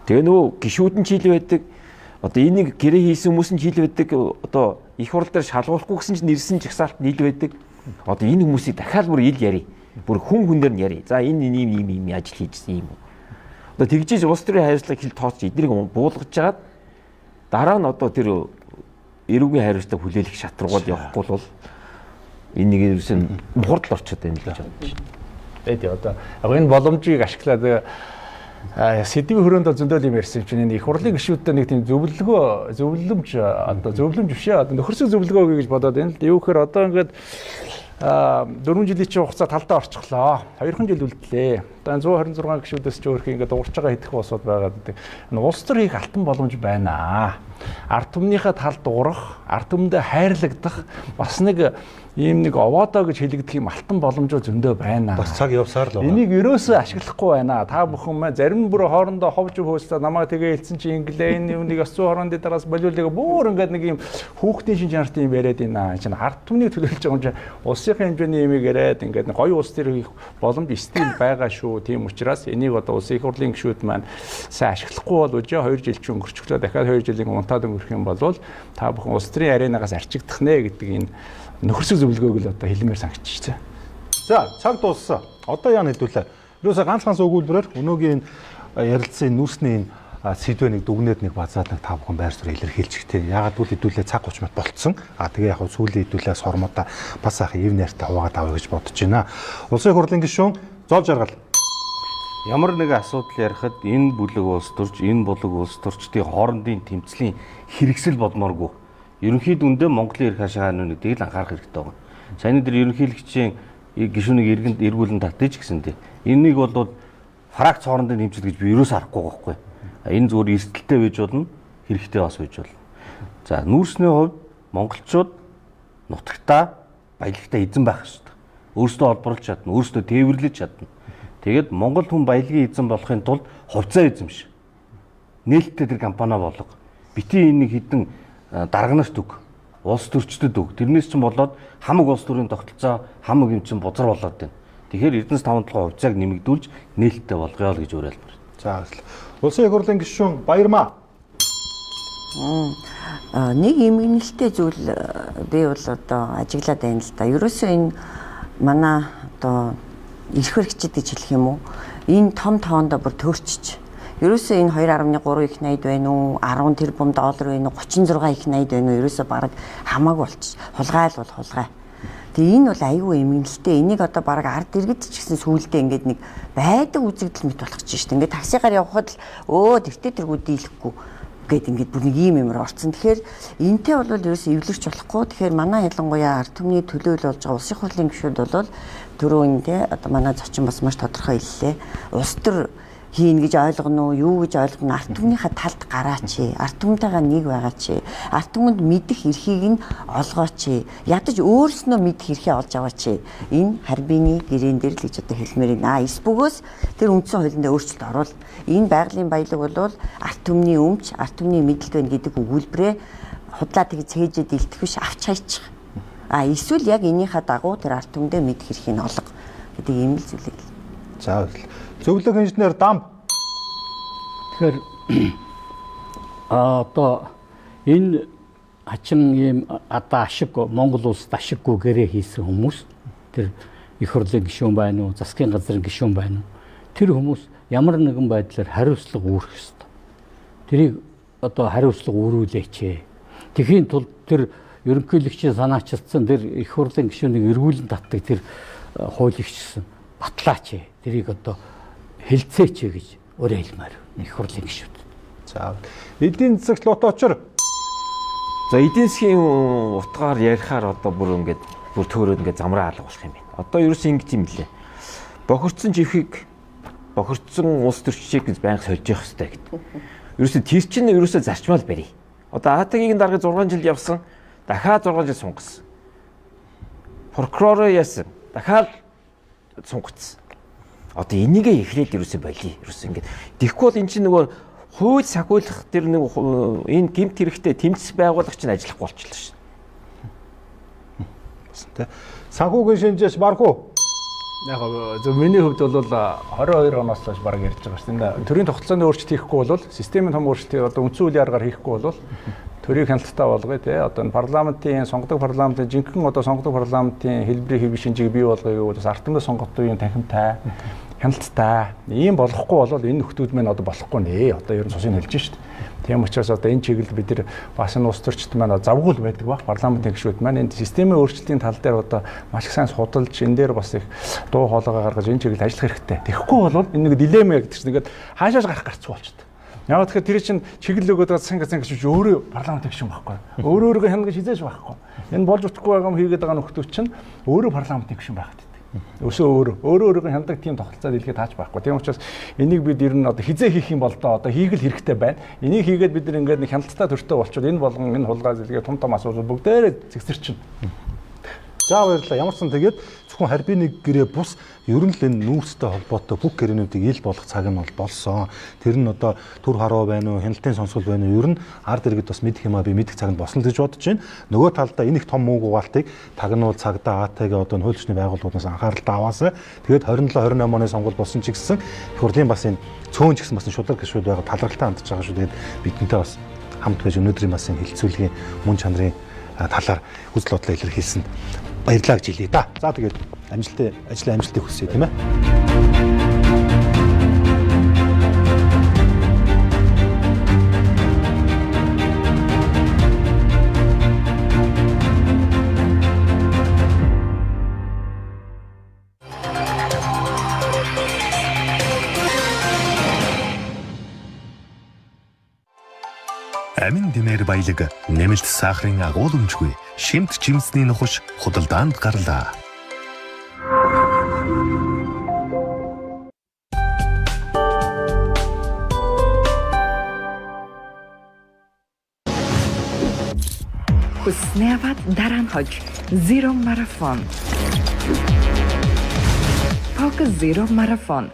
Тэгээ нөгөө гишүүд нь чийл байдаг. Одоо энийг гэрээ хийсэн хүмүүс нь чийл байдаг. Одоо Их хурл дээр шалгуулахгүй гэсэн чинь нэрсэн жагсаалт нийл байдаг. Одоо энэ хүмүүсийг дахиад бүр ил ярий. Бүр хүн хүн дээр нь ярий. За энэ ийм ийм ийм ажил хийжсэн юм уу. Одоо тэгжиж улс төрийн хариуцлага хил тооцож эднийг буулгаж жагаад дараа нь одоо тэр эрүүгийн хариуцлага хүлээлгэх шатруугаар явахгүй бол энэ нэг ерөөсөн хурдл орчод байна л гэж бодож байна. Тэгээд одоо яг энэ боломжийг ашиглаад сэдвийн хөрөөнд бол зөндөл юм ярьсан чинь энэ их хурлын гишүүдтэй нэг тийм зөвлөгөө зөвлөмж одоо зөвлөмж биш ээ одоо нөхөрсөг зөвлөгөө өгье гэж бодоод байна л да. Юу гэхээр одоо ингээд 4 жилийн чинь хугацаа талдаа орчихлоо. 2 жил үлдлээ. Одоо 126 гишүүдээс ч өөрх ингээд дуурч байгаа хэдхэн улсууд байгаад байдаг. Энэ улс төр хийх алтан боломж байна. Ард түмнийхээ талд дуурах, ард түмэндээ хайрлагдах бас нэг ийм нэг овоодоо гэж хэлэгдэх юм алтан боломжоо зөндөө байна. Бас цаг явсаар л байна. Энийг ерөөсөө ашиглахгүй байна. Та бүхэн маань зарим нь бүр хоорондоо ховж хөөслөө намайг тэгээ хэлсэн чи инглээ энэ юуныг 120 дараас болиулыг бүр ингээд нэг юм хүүхдийн шин чанартай юм яриад байна. Чинь ард түмнийг төлөөлж байгаа юм чинь улсынхаа хэмжээний юмыг яриад ингээд гоё улс төр хийх боломж стил байгаа шүү. Тийм учраас энийг одоо улсын их хурлын гишүүд маань сайн ашиглахгүй бол үжи 2 жил чинь өнгөрчихлөө дахиад 2 жилийн унтаад өнгөрөх юм бол та бүхэн улс төрийн аренагаас арчигдах нэ гэдэг энэ нөхөрсөг зөвлөгөөг л одоо хэлмээр санагччихсан. За цаг дууссан. Одоо яа нэгдүүлээ. Ерөөсөө ганц ганц өгүүлбэрээр өнөөгийн ярилцсан нүүрсний энэ сэдвээ нэг дүгнээд нэг базаад нэг та бүхэн байр суурь илэрхийлчих те. Ягаад гэвэл хэдүүлээ цаг 30 минут болцсон. А тэгээ яг сүүлийн хэдүүлээ сормоодаа бас ах ив найртай хуваагаад авъя гэж бодож байна. Улсын хурлын гишүүн Зов Жаргал. Ямар нэгэн асуудал ярихад энэ бүлэг улс төрч, энэ булаг улс төрчдийн хоорондын тэмцлийн хэрэгсэл болмооргүй. Ерөнхий дүндээ Монголын эрх ашиг хааны гэдгийг л анхаарах хэрэгтэй байна. Саяны дээр ерөнхийлөгчийн гишүүнийг иргэнд эргүүлэн татъя ч гэсэн дээ. Энийг бол фракц хоорондын тэмцэл гэж би ерөөс харахгүй байхгүй. Энэ зүгээр эрсдэлтэй байж болно, хэрэгтэй бас байж болно. За нүүрсний хувьд монголчууд нутагтаа баялагтай эзэн байх ёстой. Өөрсдөө олборлож чадна, өөрсдөө тээвэрлэж чадна. Тэгээд монгол хүн баялагын эзэн болохын тулд хувьцаа эзэмш. Нээлттэй тэр компани болго. Бити энэ нэг хідэн дарга нарт өг, улс төрчдөд өг. Тэрнээс чинь болоод хамаг улс төрийн тогтолцоо, хамаг юм чинь бузар болоод байна. Тэгэхээр Эрдэнэс 5 толгой хувьцааг нэмэгдүүлж нээлттэй болгоё л гэж уриалмаар. За улсын их хурлын гишүүн Баярмаа. Нэг эмгэнэлтэй зүйл би бол одоо ажиглаад байна л да. Ерөөсөө энэ манай одоо эрх баригчид гэж хэлэх юм уу? Энэ том тоондоо бүр төөрчиж. Ерөөсөө энэ 2.3 их 80 байна уу? 10 тэрбум доллар байна уу? 36 их 80 байна уу? Ерөөсөө бараг хамаагүй болчих. Хулгай л бол хулгай. Тэгээ энэ бол айгүй эмгэнэлтэй. Энийг одоо бараг ард иргэд ч гэсэн сүүлдээ ингээд нэг байдаг үзэгдэл мэт болох чинь шүү дээ. Ингээд таксигаар явхад л өө тэртээ тэргүү дийлэхгүй гэд ингээд бүр нэг ийм юмар орцсон. Тэгэхээр энтэй бол ерөөсөө эвлэрч болохгүй. Тэгэхээр манай ялангуяа ард түмний төлөөлөл болж байгаа улсын хурлын гишүүд бол түрүү энэ те одоо манай зочин бас маш тодорхой хэллээ. Улс төр хийнэ гэж ойлгоно уу, юу гэж ойлгоно, ард түмнийхээ талд гараач, ард түмтэйгээ нэг байгаач, ард түмэнд мэдэх эрхийг нь олгооч, ядаж өөрснөө мэдэх эрхээ олж аваач. Энэ харбины гэрээн дээр л гэж одоо хэлмээр байна. Эс бөгөөс тэр үндсэн хуулинд өөрчлөлт оруул. Энэ байгалийн баялаг бол ард түмний өмч, ард түмний мэдэлт байна гэдэг өгүүлбэрээ худлаа тэгж цээжээд илтгэх биш, авч хайчих. Эсвэл яг энийхээ дагуу тэр ард түмдээ мэдэх эрхийг олго гэдэг ийм л зүйлийг. За зөвлөх инженер Дамб. Тэгэхээр одоо энэ хачин ийм одоо ашиг Монгол улсад ашиггүй гэрээ хийсэн хүмүүс тэр их хурлын гишүүн байна уу, засгийн газрын гишүүн байна уу? Тэр хүмүүс ямар нэгэн байдлаар хариуцлага үүрэх ёстой. Тэрийг одоо хариуцлага үүрүүлээч. Тэхийн тулд тэр ерөнхийлөгчийн санаачилсан тэр их хурлын гишүүнийг эргүүлэн татдаг тэр хуулийн батлаач. Тэрийг одоо хэлцээч гэж өөрөө хэлмээр их хурлын гишүүд. За эдийн засагч Лоточор. За эдийн засгийн утгаар ярихаар одоо бүр ингээд бүр төөрөөд ингээд замраа алга болох юм байна. Одоо ерөөс ингэж юм лээ. Бохирдсон живхийг бохирдсон улс төрчийг гэж байнга сольж явах хэрэгтэй гэдэг. Ерөөсөө тэр чинь ерөөсөө зарчмаал барь. Одоо АТГ-ийн дарга 6 жил явсан, дахиад 6 жил сунгасан. Прокуророо яасан, дахиад сунгацсан. Одоо энийгээ эхлээд ерөөсөө болиё. Ерөөсөө ингээд тэгэхгүй бол эн чинь нөгөө хууль сахиулах тэр нэг энэ гэмт хэрэгтэй тэмцэх байгууллага чинь ажиллахгүй болчихлоо шин. Тэ. Санхүүгийн шинжээч Бархуу. Яг зөв миний хувьд бол 22 оноос хойш бараг ярьж байгаа шүү дээ. Төрийн тогтолцооны өөрчлөлт хийхгүй бол системийн том өөрчлөлтийг одоо үндсэн үеийн аргаар хийхгүй бол Төрийг хяналттай болгоё те. Одоо энэ парламентын сонгодог парламентын жинхэнэ одоо сонгодог парламентын хэлбэрийг хэв шинжийг бий болгоё гэвэл бас ард түмнээ сонгодог юм танхимтай хяналттай ийм болохгүй бол энэ нөхдүүд маань одоо болохгүй нэ. Одоо ер нь цусыг хэлж шít. Тийм учраас одоо энэ чиглэлд бид нар бас энэ улс төрчид маань завгүй л байдаг баг. Парламентын гишүүд маань энэ системийн өөрчлөлтийн тал дээр одоо маш их сайн судалж энэ дээр бас их дуу хоолойгоо гаргаж энэ чиглэлд ажиллах хэрэгтэй. Тэгэхгүй бол энэ нэг дилемма гэдэг чинь ингээд хаашааш гарах гарцгүй болчихдог. Яг тэгэхээр тэр чинь чиглэл өгөөд байгаа цанга цанга гэж өөрөө парламентын гишүүн байхгүй. Өөрөө өөрийгөө хянах гэж хизээж байхгүй. Энэ болж утгагүй байгаа юм хийгээд байгаа нөхдүүд чинь өөрөө парламентын гишүүн байх гэдэг. Өсөө өөрөө өөрийгөө хяндаг тийм тогтолцоо дэлхийд таач байхгүй. Тийм учраас энийг бид ер нь одоо хизээ хийх юм бол доо одоо хийх л хэрэгтэй байна. Энийг хийгээд бид нар ингээд нэг хяналттай төртөө болчихвол энэ болгон энэ хулгай зэлгээ том том асуудал бүгдээрээ цэгцэрчин. За баярлалаа. Ямар ч сан тэгээд зөвхөн харбын нэг гэрээ бус ер нь л энэ нүүрстэй холбоотой бүх гэрээнүүдийг ил болох цаг нь бол болсон. Тэр нь одоо төр харуу байна уу, хяналтын сонсгол байна уу, ер нь ард иргэд бас мэдэх юм а би мэдэх цаг нь болсон л гэж бодож байна. Нөгөө талдаа энэ их том мөнгө угаалтыг тагнуул цагдаа АТГ одоо хууль эрхний байгууллагуудаас анхааралтай аваасай. Тэгээд 27 28 оны сонгуул болсон ч гэсэн их хурлын бас энэ цөөн ч гэсэн бас шударга гишүүд байгаа талархалтай хандж байгаа шүү. Тэгээд бидэнтэй бас хамт байж өнөөдрийн бас энэ хэлцүүлгийн мөн чанарын талаар үзэл бодлоо илэрхийлсэнд баярлалаа гэж хэлье да. За тэгээд амжилттай ажлын амжилтыг хүсье тийм ээ. Амин дэмээр баялаг, нэмэлт сахарын агуулмжгүй, шимт жимсний нухаш худалдаанд гарлаа. Хүснээ аваад дараа нь хож. Zero Marathon. Focus Zero Marathon.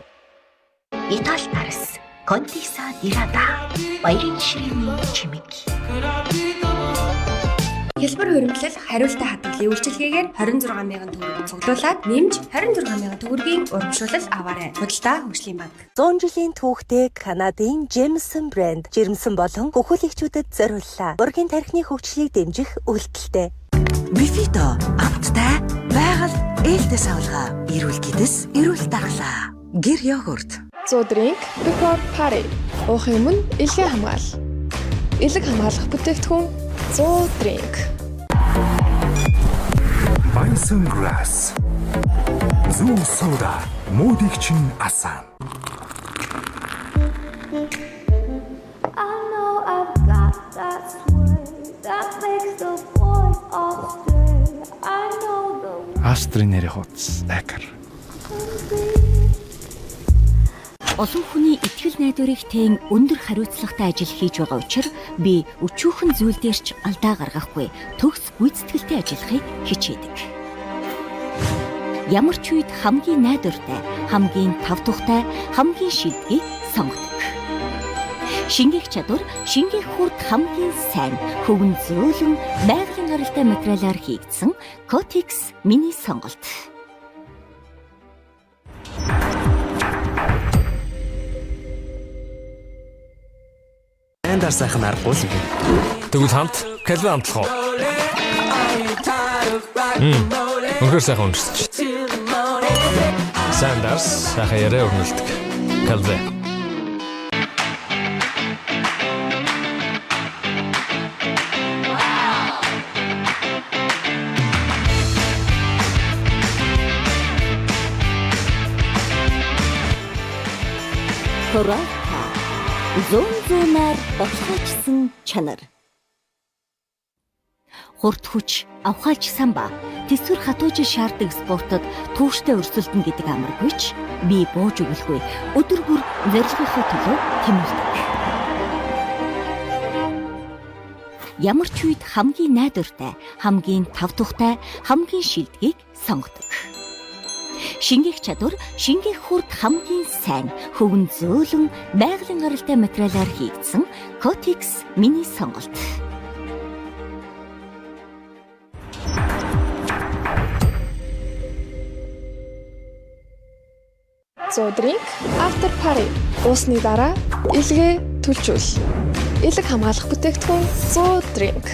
Итали тарс, Контиса Дирада, баярын ширээний чимэг. Хэлбэр хуримтлал хариултаа хадгалын үйлчилгээгээр 26 мянган төгрөг цуглуулад нэмж 26 мянган төгрөгийн урамшуулал аваарай. Худалдаа хөгжлийн банк. 100 жилийн түүхтэй Канадын Jameson брэнд жирэмсэн болон хөхүүлэгчүүдэд зориуллаа. Ургийн тархины хөгжлийг дэмжих үйлдэлтэй. Бифито амттай байгаль ээлтэй савлгаа. Эрүүл гэдэс, эрүүл дархлаа. Гэр йогурт. 100 drink before party. Уухын өмнө элгээ хамгаал. Элэг хамгаалах бүтээгдэхүүн 100 drink. Bison Grass. Зүү сода, муудыг чин асан. I know I've got that sway that makes the boys all stay. I know the Австрийн нэрийн хуудас Акар. Олон хүний итгэл найдварыг тэн өндөр хариуцлагатай ажил хийж байгаа учраас би өчүүхэн зүйл дээр ч алдаа гаргахгүй төгс гүйцэтгэлтэй ажиллахыг хичээдэг. Ямар ч үед хамгийн найдвартай, хамгийн тав тухтай, хамгийн шилдгийг сонгодог. Шингээх чадвар, шингээх хурд хамгийн сайн, хөвөн зөөлөн, байгалийн гаралтай материалаар хийгдсэн Cotex миний сонголт. Андar сайхан аргагүй л юм. Тэгвэл хамт Кальвин амтлах уу? Үнэхээр сайхан үнэрсэж. Сайн дарс, сайхан яриа өрнөлдөг. Кальвин. Коралта зүүн зүүнээр баталгаажсан чанар. Хурд хүч, авхаалч самба, тэсвэр хатуужил шаарддаг спортод тууштай өрсөлдөнө гэдэг амаргүй ч би бууж өгөлгүй. Өдөр бүр зорилгынхоо төлөө тэмүүлдэг. Ямар ч үед хамгийн найдвартай, хамгийн тав тухтай, хамгийн шилдгийг сонгодог. Шингээх чадвар, шингээх хурд хамгийн сайн, хөвөн зөөлөн, байгалийн гаралтай материалаар хийгдсэн Cotex миний сонголт. Зуу drink after party. Уусны дараа илгээ түлжүүл. Элэг хамгаалах бүтээгдэхүүн 100 drink.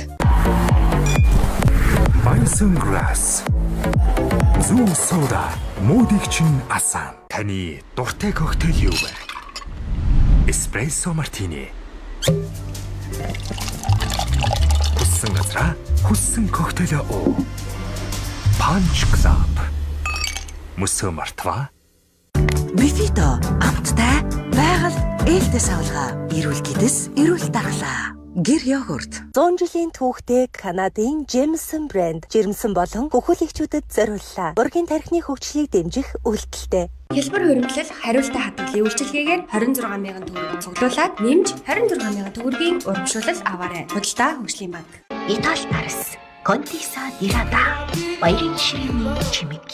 Bison Grass. Зүү сода, муудыг чин асан. Таны дуртай коктейл юу вэ? Эспрессо мартини. Хүссэн газраа хүссэн коктейлөө уу. Punch Club. Мөсөө мартваа. Бифито амттай байгаль ээлтэй савлгаа. Эрүүл гэдэс, эрүүл дархлаа. Гэр йогурт. 100 жилийн түүхтэй Канадын Jameson брэнд жирэмсэн болон хөхөлөгчүүдэд зориуллаа. Ургийн тархины хөгжлийг дэмжих үйлдэлтэй. Хэлбэр хуримтлал хариултаа хадгалын үйлчилгээгээр 26 мянган төгрөг цуглуулад нэмж 26 мянган төгрөгийн урамшуулал аваарай. Худалдаа хөгжлийн банк. Итали тарс. Контиса Дирада. Баярын ширээний чимэг.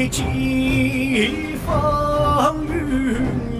一骑风云。